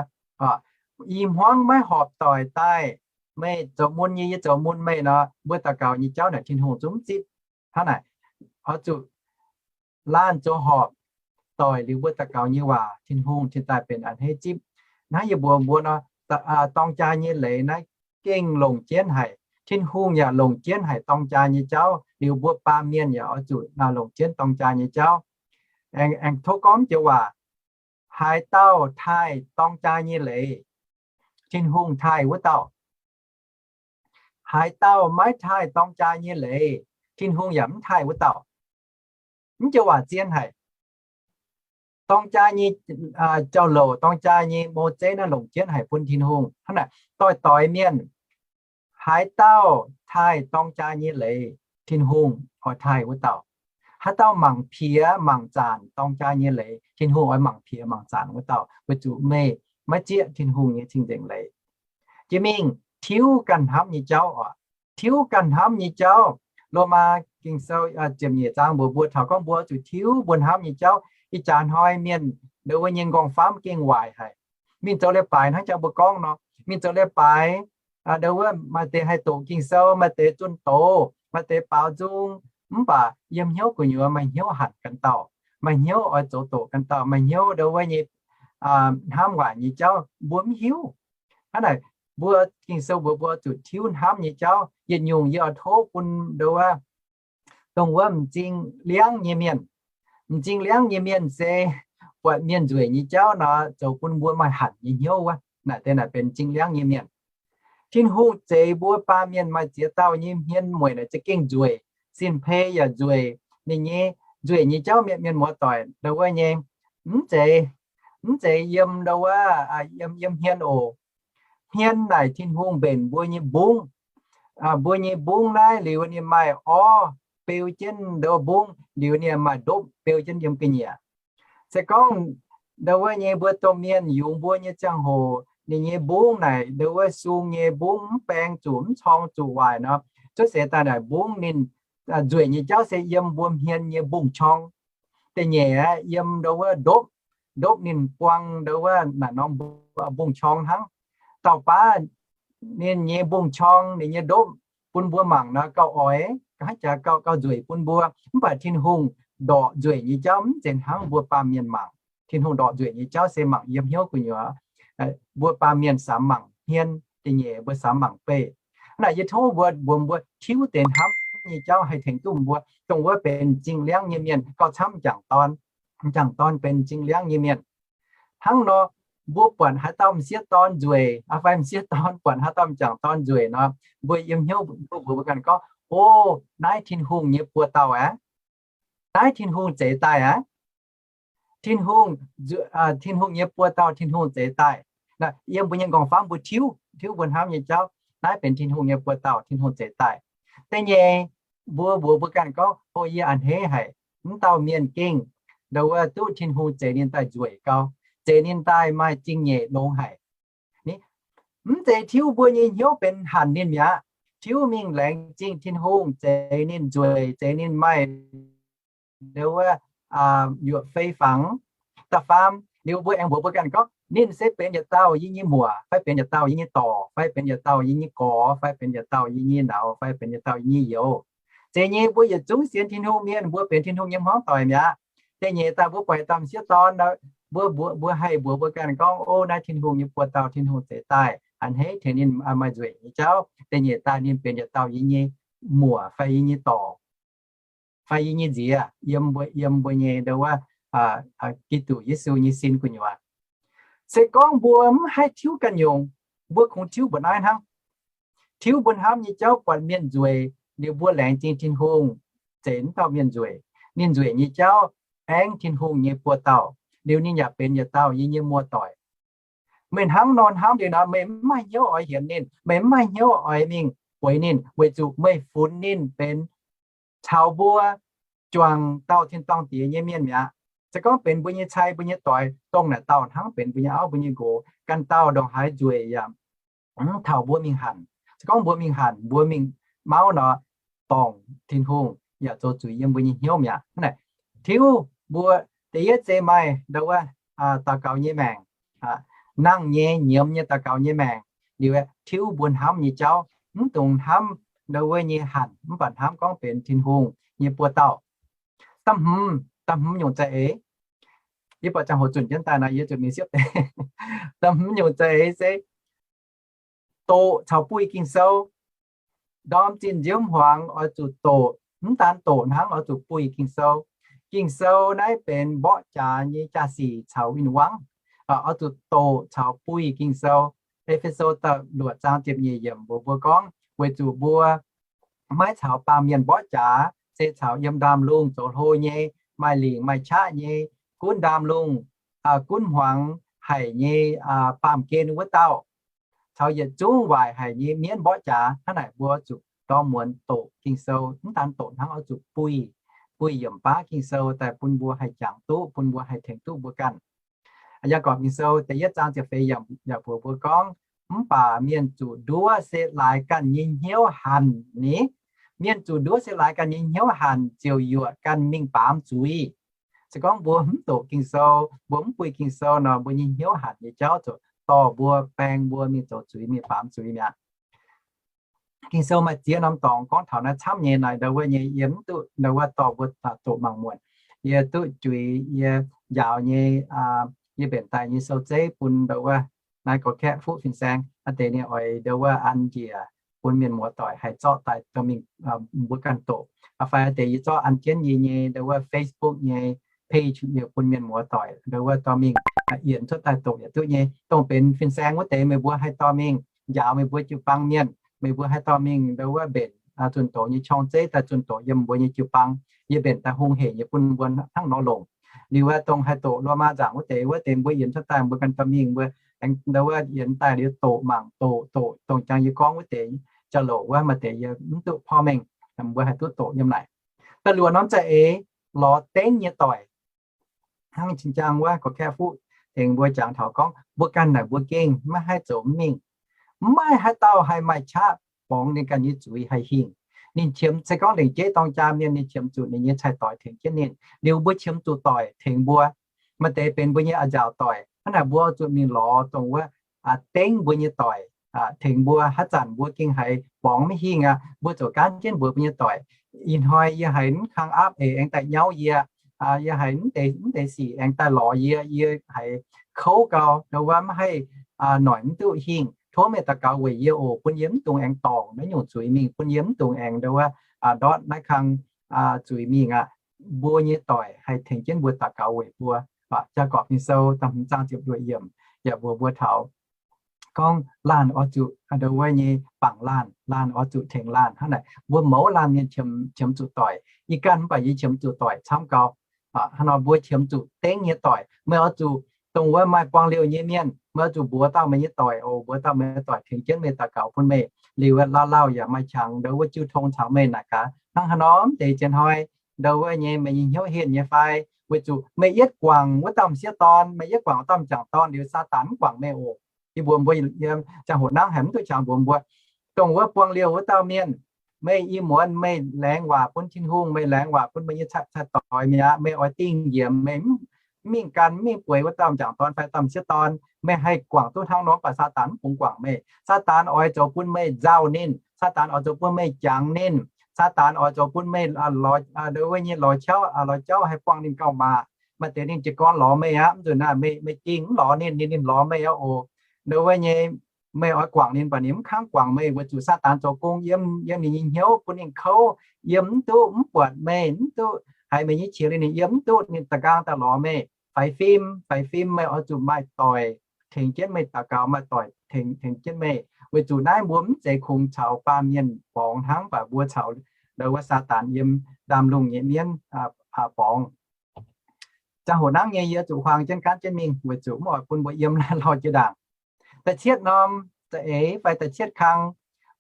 i hmuangv maiv horpc doic daaih, meih zoux mun yie, yie zoux mun meih nor, mbuo daux gaux nyei jauv naaic Tin-Hungh zungv mv zipv. Hnangv naaic, oix zuqc laanh zoux horpc doic liuz mbuo daux gaux nyei waac, Tin-Hungh cingx daaih benx a'hneiv zipv. Hnangv yie mbuox mbuo nor, dorng jaa nyei leiz naaiv gengh longc jienv haic. Tin-Hungh yaac longc jienv haic dorng jaa nyei jauv, liuz mbuo baamh mienh yaac oix zuqc longc jienv dorng jaa nyei jauv. Aengx tov gorngv joux waac, haaix dauh taaih dorng jaa nyei leiz, Tin-Hungh taaih wuov dauh. Haaix dauh maiv taaih dorng jaa nyei leiz, Tin-Hungh yaac mv taaih wuov dauh. Mv joux waac zien haic. Dorng jaa nyei jauv-louc, dorng jaa nyei mou zeiv naaiv longc jienv haic bun Tin-Hungh. Hnangv naaic, doix-doix mienh, haaix dauh taaih dorng jaa nyei leiz, Tin-Hungh oix taaih wuov dauh. Haaix dauh mangc piex mangc zaanc dorng jaa nyei leiz, Tin-Hungh oix mangc piex mangc zaanc wuov dauh, weic zuqc meih maiv zieqv Tin-Hungh nyei cing-nzengc leiz. Jiex mingh tiuv ganh hnamv nyei jauv oc. Tiuv ganh hnamv nyei jauv. Lomaa Ging-Sou ziepc nyeic zaang mbuox mbuo taux gorngv mbuo zuqc tiuv mbuo hnamv nyei jauv. Ih jaax hnoi mienh ndau wuov nyei nqorngv-famv gengh waaic haic. Mingh zoux leiz-baaix hnangv jangx mbuo gorngv nor, mingh zoux leiz-baaix, ndau wuov maaih deix haih doqc Ging-Sou, maaih deix zunh doz, maaih deix baaux nzung, mv baac yiem hnyouv gu'nyuoz maaih hnyouv hanc ganh dauh, maaih hnyouv oix zoux doqc ganh dauh, maaih hnyouv ndau wuov nyei hnamv waaic nyei jauv mbuo mv hiuv. Hnangv naaic, mbuo Ging-Sou mbuox mbuo zuqc tiuv hnamv nyei jauv. Yietc nyungc yie oix tov bun ndau wuov, dongh wuov m'zing liangv nyei mienh. M'zing liangv nyei mienh se buatc mienh nzueic nyei jauv nor, zoux bun mbuo maaih hanc nyei hnyouv wuov. Naaic deix naaic benx m'zing liangv nyei mienh. Tin-Hungh zeix mbuo baamh mienh maaih ziex dauh nyei hmien mueic naaic za'gengh nzueic, sin-peix yaac nzueic. Ninh nyei nzueic nyei jauv mienh, mienh muoz-doic ndau wuov nyei, mv zeiz, mv zeiz yiem ndau wuov, yiem, yiem hmien oc. Hmien naaic Tin-Hungh mbenc mbuo nyei mbungv. Mbuo nyei mbungv naaiv liuz ninh maaih orv beu jienv ndau wuov mbungv, liuz ninh maaih ndopv beu jienv yiem ga'nyiec. Se gorngv ndau wuov nyei mbuo domh mienh yungz mbuo nyei ziangh hoc, ninh nyei mbungv naaic ndau wuov sung nyei mbungv mv baeng zuqc, mv corng zuqc waaic nor, cuotv seix daaih naaic mbungv ninh nzueic nyei jauv se yiem mbuo hmien nyei mbungv-corng. Da'nyeic aeqv, yiem ndau wuov ndopv, ndopv ninh buang ndau wuov naaic norm mbungv-corng hnangv. Dauh baav ninh nyei mbungv-corng, ninh nyei ndopv bun mbuo mangc nor gauh oix, gauh haaix jaax gauh, gauh nzueic bun mbuo. Mv baac Tin-Hungh ndorqc nzueic nyei jauv mv zeiz hnangv mbuo baamh mienh mangc. Tin-Hungh ndorqc nzueic nyei jauv se mangc yiem hnyouv gu'nyuoz. Mbuo baamh mienh samx mangc hmien, da'nyeic mbuo samx mangc beih. Naaic yie tov mbuo, mbuo, mbuo tiuv deix hnamv nyei jauv haih tengx duqv mbuo, dongh wuov benx m'zing liangv nyei mienh gauh camv m'jangc dorn. M'jangc dorn benx m'zing liangv nyei mienh. Hnangv nor, mbuo buatc haaix dauh m'sieqv dorn nzueic, fai m'sieqv dorn buatc haaix dauh m'jangc dorn nzueic nor, mbuo yiem hnyouv mbuo mbuox mbuo ganh gorngv, O, naaiv Tin-Hungh nyei buoz-dauh aqv. Naaiv Tin-Hungh zeix daaih aqv. Tin-Hungh, Tin-Hungh nyei buoz-dauh, Tin-Hungh zeix daaih. Yiem mbuo nyei nqorngv-famv mbuo tiuv, tiuv mbuo hnamv nyei jauv, naaiv benx Tin-Hungh nyei buoz-dauh, Tin-Hungh zeix daaih. Da'nyeic, mbuo mbuox mbuo ganh gorngv, O, yie a'hneiv haic, mv dauh mienh gengh ndau wuov duqv Tin-Hungh zeix ninh daaih nzueic gau, zeix ninh daaih maaih zingh nyeic longx haic. Mv zeiz tiuv mbuo nyei hnyouv benx hanc ninh mi'aqv. Tiuv mingh laengz zingh Tin-Hungh zeix ninh nzueic, zeix ninh maaih ndau wuov yuoqc fei fangx. Da'faam, liuz mbuo aengx mbuox mbuo ganh gorngv, ninh se benx yietc dauh yie nyei muoc, fai benx yietc dauh yie nyei dorc, fai benx yietc dauh yie nyei gorx, fai benx yietc dauh yie nyei nauz, fai benx yietc dauh yie nyei youz. Zeiz nyei, mbuo yietc zungv sienx Tin-Hungh mienh, mbuo benx Tin-Hungh nyei hmuangv doic mi'aqv. Da'nyeic daaih mbuo buatc dauh m'sieqv dorn, mbuo, mbuo, mbuo haih mbuox mbuo ganh gorngv, O, naaiv Tin-Hungh nyei buoz-dauh, Tin-Hungh zeix daaih, a'hneiv tengx ninh maaih nzueic nyei jauv. Da'nyeic daaih ninh benx yietc dauh yie nyei muoc fai yie nyei dorc, fai yie nyei nziex yiem mbuo, yiem mbuo nyei ndau wuov Giduc Yesu nyei sin gu'nyuoz. Se gorngv mbuo mv haih tiuv ganh nyungc, mbuo kungx tiuv mbuo naaiv hnangv. Tiuv mbuo hnamv nyei jauv buatc mienh nzueic, liuz mbuo laengz zingh Tin-Hungh zeix mv dauh mienh nzueic. Ninh nzueic nyei jauv aengv Tin-Hungh nyei buoz-dauh, liuz ninh yaac benx yietc dauh yie nyei muoz-doic. Meih hnangv nor hnamv liuz nor, meih mv maaih hnyouv oix hienx ninh, meih mv maaih hnyouv oix mingh bueix ninh, weic zuqc meih funx ninh benx caux mbuo juangc dauh tin-dorngh diex nyei mienh mi'aqv. Se gorngv benx mbuo nyei cai, mbuo nyei doix, dongh naaic dauh hnangv benx mbuo nyei auv, mbuo nyei nqox, ganh dauh ndongc haaix nzueic yaac mv taux mbuo mingh hanc. Se gorngv mbuo mingh hanc, mbuo mingh mauv nor, dorngc Tin-Hungh, yaac zoux zuiz yiem mbuo nyei hnyouv mi'aqv. Hnangv naaic, tiuv mbuo da'yietv se maaih ndau wuov daux gaux nyei maengc, nangh nyei, nyiemz nyei daux gaux nyei maengc. Liuz tiuv mbuo hnamv nyei jauv, mv dungx hnamv ndau wuov nyei hanc, mv baac hnamv gorngv benx Tin-Hungh nyei buoz-dauh. Da'hmz, da'hmz nyungc za'eix, yie buatc ziangh hoc zunc jienv daaih nor, yie zuqc mingh siepv deix. Da'hmz nyungc za'eix se doqc caux buih Ging-Sou. Ndorm zinh nziouv hmuangx oix zuqc doqc, mv daan doqc hnangv, oix zuqc buih Ging-Sou. Ging-Sou naaiv benx mborqv jaax nyei jaa-sic caux win-wangv. Oix zuqc doqc caux buih Ging-Sou. E^fe^so da'luoqc zaang ziepc nyeic yiemc mbuox mbuo gorngv, weic zuqc mbuo maiv caux baamh mienh mborqv jaax, se caux yiem ndaamv-lungh zoux hlo nyei, maaih lingc maaih qaqv nyei, gunv ndaamv-lungh, gunv hmuangx haic nyei baamh gen wuov dauh, caux yietc zungv waaic haic nyei mienv mborqv jaax. Hnangv naaic mbuo zuqc dorh muonz doqc Ging-Sou, mv daan doqc hnangv, oix zuqc buih, buih yiemc baav Ging-Sou daaih bun mbuo haih jangx duqv, bun mbuo haih tengx duqv mbuo ganh. Yaagorpc Ging-Sou da'yietv zaang ziepc feix yiemc yaac mbuox mbuo gorngv, mv baac mienh zuqc nduov se laaix ganh nyei hnyouv hanc ni. Mienh zuqc nduov se laaix ganh nyei hnyouv hanc ziouc yuoqc ganh mingh baamz zuiz. Se gorngv mbuo mv doqc Ging-Sou, mbuo mv buih Ging-Sou nor, mbuo nyei hnyouv hanc nyei jauv zuqc dorh mbuo, baeng mbuo mingh zoux zuiz, mingh baamz zuiz mi'aqv. Ging-Sou maaih ziex norm dorngx gorngv taux naaiv camv nyei naaic, ndau wuov nyei yie mv duqv ndau wuov dorh mbuo doqc mangc muonc. Yie duqv juix yie njaaux nyei, yie mbenc daaih nyei sou zeiv bun ndau wuov naaiv gorx-kaeqv fuqv fin-saeng, aa deix ninh oix ndau wuov an njiec bun mienh muoz-doic haih zorqv daaih dorh mingh mbuo ganh doqc. Fai aa deix yie zorqv an jienv yie nyei ndau wuov Facebook nyei page yie bun mienh muoz-doic ndau wuov dorh mingh yienx cuotv daaih doqc yaac duqv nyei. Dongh benx fin-saeng wuov deix meih mbuo haih dorh mingh njaaux meih mbuo jiu-baang mienh, meih mbuo haih dorh mingh ndau wuov mbenc zunh doqc nyei qorng zeiv daaih zunh doqc yiem mbuo nyei jiu-baang. Yie mbenc daaih hungh hec nyei bun mbuo hnangv nor longc. Liuz wuov dongh haih doqc Lomaa nzaangc wuov deix, wuov deix mbuo yienx cuotv daaih mbuo ganh dorh mingh, mbuo aengx ndau wuov yienx daaih liuz doqc mangc doqc doqc, dongh jangx yie gorngv wuov deix jauv-louc wuov maaih deix yie mv duqv porv mengh, mbuo haih duqv doqc yiem naaic. Da'luoqc norm za'eix, lorz dengv nyei doic. Hnangv cing-jang wuov gorx-kaeqv fuqv tengx mbuo jangx taux gorngv mbuo ganh naaic mbuo gengh maiv haih zoux mingh. Maiv maaih haaix dauh haih maaih qaqv borngz ninh ganh nyei zuiz haih hingh. Ninh qiemx, se gorngv lengc jeiv dorng jaa mienh ninh qiemx zuqc ninh nyei cai-doix tengx jienv ninh, liuz mbuo qiemx zuqc doic tengx mbuo. Maaih deix benx mbuo nyei a'nziaauc doic. Hnangv naaic mbuo zuqc mingh lorz dongh wuov dengv mbuo nyei doic tengx mbuo. Haaix zanc mbuo gengh haiz borngz maiv hingh aqv, mbuo ziouc gaanv jienv mbuox mbuo nyei doic, ih hnoi yie haiz mv kang aapv eix aengx daaih nyauv yie, yie haiz mv deix sic aengx daaih lorz yie, yie haiz kouv gau, ndau wuov maiv haih, noic mv duqv hingh. Tov meih daux gaux weic yie oc, bun yie mv dungx aengx dorngc naaiv nyungc zuiz mingh, bun yie mv dungx aengx ndau wuov ndortv naaiv kang zuiz mingh aqv. Mbuo nyei doic haih tengx jienv mbuo daux gaux weic mbuo. Yaagorpc Ging-Sou da'hmz zaang ziepc luoqc yiemc yaac mbuox mbuo taux gorngv laanh oix zuqc ndau wuov nyei bangc laanh, laanh oix zuqc tengx laanh. Hnangv naaic mbuo mouz laanh mienh qiemx zuqc doic. Yie ganh mv baac yie qiemx zuqc doic camv gau. Hnangv nor mbuo qiemx zuqc dengv nyei doic. Meih oix zuqc, dongh wuov maaih buang liouh nyei mienh, meih oix zuqc mbuox dauh meih nyei doic oc, mbuox dauh meih nyei doic tengx jienv meih daux gaux bun meih. Liuz wuov lauh lauh yaac maaih qangx ndau wuov jiu tong caux meih naaic gaax. Hnangv haaix nor mv deix jien hnoi ndau wuov nyei meih nyei hnyouv henh nyei fai? Weic zuqc meih yietv guangc wuov dauh m'sieqv dorn, meih yietv guangc wuov dauh m'jangc dorn liuz, Saadaan mv guangc meih oc. Yie mbuox mbuo, yiem ziangh hoc nangv haiz mv duqv qangx mbuox mbuo, dongh wuov buang liouh wuov dauh mienh, meih ih muonz meih laengz waac bun Tin-Hungh, meih laengz waac bun meih nyei cai-doix mi'aqv. Meih oix dingh njiec, meih mv mingh gan, mv mingh bueix wuov dauh m'jangc dorn fai dauh m'sieqv dorn, meih haih guangc duqv hnangv nor, mv baac Saadaan mv bungx guangc meih. Saadaan oix zoux bun meih nzauh ninh. Saadaan oix zoux bun meih jangx ninh. Saadaan oix zoux bun meih, ndau wuov nyei lorz jauv, lorz jauv haih buangh ninh gauh maac. Maaih deix ninh jiez gorn lorz meih aqv, mv nzunc naaiv meih, meih dingh mv lorz ninh, ninh, ninh lorz meih aqv oc. Ndau wuov nyei meih oix guangc ninh, mv baac ninh mv kangv guangc meih, weic zuqc Saadaan zoux gong yiem, yiem ninh nyei hnyouv bun ninh kouv, yiem mv duqv, mv buatc meih, mv duqv haiz meih nyei qiex, ninh yiem mv duqv, ninh da'nqaang daaih lorz meih. Faix fim, faix fim, meih oix zuqc maaih doic tengx jienv meih daux gaux, maaih doic tengx, tengx jienv meih. Weic zuqc naaiv mbuo mv zeiz kungx caux baamh mienh borngz hnangv, mv baac mbuo caux ndau wuov Saadaan yiem ndaamv-lungh nyei mienv borngz. Ziangh hoc nangv nyei yie zuqc huaang jienv gaanv jienv mingh, weic zuqc mv oix bun mbuo yiem naaiv lorh jiex ndaangc. Da'cietv norm za'eix fai da'cietv kang,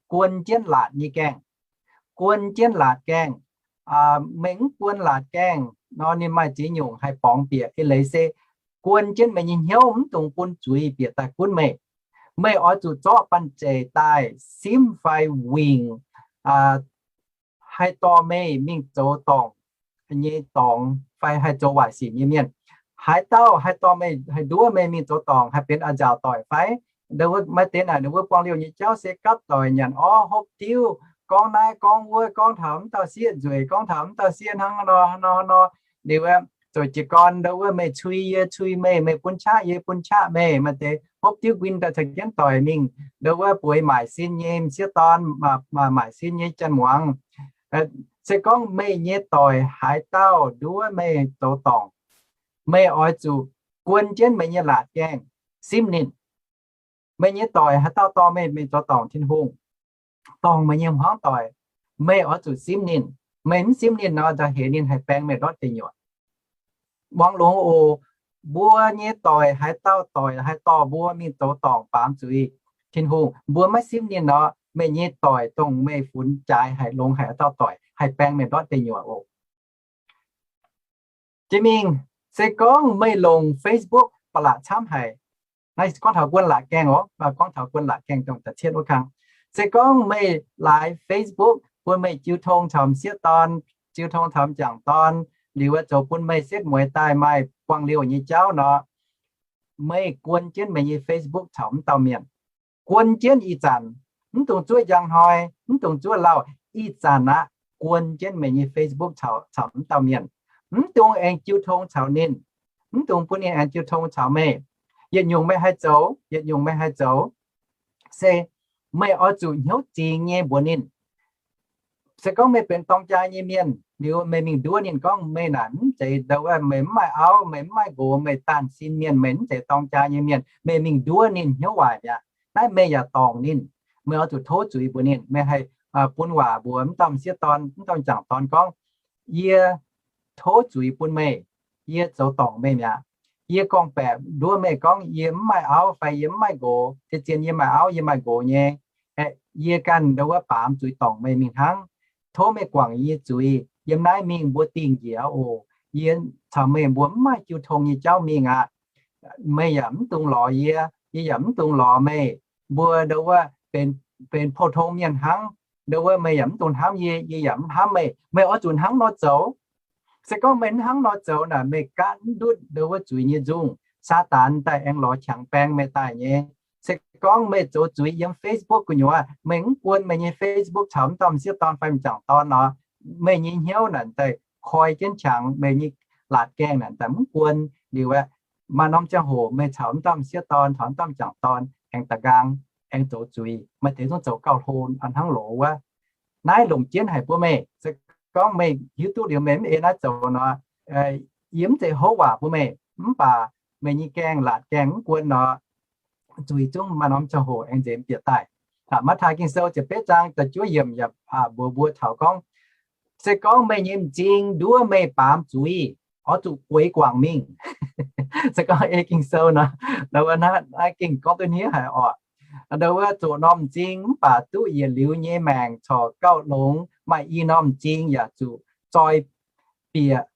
guon jienv laatc nyei gaengh. Guon jienv laatc gaengh. Meih mv guon laatc gaengh nor, ninh maaih ziex nyungc haih borngz bieqc. Eix leiz se guon jienv meih nyei hnyouv, mv dungx bun zuiz bieqc daaih gunv meih. Meih oix zuqc zorqv banh zeic daaih simv fai wingc haih dorh meih mingh zoux dorngc nyei dorngx fai haih zoux waaic sic nyei mienh. Haaix dauh haih dorh meih, haih nduov meih mingh zoux dorngc, haih benx a'nziaauc doic fai? Ndau wuov maiv deix naaic, ndau wuov buangh liouh nyei jauv se gapv doic nyanc orv hopv diuv, gorngv naaiv gorngv wuov, gorngv taux mv dauh sieqv nzueic, gorngv taux mv dauh sieqv hnangv nor nor nor. Liuz aeqv, zoux jiez gorn ndau wuov meih cui yie cui meih, meih bun qaqv yie bun qaqv meih, maaih deix hopv diuv nquin daaih caux jienv doic mingh ndau wuov bueix maaic sin nyei m'sieqv dorn, maaic sin nyei janx-muangz. Se gorngv meih nyei doic haaix dauh nduov meih zoux dorngc, meih oix zuqc guon jienv meih nyei laatc gaengh simv ninh. Meih nyei doic haaix dauh dorh meih mingh zoux dorngc Tin-Hungh, dorngc meih nyei hmuangv doic, meih oix zuqc simv ninh. Meih mv simv ninh nor, nzauh heix ninh haih baeng meih ndortv deic nyuoqc. Muangx longx oc. Mbuo nyei doic haaix dauh doic haih dorh mbuo mingh zoux dorngc baamz zuiz Tin-Hungh, mbuo maiv simv ninh nor, meih nyei doic dongh meih funx jaaix haic longx haic haaix dauh doic haih baeng meih ndortv deic nyuoqc oc. Jiex mingh, se gorngv meih longc Facebook ba'laqc camv haic, naaiv gorngv taux guon laatc gaengh oc, gorngv taux guon laatc gaengh dongh da'cietv wuov kang. Se gorngv meih laaix Facebook bun meih jiu tong caux m'sieqv dorn, jiu tong caux m'jangc dorn, liuz zoux bun meih setv mueiz daaih maaih buangh liouh nyei jauv nor, meih guon jienv meih nyei Facebook caux mv dauh mienh. Guon jienv ih zanc, mv dungx zuov njang hnoi, mv dungx zuov lauh, ih zanc aqv, guon jienv meih nyei Facebook caux, caux mv dauh mienh. Mv dungx aengx jiu tong caux ninh. Mv dungx bun ninh aengx jiu tong caux meih. Yietc nyungc meih haih zoux, yietc nyungc meih haih zoux, se meih oix zuqc hnyouv zingx nyei mbuox ninh. Se gorngv meih benx dorng jaa nyei mienh, liuz meih mingh nduov ninh gorngv meih naaic mv zeiz ndau wuov, meih mv maaih auv, meih mv maaih nqox, meih daanh sin mienh, meih mv zeiz dorng jaa nyei mienh, meih mingh nduov ninh hnyouv waaic mi'aqv. Naaiv meih yaac dorngc ninh. Meih oix zuqc tov zuiz mbuox ninh. Meih haih bun waac mbuox mv dauh m'sieqv dorn, mv dauh m'jangc dorn gorngv, yie tov zuiz bun meih, yie zoux dorngc meih mi'aqv. Yie gorngv-baeqc nduov meih gorngv yie mv maaih auv fai yie mv maaih nqox. Zien zien yie maaih auv yie maaih nqox nyei. Aeqv, yie ganh ndau wuov baamz zuiz dorngc meih mingh hnangv. Tov meih guangc yie nyei zuiz. Yiem naaiv mingh mbuo dingh njiec oc. Yie caux meih mbuo mv maaih jiu tong nyei jauv mingh aqv. Meih yaac mv dungx lorz yie, yie yaac mv dungx lorz meih. Mbuo ndau wuov benx, benx pou-tong mienh hnangv. Ndau wuov meih yaac mv dungx hnamv yie, yie yaac mv hnamv meih. Meih oix zuqc hnangv nor zoux. Se gorngv meih mv hnangv nor zoux naaic, meih gaatv mv ndutv ndau wuov zuiz nyei nzungh. Saadaan daaih aengx lorz qangx baeng meih daaih nyei. Se gorngv meih zoux zuiz yiem Facebook gu'nyuoz, meih mv guon meih nyei Facebook caux mv dauh m'sieqv dorn fai m'jangc dorn nor, meih nyei hnyouv naaic daaih koi jienv qangx, meih nyei laatc gaengh naaic daaih mv guon liuz aeqv, maaih norm ziangh hoc meih caux mv dauh m'sieqv dorn caux mv dauh m'jangc dorn aengx da'nqaang, aengx zoux zuiz. Maaih deix zungv zoux gauh hlo hnangv loz wuov. Naaiv longc jienv haic mbuo meih. Se gorngv meih hiuv duqv liuz meih mv ei naaiv zoux nor, yie mv zeiz houv waac mbuo meih, mv baac meih nyei gaengh laatc gaengh mv guon nor, zuiz zungv maaih norm ziangh hoc aengx nzemx bieqc daaih. Matv^taai Ging-Sou ziepc betv zaang da'juov yiemc yaac mbuox mbuo taux gorngv, se gorngv meih nyei m'zing nduov meih baamz zuiz, oix zuqc gueix guangc mingh. Se gorngv ei Ging-Sou nor, ndau wuov naaiv gengh gorngv duqv hniev haic oc. Ndau wuov zuqc norm m'zing mv baac duqv yietc liuz nyei maengc corc gauh longx maaih i norm m'zing yaac zuqc zoi bieqc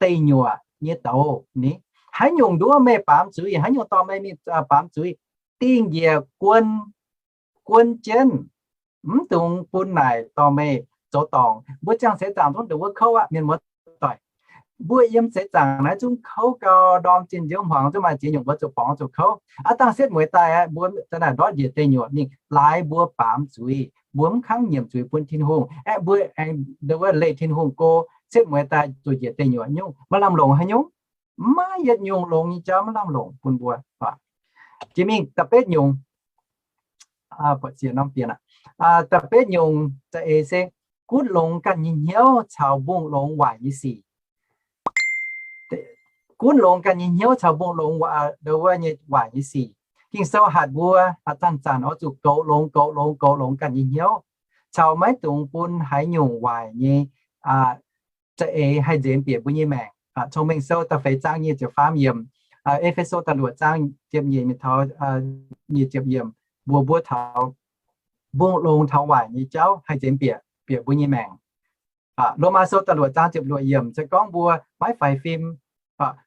deic nyuoqc nyei douz ni. Haaix nyungc nduov meih baamz zuiz, haaix nyungc dorh meih mingh baamz zuiz, dingh njiec guon, guon jienv, mv dungx bun naaic dorh meih zoux dorngc. Mbuo ziangh seix zaangc zungv ndongc wuov kouv aqv, mienh muoz-doic. Mbuo yiem seix zaangc naaiv zungv kouv gau, ndorm zinh nziouv hmuangx zungv maaih ziex nyungc mbuo zuqc borngz zuqc kouv. Aav dangh setv mueiz daaih aeqv, mbuo za'naaic ndortv njiec deic nyuoqc mingh laaix mbuo baamz zuiz, mbuo mv kangv nyiemc zuiz bun Tin-Hungh aeqv, mbuo aengx ndau wuov leih Tin-Hungh go, setv mueiz daaih zuqc njiec deic nyuoqc nyungc, maaih lamh longc haaix nyungc? Maiv yietc nyungc longx nyei jauv maiv lamh longc bun mbuo. Jiex mingh da'betv nyungc, buatc siec norm bieqc aqv. Da'betv nyungc za'eix se gunv longx ganh nyei hnyouv caux mbungh longx waaic nyei sic. Gunv longx ganh nyei hnyouv caux mbungh longx ndau wuov nyei waaic nyei sic. Ging-Sou hatc mbuo zanc-zanc oix zuqc goux longx, goux longx, goux longx ganh nyei hnyouv, caux maiv dungx bun haaix nyungc waaic nyei za'eix haih nzemx bieqc mbuo nyei maengc. Cong-Mengh Sou da'feix zaang nyic ziepc faam yiemc, E^fe^so da'luoqc zaang ziepc nyeic mingh taux nyic ziepc yiemc mbuox mbuo taux mbungh longx taux waaic nyei jauv haih nzemx bieqc, bieqc mbuo nyei maengc. Lomaa Sou da'luoqc zaang ziepc luoqc yiemc se gorngv mbuo maiv faix fim,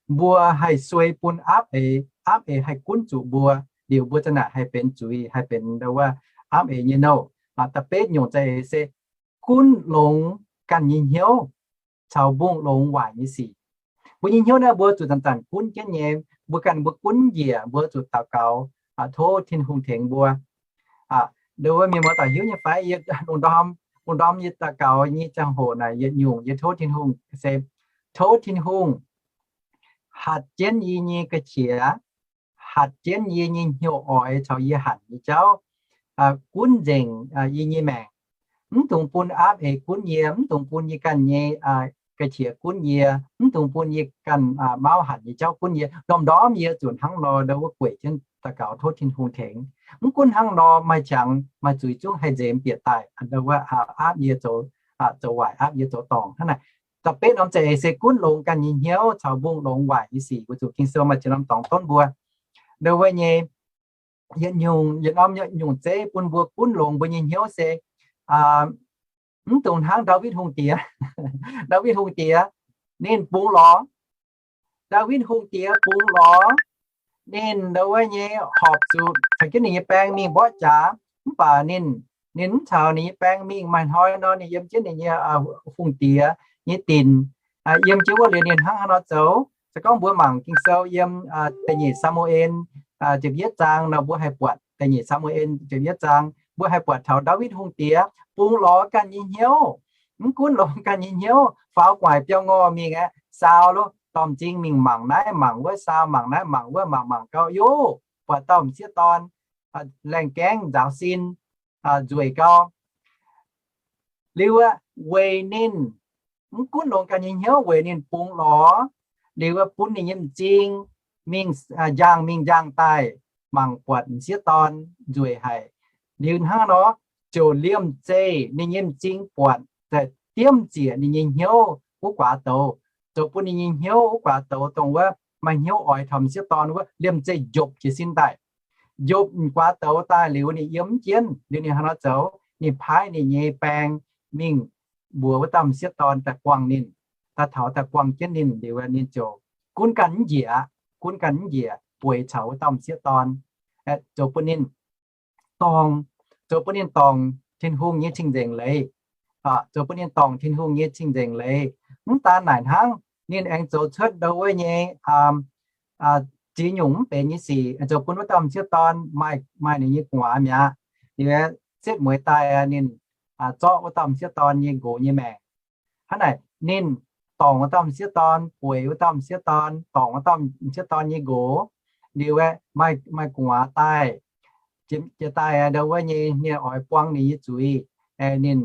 mbuo haih suei bun aapv eix, aapv eix haih gunv zuqc mbuo, liuz mbuo za'naaic haih benx zuiz, haih benx ndau wuov aapv eix nyei nouh. Da'betv nyungc za'eix se gunv longx ganh nyei hnyouv caux mbungh longx waaic nyei sic. Mbuo nyei hnyouv naaiv mbuo zuqc zanc-zanc gunv jienv nyei. Mbuo ganh mbuo gunv njiec, mbuo zuqc daux gaux, tov Tin-Hungh tengx mbuo. Ndo wuov mienh muoz-doic hiuv nyei fai? Lungh ndorm, lungh ndorm yie daux gaux nyei ziangh hoc naaic yietc nyungc yie tov Tin-Hungh se, tov Tin-Hungh hatc jienv yie nyei ga'qiex, hatc jienv yie nyei hnyouv oix caux yie hanc nyei jauv, gunv nzengc yie nyei maengc. Mv dungx bun aapv eix gunv yie, mv dungx bun yie ganh nyei ga'qiex gunv yie, mv dungx bun yie ganh mauv hanc nyei jauv gunv yie. Ndorm-ndorm yie zuqc hnangv nor ndo wuov gueic jienv daux gaux tov Tin-Hungh tengx. Mv gunv hnangv nor, maaih qangx maaih zuiz zungv haih nzemx bieqc daaih, ndo wuov aapv yie zoux, zoux waaic, aapv yie zoux dorngc hnangv naaic. Da'betv norm za'eix se gunv longx ganh nyei hnyouv caux mbungh longx waaic nyei sic. Mbuo zuqc Ging-Sou maaih ziex norm dorngx donv mbuo. Ndo wuov nyei yietc nyungc, yietc norm nyungc zeiv bun mbuo gunv longx mbuo nyei hnyouv se mv dungx hnangv Ndaawitv Hungh Diex. Ndaawitv Hungh Diex ninh bungx lorz. Ndaawitv Hungh Diex bungx lorz. Ninh ndo wuov nyei horpc zuqc caux jienv ninh nyei baeng mingh mborqv jaax. Mv baac ninh, ninh mv caux ninh nyei baeng mingh. Maaih hnoi nor ninh yiem jienv ninh nyei hungh diex nyei dinc. Yiem jienv wuov liuz ninh hnangv haaix nor zoux? Se gorngv mbuo mangc Ging-Sou yiem da'nyeic Saa^mu^en ziepc yietv zaang nor, mbuo haih buatc da'nyeic Saa^mu^en ziepc yietv zaang, mbuo haih buatc taux Ndaawitv Hungh Diex bungx lorz ganh nyei hnyouv. Mv gunv longx ganh nyei hnyouv, faaux gu'nguaaic biauv-ngorh mingh aeqv, saau lo dorh m'zing mingh mangc naaiv mangc wuov, saau mangc naaiv mangc wuov, mangc mangc gau, yov, buatc dauh m'sieqv dorn laengh gaengv nzaaux sin, nzueic gau. Liuz aeqv, weic ninh mv gunv longx ganh nyei hnyouv, weic ninh bungx lorz, liuz aeqv, bun ninh nyei m'zing mingh, njang mingh njang daaih mangc buatc m'sieqv dorn nzueic haic. Liuz hnangv nor, ziouc liemh zeih ninh nyei m'zing buatc daaih diemv ziec ninh nyei hnyouv wuov guaax douz, zoux bun ninh nyei hnyouv wuov guaax douz, dongh wuov maaih hnyouv oix taux m'sieqv dorn wuov, liemh zeih njopv jiez sin daaih. Njopv m'guaax douz daaih liuz ninh yiem mv jienv, liuz ninh hnangv nor zoux, ninh paaiv ninh nyei baeng mingh mbuox wuov dauh m'sieqv dorn daaih buangh ninh, daaih taux daaih buangh jienv ninh liuz, ninh ziouc gunv ganh mv njiec, gunv ganh mv njiec bueix caux wuov dauh m'sieqv dorn, zoux bun ninh dorngc, zoux bun ninh dorngc Tin-Hungh nyei cing-nzengc leiz, zoux bun ninh dorngc Tin-Hungh nyei cing-nzengc leiz. Mv daan naaic hnangv, ninh aengx zoux cuotv ndo wuov nyei ziex nyungc mv benx nyei sic, zoux bun wuov dauh m'sieqv dorn maaih, maaih ninh nyei gu'nguaaz mi'aqv. Liuz setv mueiz daaih ninh zorqv wuov dauh m'sieqv dorn nyei nqox nyei maengc. Hnangv naaic ninh dorngc wuov dauh m'sieqv dorn, bueix wuov dauh m'sieqv dorn, dorngc wuov dauh m'sieqv dorn nyei nqox. Liuz aeqv, maaih, maaih gu'nguaaz daaih, jiex daaih ndo wuov nyei, ninh oix buang ninh nyei zuiz, ninh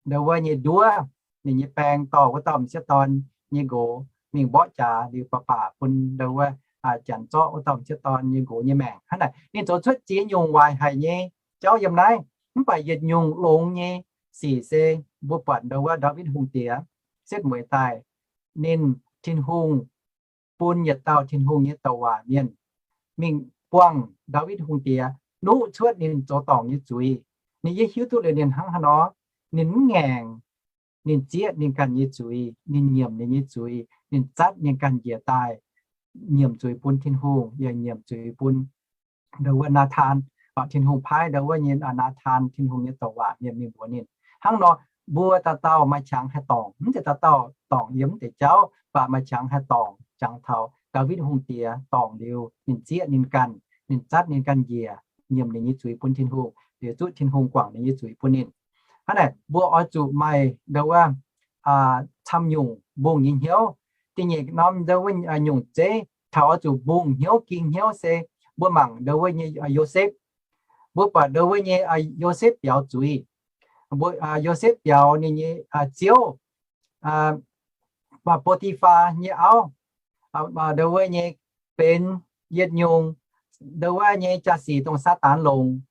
ndo wuov nyei nduov ninh nyei baeng dorh wuov dauh m'sieqv dorn nyei nqox mingh mborqv jaax, liuz baac baac bun ndo wuov janx zorqv wuov dauh m'sieqv dorn nyei nqox nyei maengc. Hnangv naaic ninh zoux cuotv ziex nyungc waaic haic nyei jauv yiem naaiv. Mv baac yietc nyungc longx nyei sic se mbuo buatc ndo wuov Ndaawitv Hungh Diex setv mueiz daaih, ninh, Tin-Hungh bun yietc dauh Tin-Hungh nyei douc waac mienh mingh buangh Ndaawitv Hungh Diex, nuqv cuotv ninh zoux dorngc nyei zuiz. Ninh yaac hiuv duqv liuz ninh hnangv haaix nor, ninh mv ngaengc, ninh zieqv ninh ganh nyei zuiz, ninh nyiemc ninh nyei zuiz, ninh zatv ninh ganh njiec daaih, nyiemc zuiz bun Tin-Hungh, yaac nyiemc zuiz bun ndo wuov Naatan. Tin-Hungh paaiv ndo wuov nyei Naatan, Tin-Hungh nyei douc waac mienh mingh mbuox ninh. Hnangv nor, mbuo dauh dauh maaih qangx haih dorngc, mv zeiz dauh dauh dorngc yiem mv deix jauv, baac maaih qangx haih dorngc jangx taux Ndaawitv Hungh Diex dorngc liuz, ninh zieqv ninh ganh, ninh zatv ninh ganh njiec, nyiemc ninh nyei zuiz bun Tin-Hungh, liuz zuqv Tin-Hungh guangc ninh nyei zuiz bun ninh. Hnangv naaic, mbuo oix zuqc maaih ndo wuov camv nyungc mbungh nyei hnyouv. Da'nyeic norm ndo wuov nyungc zeiv taux oix zuqc mbungh hnyouv ging hnyouv se mbuo mangc ndo wuov nyei Yosepv. Mbuo buatc ndo wuov nyei Yosepv biaux zuiz. Mbuo, Yosepv biaux ninh nyei ziouv, Bo^ti^faa nyei auv, ndo wuov nyei benx yietc nyungc ndo wuov nyei jaa-sic dongh Saadaan longc.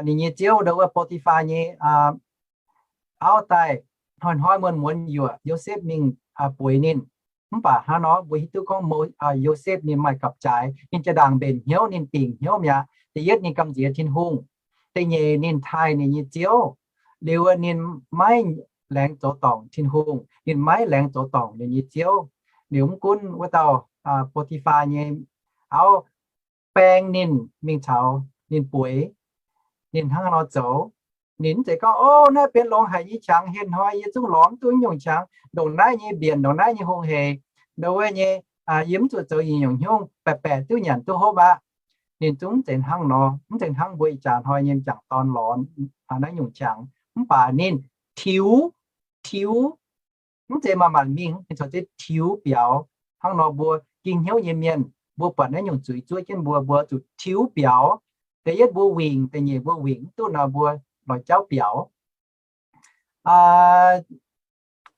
Ninh nyei ziouv ndo wuov Bo^ti^faa nyei auv daaih hnoi-hnoi muonz-muonz yuoqc Yosepv mingh bueix ninh. Mv baac hnangv nor mbuo hiuv duqv gorngv Yosepv ninh maaih gapv-jaaix, ninh jaa-ndaangc mbenc hnyouv, ninh dingc hnyouv mi'aqv. Da'yietv ninh gamh nziex Tin-Hungh. Da'nyeic ninh taaih ninh nyei ziouv. Liuz ninh maiv laengz zoux dorngc Tin-Hungh, ninh maiv laengz zoux dorngc ninh nyei ziouv. Liuz mv gunv wuov dauh Bo^ti^faa nyei auv baeng ninh mingh caux ninh bueix, ninh hnangv haaix nor zoux, Ninh mv zeiz gorngv, O, naaiv benx longx haic nyei qangx, henh hnoi yie zungv lorz mv duqv nyungc qangx, ndongc naaiv nyei mbienc, ndongc naaiv nyei hungh hec, ndongc wuov nyei, yie mv zuqc zoux nyungc hnyungv, baeqc baeqc duqv nyanc duqv hopv aqv. Ninh zungv mv zeiz hnangv nor, mv zeiz hnangv mbuo ih jaax hnoi nyei m'jangc dorn lorz naaiv nyungc qangx. Mv baac ninh tiux, tiux, mv zeiz maanc maanc mingh, ninh corc zeiz tiux biaux. Hnangv nor mbuo ging hnyouv nyei mienh, mbuo buatc naaiv nyungc zuiz zuov jienv mbuo, mbuo zuqc tiux biaux. Da'yietv mbuo wingc, da'nyeic mbuo wingc mv duqv nor mbuo lorz jauv biaux.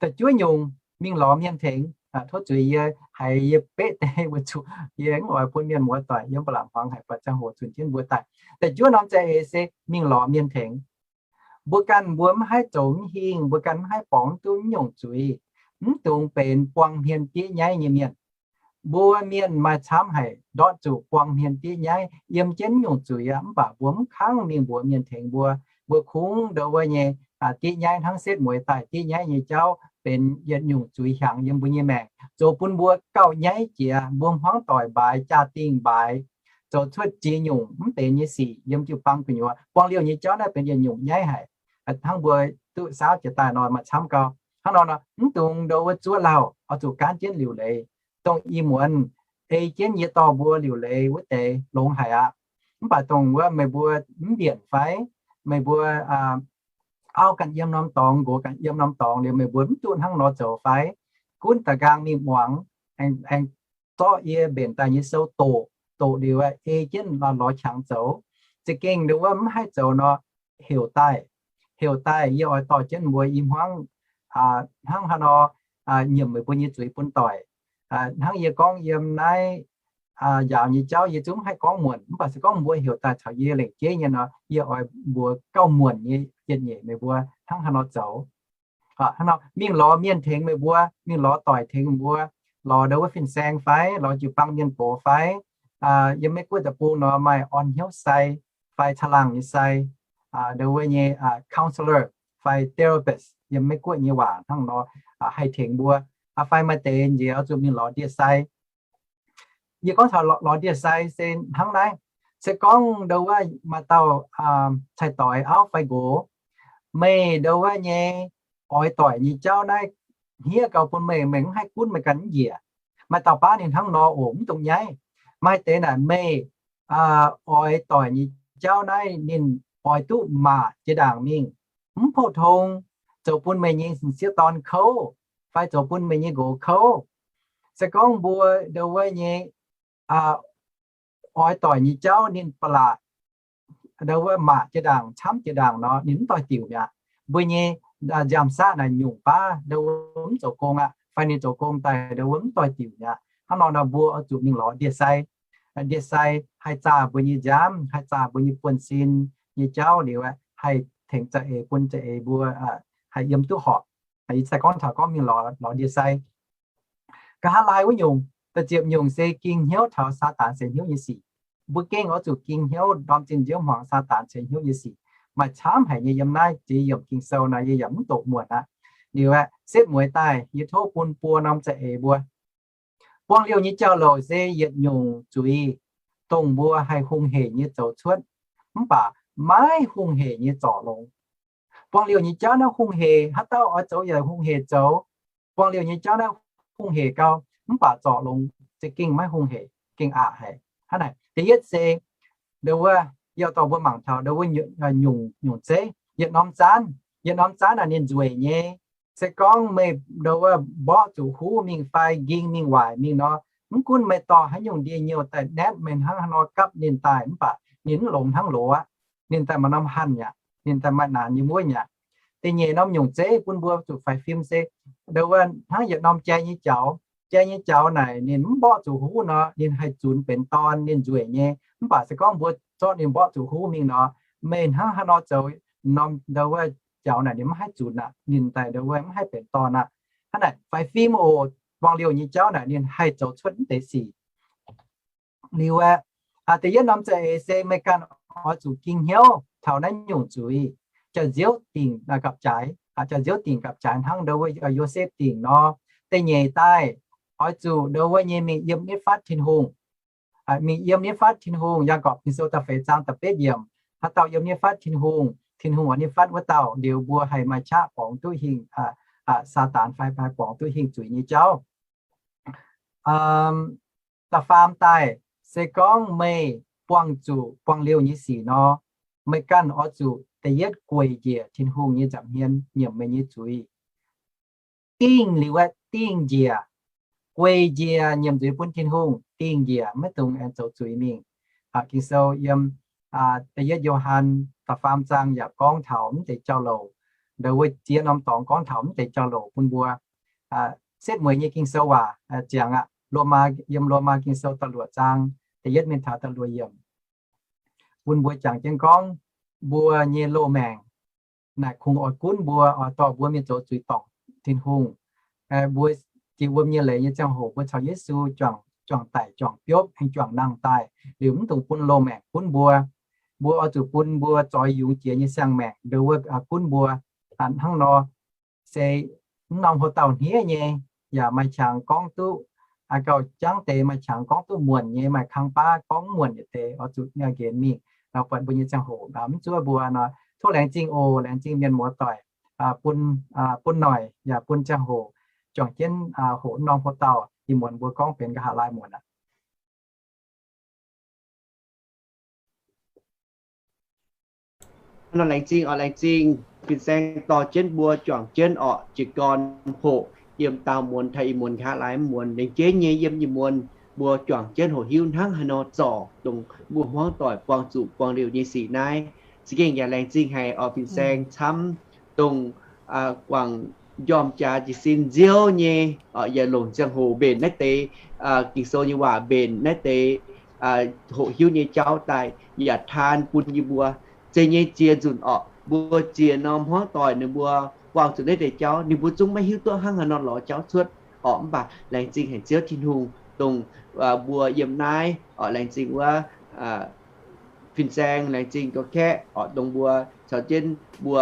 Da'juov nyungc, mingh lorz mienh tengx. Tov zuiz yie haiz yie beqv deix weic zuqc yie mv oix bun mienh muoz doic yiem ba'laqc hmuangx haic, buatc ziangh hoc zunc jienv mbuo daaih. Da'juov norm za'eix se mingh lorz mienh tengx. Mbuo ganh mbuo mv haih zoux mv hingh, mbuo ganh mv haih borngz duqv mv nyungc zuiz, mv dungx benx buang hmien diev nyaiv nyei mienh. Mbuo mienh maaih camv haic ndortv zuqc buang hmien diev nyaiv yiem jienv mv nyungc zuiz aqv, mv baac mbuo mv kangv mingh mbuox mienh tengx mbuo. Mbuo kungx ndo wuov nyei diev nyaiv hnangv setv mueiz daaih diev nyaiv nyei jauv benx yietc nyungc zuiz hiaangx yiem mbuo nyei maengc, zoux bun mbuo gauh nyaiv jiex, mbuo hmuangv doic mbaaix, jaa-dingh mbaaix, zoux cuotv ziex nyungc mv benx nyei sic yiem jiu-baang gu'nyuoz. Buang liouh nyei jauv naaiv benx yietc nyungc nyaiv haic, hnangv mbuo duqv saauv jiex daaih nor maaih camv gau. Hnangv nor nor mv dungx ndo wuov zuov lauh, oix zuqc gaanv jienv liuc leiz. Dongh ih muonz ei jienv yie dorh mbuo liuc leiz wuov deix longx haic aqv. Mv baac dongh wuov meih mbuo mv mbienc fai meih mbuo auv ganh yiem norm dorngx, nqox ganh yiem norm dorngx liuz, meih mbuo mv duqv hnangv nor zoux fai? Gunv da'nqaang mingh muangx, aengx zorqv yie mbenc daaih nyei sou doqc, doqc liuz ei jienv lorz qangx zoux. Za'gengh ndo wuov mv haih zoux nor, heuc daaih, heuc daaih yie oix dorh jienv mbuo i hmuangv hnangv haaix nor nyiemc meih mbuo nyei zuiz bun doic. Hnangv yie gorngv yiem naaiv njaaux nyei jauv yie zungv mv haih gorngv muonc, mv baac se gorngv mbuo heuc daaih caux yie lengc jeiv nyei nor, yie oix mbuox gauh muonc nyei yietc nyeic meih mbuo hnangv haaix nor zoux. Hnangv nor mingh lorz mienh tengx meih mbuo, mingh lorz doic tengx mbuo, lorz ndo wuov fin-saeng fai lorz jiu-baang mienh gox fai, yiem Meiv-Guoqv deic-bung nor maaih orn hnyouv sai fai caangh laangh nyei sai, ndo wuov nyei counselor fai therapist, yiem Meiv-Guoqv nyei waac hnangv nor, haih tengx mbuo. Fai maaih deix nziex oix zuqc mingh lorz ndie-sai. Yie gorngv taux lorz ndie-sai se hnangv naaiv. Se gorngv ndo wuov maaih dauh cai-doix auv fai nqox, meih ndo wuov nyei oix doic nyei jauv naaiv hniev gau bun meih, meih mv haih gunv, meih ganh mv njiec. Maaih dauh baav ninh hnangv nor oc, mv dungx nyaiv. Maaih deix naaic meih oix doic nyei jauv naaiv ninh oix duqv maac jiex ndaangc mingh, mv pou-tong, zoux bun meih nyei sieqv dorn kouv fai zoux bun meih nyei nqox kouv. Se gorngv mbuo ndo wuov nyei oix doic nyei jauv ninh ba'laqc ndo wuov maac jiex ndaangc, camv jiex ndaangc nor, ninh mv doix diuc mi'aqv. Mbuo nyei nziaamv-saqv naaic nyungc baav ndo wuov mv zoux gong aqv, fai ninh zoux gong daaih ndo wuov mv doix diuc mi'aqv. Hnangv nor nor mbuo oix zuqc mingh lorz ndie-sai. Ndie-sai haih zaah mbuo nyei nziaamv, haih zaah mbuo nyei buonv-sin nyei jauv liuz, haih tengx za'eix bun za'eix mbuo haih yiem duqv horpc. Ih zanc gorngv taux gorngv mingh lorz ndie-sai. Nqa'haav laai wuov nyungc, da'ziepc nyungc se ging hnyouv taux Saadaan ceix hnyouv nyei sic. Mbuo gengh oix zuqc ging hnyouv ndorm zinh nziouv hmuangx Saadaan ceix hnyouv nyei sic. Maaih camv haic nyei yiem naaiv ziex yiemc Ging-Sou nor, yie yaac mv doqc muonc aqv. Liuz aeqv, setv mueiz daaih yie tov bun buo norm za'eix mbuo. Buang liouh nyei jauv-louc se yietc nyungc zuiz, dongh mbuo haih hungh hec nyei zoux cuotv, mv baac maiv hungh hec nyei zorc longx. Buang liouh nyei jauv naaiv hungh hec, haaix dauh oix zoux yaac hungh hec zoux. Buang liouh nyei jauv naaiv hungh hec gau, mv baac zorc longx za'gengh maiv hungh hec, gengh aqc haic. Hnangv naaic, da'yietv se ndo wuov, yie dorh mbuo mangc taux ndo wuov nyungc, nyungc zeiv, yietc norm zaanv, yietc norm zaanv naaic ninh nzueic nyei. Se gorngv meih ndo wuov mborqv zuqc huv mingh fai nqing mingh waaic mingh nor, mv gunv meih dorh haaix nyungc ndie-nyouh daaih naetv meih hnangv haaix nor gapv ninh daaih, mv baac ninh mv longx hnangv loz aqv. Ninh daaih maaih norm hanh mi'aqv, ninh daaih maaih naanx nyei mueiv mi'aqv. Da'nyeic norm nyungc zeiv bun mbuo zuqc faix fim se ndo wuov hnangv yietc norm jai nyei jaux. Jai nyei jaux naaic ninh mv mborqv zuqc huv nor, ninh haih zunx benx dorn, ninh nzueic nyei. Mv baac se gorngv mbuo zorqv ninh mborqv zuqc huv mingh nor, meih hnangv haaix nor zoux norm ndo wuov jaux naaic ninh mv haih zunx aqv, ninh daaih ndo wuov mv haih benx dorn aqv. Hnangv naaic faix fim oc, buang liouh nyei jauv naaic ninh haih zoux cuotv mv deix sic. Liuz aeqv, da'yietv norm za'eix se meih ganh oix zuqc ging hnyouv taux naaiv nyungc zuiz. Jaax-nziouv dingc gapv-jaaix, jaax-nziouv dingc gapv-jaaix hnangv ndo wuov Yosepv dingc nor. Da'nyeic daaih, oix zuqc ndo wuov nyei mingh yiem nitv fatv Tin-Hungh. Mingh yiem nitv fatv Tin-Hungh, Yaagorpc Ging-Sou da'feix zaang da'betv yiemc, haaix dauh yiem nitv fatv Tin-Hungh, Tin-Hungh oix ninh fatv wuov dauh liuz, mbuo haih maaih qaqv borngz duqv hingh, aa, Saadaan fai maaih borngz duqv hingh zuiz nyei jauv. Da'faam daaih, se gorngv meih buangh zuqc buangh liouh nyei sic nor, meih ganh oix zuqc da'yietv gueic njiec Tin-Hungh nyei nza'hmien nyiemc meih nyei zuiz. Dingh liuz aeqv, dingh njiec, gueic njiec nyiemc zuiz bun Tin-Hungh, dingh njiec, maiv dungx aengx zoux zuiz mingh. Ging-Sou yiem da'yietv Yo^han da'faam zaang yaac gorngv taux mv deix jauv-louc. Ndau wuov ziex norm dorngx gorngv taux mv deix jauv-louc bun mbuo. Setv mueiz nyei Ging-Sou waac ziangx aqv, Lomaa, yiem Lomaa Ging-Sou da'luoqc zaang da'yietv mingh taux da'luoqc yiemc, bun mbuo jangx jienv gorngv mbuo nyei loz-maengc naaic kungx oix gunv mbuo, oix dorh mbuo mingh zoux zuiz dorngc Tin-Hungh. Mbuo jiex wuom nyei leiz nyei ziangh hoc mbuo caux Yesu juangc daic, juangc biopv, aengx juangc nangh daaih, liuz mv dungx bun loz-maengc gunv mbuo. Mbuo oix zuqc bun mbuo zoix yungz jiex nyei siang-maengc ndau wuov gunv mbuo. Hnangv nor, se mv norm hoc-dauh hniev nyei, yaac maaih qangx gorngv duqv, gauh jangv deix maaih qangx gorngv duqv muonc nyei, maaih kang baav gorngv muonc yietc deix, oix zuqc nqenx mingh nor, buatc mbuo nyei ziangh hoc mv zuov mbuo nor. Tov laengz zingh oc. Laengz zingh mienh muoz-doic bun, bun noic yaac bun ziangh hoc juangc jienv hoqc norm hoc-dauh. Ih muonz mbuo gorngv benx nqa'haav laai muonc aqv. Nor laengz zingh oc, laengz zingh fin-saeng dorh jienv mbuo juangc jienv orqc, jiez gorn hoqc yiem daauh muonz taux ih muonz nqa'haav laai muonc. Laengz jienv nyei yiem ih muonz mbuo juangc jienv hoqc hiuv hnangv haaix nor zorc dongh mbuo hmuangv doic buangh zuqc buangh liouh nyei sic naaiv. Za'gengh yaac laengz zingh haic oc fin-saeng camv dongh guangc njormh jaax jiez sin nziouv nyei, yaac longc ziangh hoc mbenc naaiv deix Ging-Sou nyei waac, mbenc naaiv deix hoqc hiuv nyei jauv daaih yaac taan bun yie mbuo. Zeiz nyei ziex nzunc orqc, mbuo ziex norm hmuangv doic ninh mbuo buangh zuqc naaiv deix jauv, ninh mbuo zungv maiv hiuv duqv hnangv haaix nor lorz jauv cuotv orqc. Mv baac laengz zingh haic Ziouv Tin-Hungh dongh mbuo yiem naaiv orqc, laengz zingh wuov fin-saeng, laengz zingh gorqv-kaeqv orqc, dongh mbuo caux jienv mbuo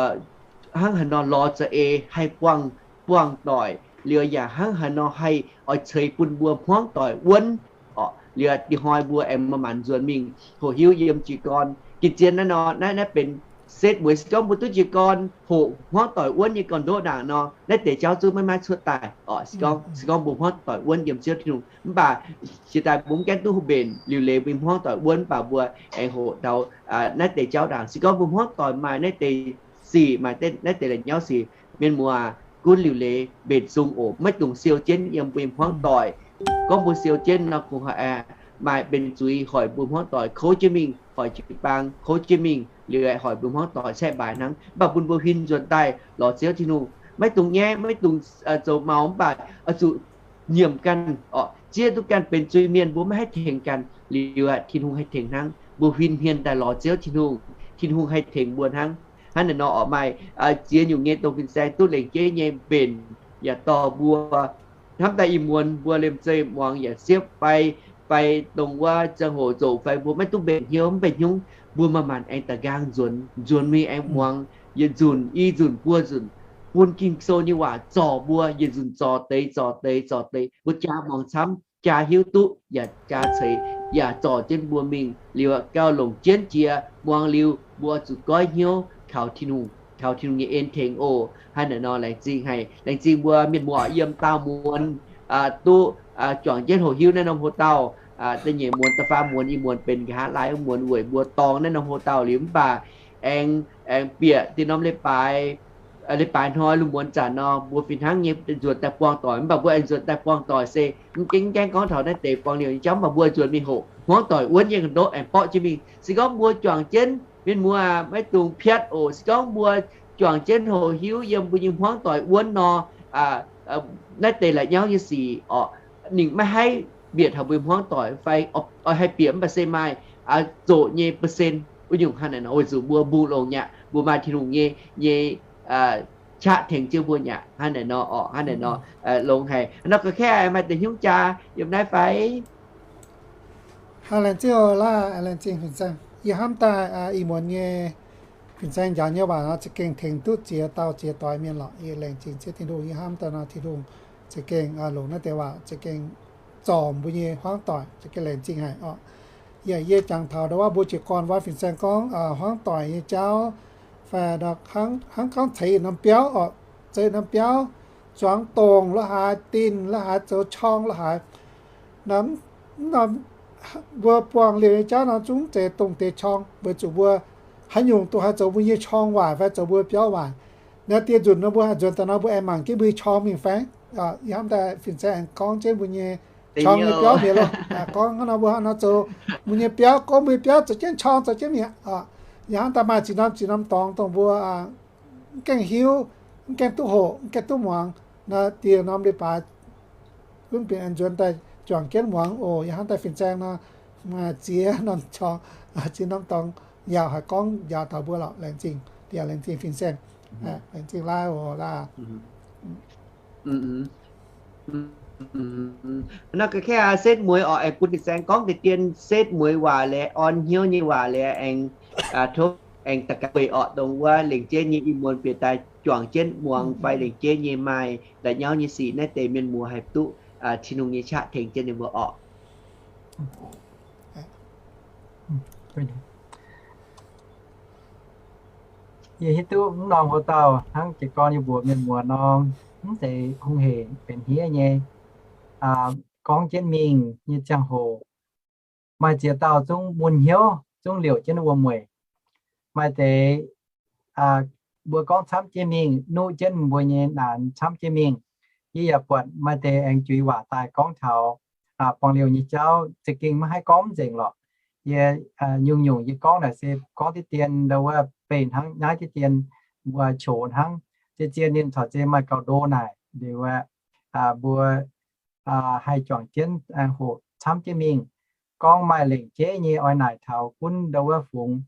hnangv haaix nor lorz za'eix haih buangh, buangh doic liuz yaac hnangv haaix nor haih oix ceix bun mbuo hmuangv doic wuonv orqc. Liuz ih hnoi mbuo aengx maaih maanc nzuonx mingh hoqc hiuv yiem jiez gorn. Gin-zien naaiv nor, naaiv, naaiv benx setv mueiz. Se gorngv mbuo duqv jiez gorn hoqc hmuangv doic wuonv nyei gorn-ndoqv ndaangc nor, naaiv deix jauv zungv maiv maaih cuotv daaih orqc. Se gorngv, se gorngv mbuo hmuangv doic wuonv yiem Ziouv Tin-Hungh, mv baac jiex daaih mbuo mv gaengh duqv mbenc liuc leiz mbuo hmuangv doic wuonv, mv baac mbuo aengx hoqc taux naaiv deix jauv ndaangc. Se gorngv mbuo hmuangv doic maaih naaiv deix sic, maaih naaiv deix la'nyauv sic, mienh muoz, gunv liuc leiz mbenc sung oc. Maiv dungx siou jienv yiem mbuo hmuangv doic. Gorngv mbuo siou jienv nor, kungx maaih benx zuiz hoic mbuo hmuangv doic kouv jienv mingh, hoic jiu-baang kouv jienv mingh, liuz hoic mbuo hmuangv doic caeqv mbaaix hnangv. Mv baac bun mbuo huin nzuonx daaih lorz Ziouv Tin-Hungh, maiv dungx nyaiv, maiv dungx zoux maux, mv baac oix zuqc nyiemc ganh orqc, zieqv duqv ganh benx zuiz-mienh, mbuo maiv haih tengx ganh. Liuz aqv, Tin-Hungh haih tengx hnangv. Mbuo huin hmien daaih lorz Ziouv Tin-Hungh, Tin-Hungh haih tengx mbuo hnangv. Hnangv naaiv nor orqc, maaih ziex nyungc nyei dongh fin-saeng duqv lengc jeiv nyei mbenc yaac dorh mbuo hnamv daaih ih muonz mbuo liemh zeih muangx yaac siepv fai, fai dongh wuov ziangh hoc zoqc fai mbuo maiv duqv mbenc hnyouv, mv benx hnyouv, mbuo maaih maanc aengx da'nqaang nzuonx, nzuonx mingh aengx muangx yietc nzunc, i nzunc, buo nzunc, bun Ging-Sou nyei waac zorc mbuo yietc nzunc, zorc deix, zorc deix, zorc deix, mbuo jaa muangx camv, jaa hiuv duqv, yaac jaa ceix, yaac zorc jienv mbuo mingh. Liuz gauh longc jienv jiex muangx liuz, mbuo zuqc goiv hnyouv kaux Tin-Hungh, kaux Tin-Hungh nyei en tengx oc. Hnangv naaiv nor laengz zingh haic, laengz zingh mbuo mienh muoz yiem daauh muonz duqv juangc jienv hoqc hiuv naaiv norm hoc-dauh. Da'nyeic muonz, da'faam muonz, ih muonz benx nqa'haav laai muonz weic mbuo dorng naaiv norm hoc-dauh liuz, mv baac aengx, aengx bieqc dinh norm leiz-baaix, leiz-baaix hnoi lungh muonz zanc nor, mbuo fih hnangv nyei nzuonx daaih buangh doic. Mv baac mbuo aengx nzuonx daaih buangh doic se mv gaengh, mv gaengh gorngv taux naaiv deic buangh liouh nyei jauv, mv baac mbuo nzuonx mingh hoqc hmuangv doic wuonv nyei ndoqv aengx borqv jienv mingh. Se gorngv mbuo juangc jienv, mienh muoz, maiv dungx piatv oc. Se gorngv mbuo juangc jienv hoqc hiuv yiem mbuo nyei hmuangv doic wuonv nor, naaiv deix la'nyauv nyei sic orqc, ninh maiv haih bieqc taux mbuo hmuangv doic fai oix haih bieqc mv baac se maaih zoqc nyei percent wuov nyungc hnangv naaiv nor, weic zuqc mbuo mbungh longx mi'aqv, mbuo maaih Tin-Hungh nyei, nyei qaqv tengx jienv mbuo mi'aqv. Hnangv naaiv nor orqc, hnangv naaiv nor longx haic. Nor ga'kaeqv maaih deix hnyouv jaa yiem naaiv fai? Aa, laengz zingh laaih, laengz zingh fin-saeng. Yie hnamv daaih ih muonz nyei fin-saeng njaaux nyei waac nor za'gengh tengx duqv ziex dauh ziex doix mienh lorqc. Yie laengz zingh Ziouv Tin-Hungh. Yie hnamv daaih nor Tin-Hungh za'gengh longc naaiv deix waac za'gengh zorc mbuo nyei hmuangv doic, za'gengh laengz zingh haic orqc. Yaac yie jangx taux ndau wuov mbuo jiez gorn wuov fin-saeng gorngv hmuangv doic nyei jauv, fai hnangv gorngv ceix norm biauv oc, ceix norm biauv, zuangx dongh la'haaix, dinh la'haaix, zoux qorng la'haaix. Norm, norm mbuo buangh liouh nyei jauv nor zungv zeiz dongh deix qorng, weic zuqc mbuo haaix nyungc dongh haih zoux mbuo nyei qorng waaic fai zoux mbuo biauv waaic. Naaiv dieh nzunc nor mbuo haih nzuonx daaih nor mbuo aengx mangc jienv mbuo nyei qorng mingh fai. Yie hnamv daaih fin-saeng aengx gorngv jienv mbuo nyei qorng nyei biauv mi'aqv loh. Gorngv hnangv nor mbuo hnangv nor zoux mbuo nyei biauv, gorngv mbuo nyei biauv zoux jienv qorng zoux jienv mi'aqv. Yie hnamv daaih maaih zinh norm zinh norm dorngx dongh mbuo mv gaengh hiuv, mv gaengh duqv hoqc, mv gaengh duqv muangx. Naaiv dieh norm leiz-baaix gunv bieqc aengx nzuonx daaih juangc jienv muangx oc. Yie hnamv daaih fin-saeng nor maaih ziex norm qorng, ziex norm dorngx yaac haih gorngv njaaux taux mbuo lorqc. Laengz zingh, yaac laengz zingh fin-saeng. Laengz zingh laai oc, laai. Nor ga'kengh setv mueiz orqc, aengx bun fin-saeng gorngv deix dien setv mueiz waac liuz, orn hnyouv nyei waac liuz, aengx tov aengx da'gaax weic orqc dongh wuov lengc jeiv nyei ih muonz bieqc daaih juangc jienv muangx fai lengc jeiv nyei maaih la'nyauv nyei sic naaiv deix mienh muoz haih duqv Tin-Hungh nyei qaqv tengx jienv ninh mbuo orqc. Yie hiuv duqv mv norm hlo dauh hnangv jiez gorn yie mbuox mienh muoz nor, mv zeiz hungh hec benx hniev nyei. Gorngv jienv mingh nyei ziangh hoc, maaih ziex dauh zungv mun hnyouv, zungv liouc jienv wuom-mueic. Maaih deix mbuo gorngv camv jienv mingh, nuqv jienv mbuo nyei naanx camv jienv mingh. Yie yaac buatc maaih deix aengx juix waac daaih gorngv taux buang liouh nyei jauv, za'gengh maiv haih gorngv mv nzengc lorqc. Yie nyungc-nyungc yie gorngv naaic se gorngv diqv dien ndau wuov, beih hnangv naaiv diqv dien mbuo qox hnangv. Zien-zien ninh corc zeiz maaih gauh ndo naaic liuz aeqv, mbuo haih juangc jienv hoqc camv jienv mingh. Gorngv maaih lengc jeiv nyei oix naaic taux gunv ndau wuov fungx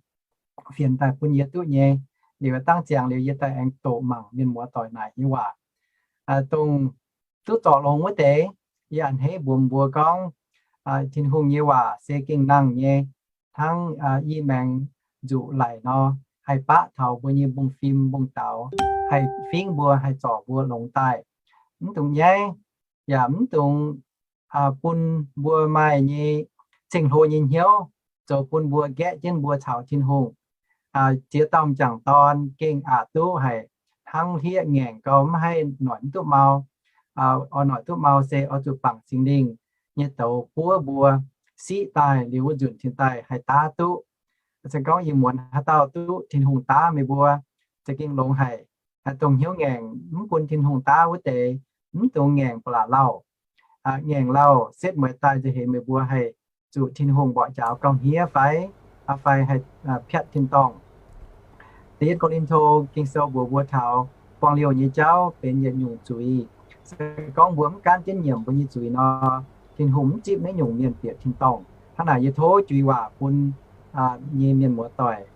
fienx daaih bun yie duqv nyei. Liuz dangh ziangx liuz yie daaih aengx doqc mangc mienh muoz doic naaic nyei waac. Dongh duqv zorc longx wuov deix, yie a'hneiv mbuox mbuo gorngv, Tin-Hungh nyei waac se gengh nangh nyei, hnangv i maengx nzuqc laic nor, haih baqv taux mbuo nyei mbungv-fim mbungv-daux, haih fingv mbuo, haih zorc mbuo longx daaih. Mv dungx nyaiv, yaac mv dungx bun mbuo maaih nyei ceng-hlo nyei hnyouv, zoux bun mbuo gaeqv jienv mbuo caux Tin-Hungh. Ziex dauh m'jangc dorn gengh aqc duqv haic, hnangv hlieqv ngaengc gau mv haih noic mv duqv mau. Oix noic duqv mau se oix zuqc bangc Singx Lingh nyei douz buov mbuo siqv daaih liuz wuov nzunc cingx daaih haih daav duqv. Se gorngv ih muonz haaix dauh duqv Tin-Hungh daav meih mbuo, za'gengh longx haic. Dongh hnyouv ngaengc mv bun Tin-Hungh daav wuov deix, mv dungx ngaengc ba'laqc lauh. Ngaengc lauh setv mueiz daaih nzauh heix meih mbuo haih zuqc Tin-Hungh mborqv njaaux gauh hniev fai, fai haih piatv tin-dorngh. Da'yietv Ko^lin^to Ging-Sou mbuox mbuo taux buang liouh nyei jauv benx yietc nyungc zuiz. Se gorngv mbuo mv gaanv jienv nyiemc mbuo nyei zuiz nor, Tin-Hungh mv zipv naaiv nyungc mienh bieqc tin-dorngh. Hnangv naaic yie tov juiz waac bun nyei mienh muoz doic,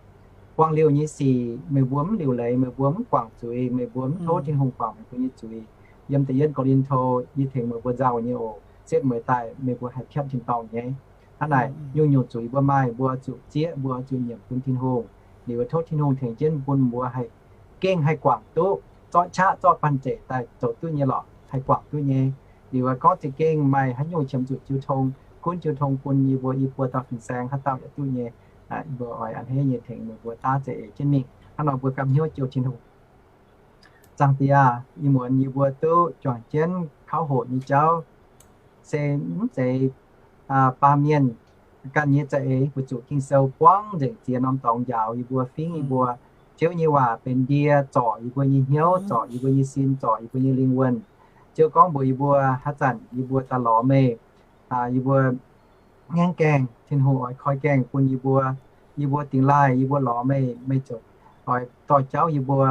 buang liouh nyei sic meih mbuo mv liuc leiz, meih mbuo mv guangc zuiz, meih mbuo mv tov Tin-Hungh guangc meih mbuo nyei zuiz, yiem da'yietv Ko^lin^to yie tengx meih mbuo nzauh nyei oc. Setv mueiz daaih meih mbuo haih piatv tin-dorngh nyei. Hnangv naaic nyungc-nyungc zuiz mbuo maaih, mbuo zuqc zieqv, mbuo zuqc nyiemc bun Tin-Hungh. Liuz tov Tin-Hungh tengx jienv bun mbuo haih gengh haih guangc duqv, zorqv qaqv zorqv banh zeic daaih zoux duqv nyei lorqc, haih guangc duqv nyei. Liuz gorngv za'gengh maaih haaix nyungc qiemx zuqc jiu tong, gunv jiu tong bun yie mbuo i buo dauh fin-saeng haaix dauh yaac duqv nyei. Mbuo oix a'hneiv nyei tengx meih mbuo daav za'eix jienv mingh. Hnangv nor mbuo ganh hnyouv jouh Tin-Hungh. Zaangc Diex aah, ih muonz yie mbuo duqv juangc jienv kauv hoqc nyei jauv, se mv zeiz baamh mienh ganh nyei za'eix, weic zuqc Ging-Sou buangv nzengc ziex norm dorngx njaaux yie mbuo, fingv yie mbuo. Ziouv nyei waac benx ndie zorc yie mbuo nyei hnyouv, zorc yie mbuo nyei sin, zorc yie mbuo nyei lingh wuonh. Ziouv gorngv mbuox yie mbuo, haaix zanc yie mbuo daaih lorz meih, yie mbuo ngaengv gaengh, Tin-Hungh oix koi gaengh bun yie mbuo. Yie mbuo dingx laaih yie mbuo lorz meih, meih ziouc oix dorh jauv yie mbuo,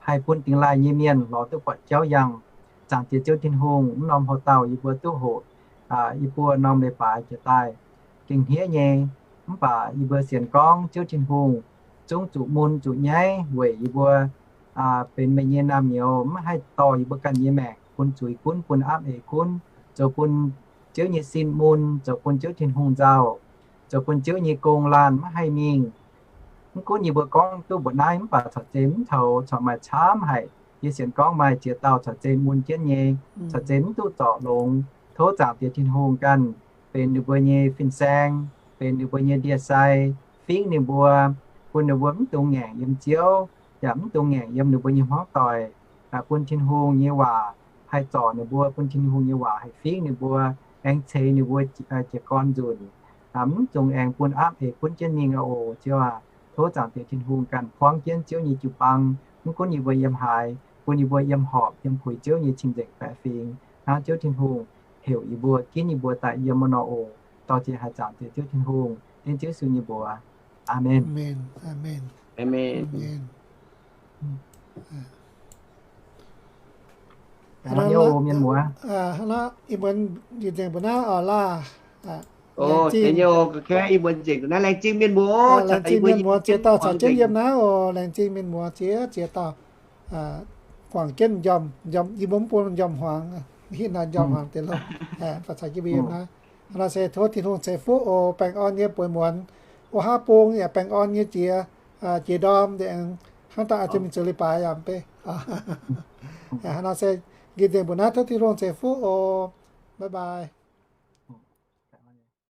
haih bun dingx laaih nyei mienh lorz duqv buatc jauv yangh. Zaangc Diex Ziouv Tin-Hungh, mv norm houx-dauh yie mbuo duqv hoqc i buo norm leiz-baaix jiex daaih gengh hniev nyei. Mv baac yie mbuo sienx gorngv Ziouv Tin-Hungh zungv zuqc mun zuqc nyaiv weic yie mbuo benx meih nyei naamh nyouz, mv haih dorh yie mbuo ganh nyei maengc bun zuiz gunv, bun apv eix gunv, zoux bun Ziouv nyei sin mun, zoux bun Ziouv Tin-Hungh nzauh, zoux bun Ziouv nyei gong laanh maiv haih mingh. Mv gunv yie mbuo gorngv duqv mbuoqc naaiv mv baac corc zeiz mv toux, corc maaih camv haic. Yie sienx gorngv maaih ziex dauh corc zeiz mun jienv nyei, corc zeiz mv duqv zorc longx. Tov Zaangc Diex Tin-Hungh ganh benx ninh mbuo nyei fin-saeng, benx ninh mbuo nyei ndie-sai, fingv ninh mbuo, bun ninh mbuo mv dungx ngaengc yiem Ziouv, yaac mv dungx ngaengc yiem ninh mbuo nyei hmuangv doic, bun Tin-Hungh nyei waac haih zorc ninh mbuo, bun Tin-Hungh nyei waac haih fingv ninh mbuo, aengx ceix ninh mbuo jiez gorn nzunc. Mv dungx aengx bun aapv eix gunv jienv mingh aqv oc. Ziouv aac, tov Zaangc Diex Tin-Hungh ganh buangv jienv Ziouv nyei jiu-baang, mv gunv yie mbuo yiem haaix, bun yie mbuo yiem horpc yiem puix Ziouv nyei cing-nzengc baeqc fingx. Hnangv Ziouv Tin-Hungh heuc yie mbuo, ginv yie mbuo daaih yiem wuov nor oc. Dorh ziex haaix zaangc deix Ziouv Tin-Hungh, dengv Ziouv Yesu nyei mbuox. Aamen. Hnangv naaiv, ih muonz nzengc mbuo naaiv oc laah. Laengz zingh mienh muoz ziex dauh caux jienv yiem naaiv oc. Laengz zingh mienh muoz ziex ziex dauh guangc jienv njormh, yie mbuo mv bun njormh hmuangx, hitv naaiv njormh hmuangx deix loh. Caux jienv mbuo yiem naaiv. Hnangv naaiv se tov Tin-Hungh ceix fuqv oc. Baengh orn nyei bueix muonz, o haav bung yaac baengh orn nyei jiex, jiex ndorm nzengc, hnangv daaih oix zuqc mingh zoux leiz-baaix yaac mv bei. Hnangv naaiv se nqiph nzengc mbuo naaiv, tov Tin-Hungh ceix fuqv oc. Bye bye.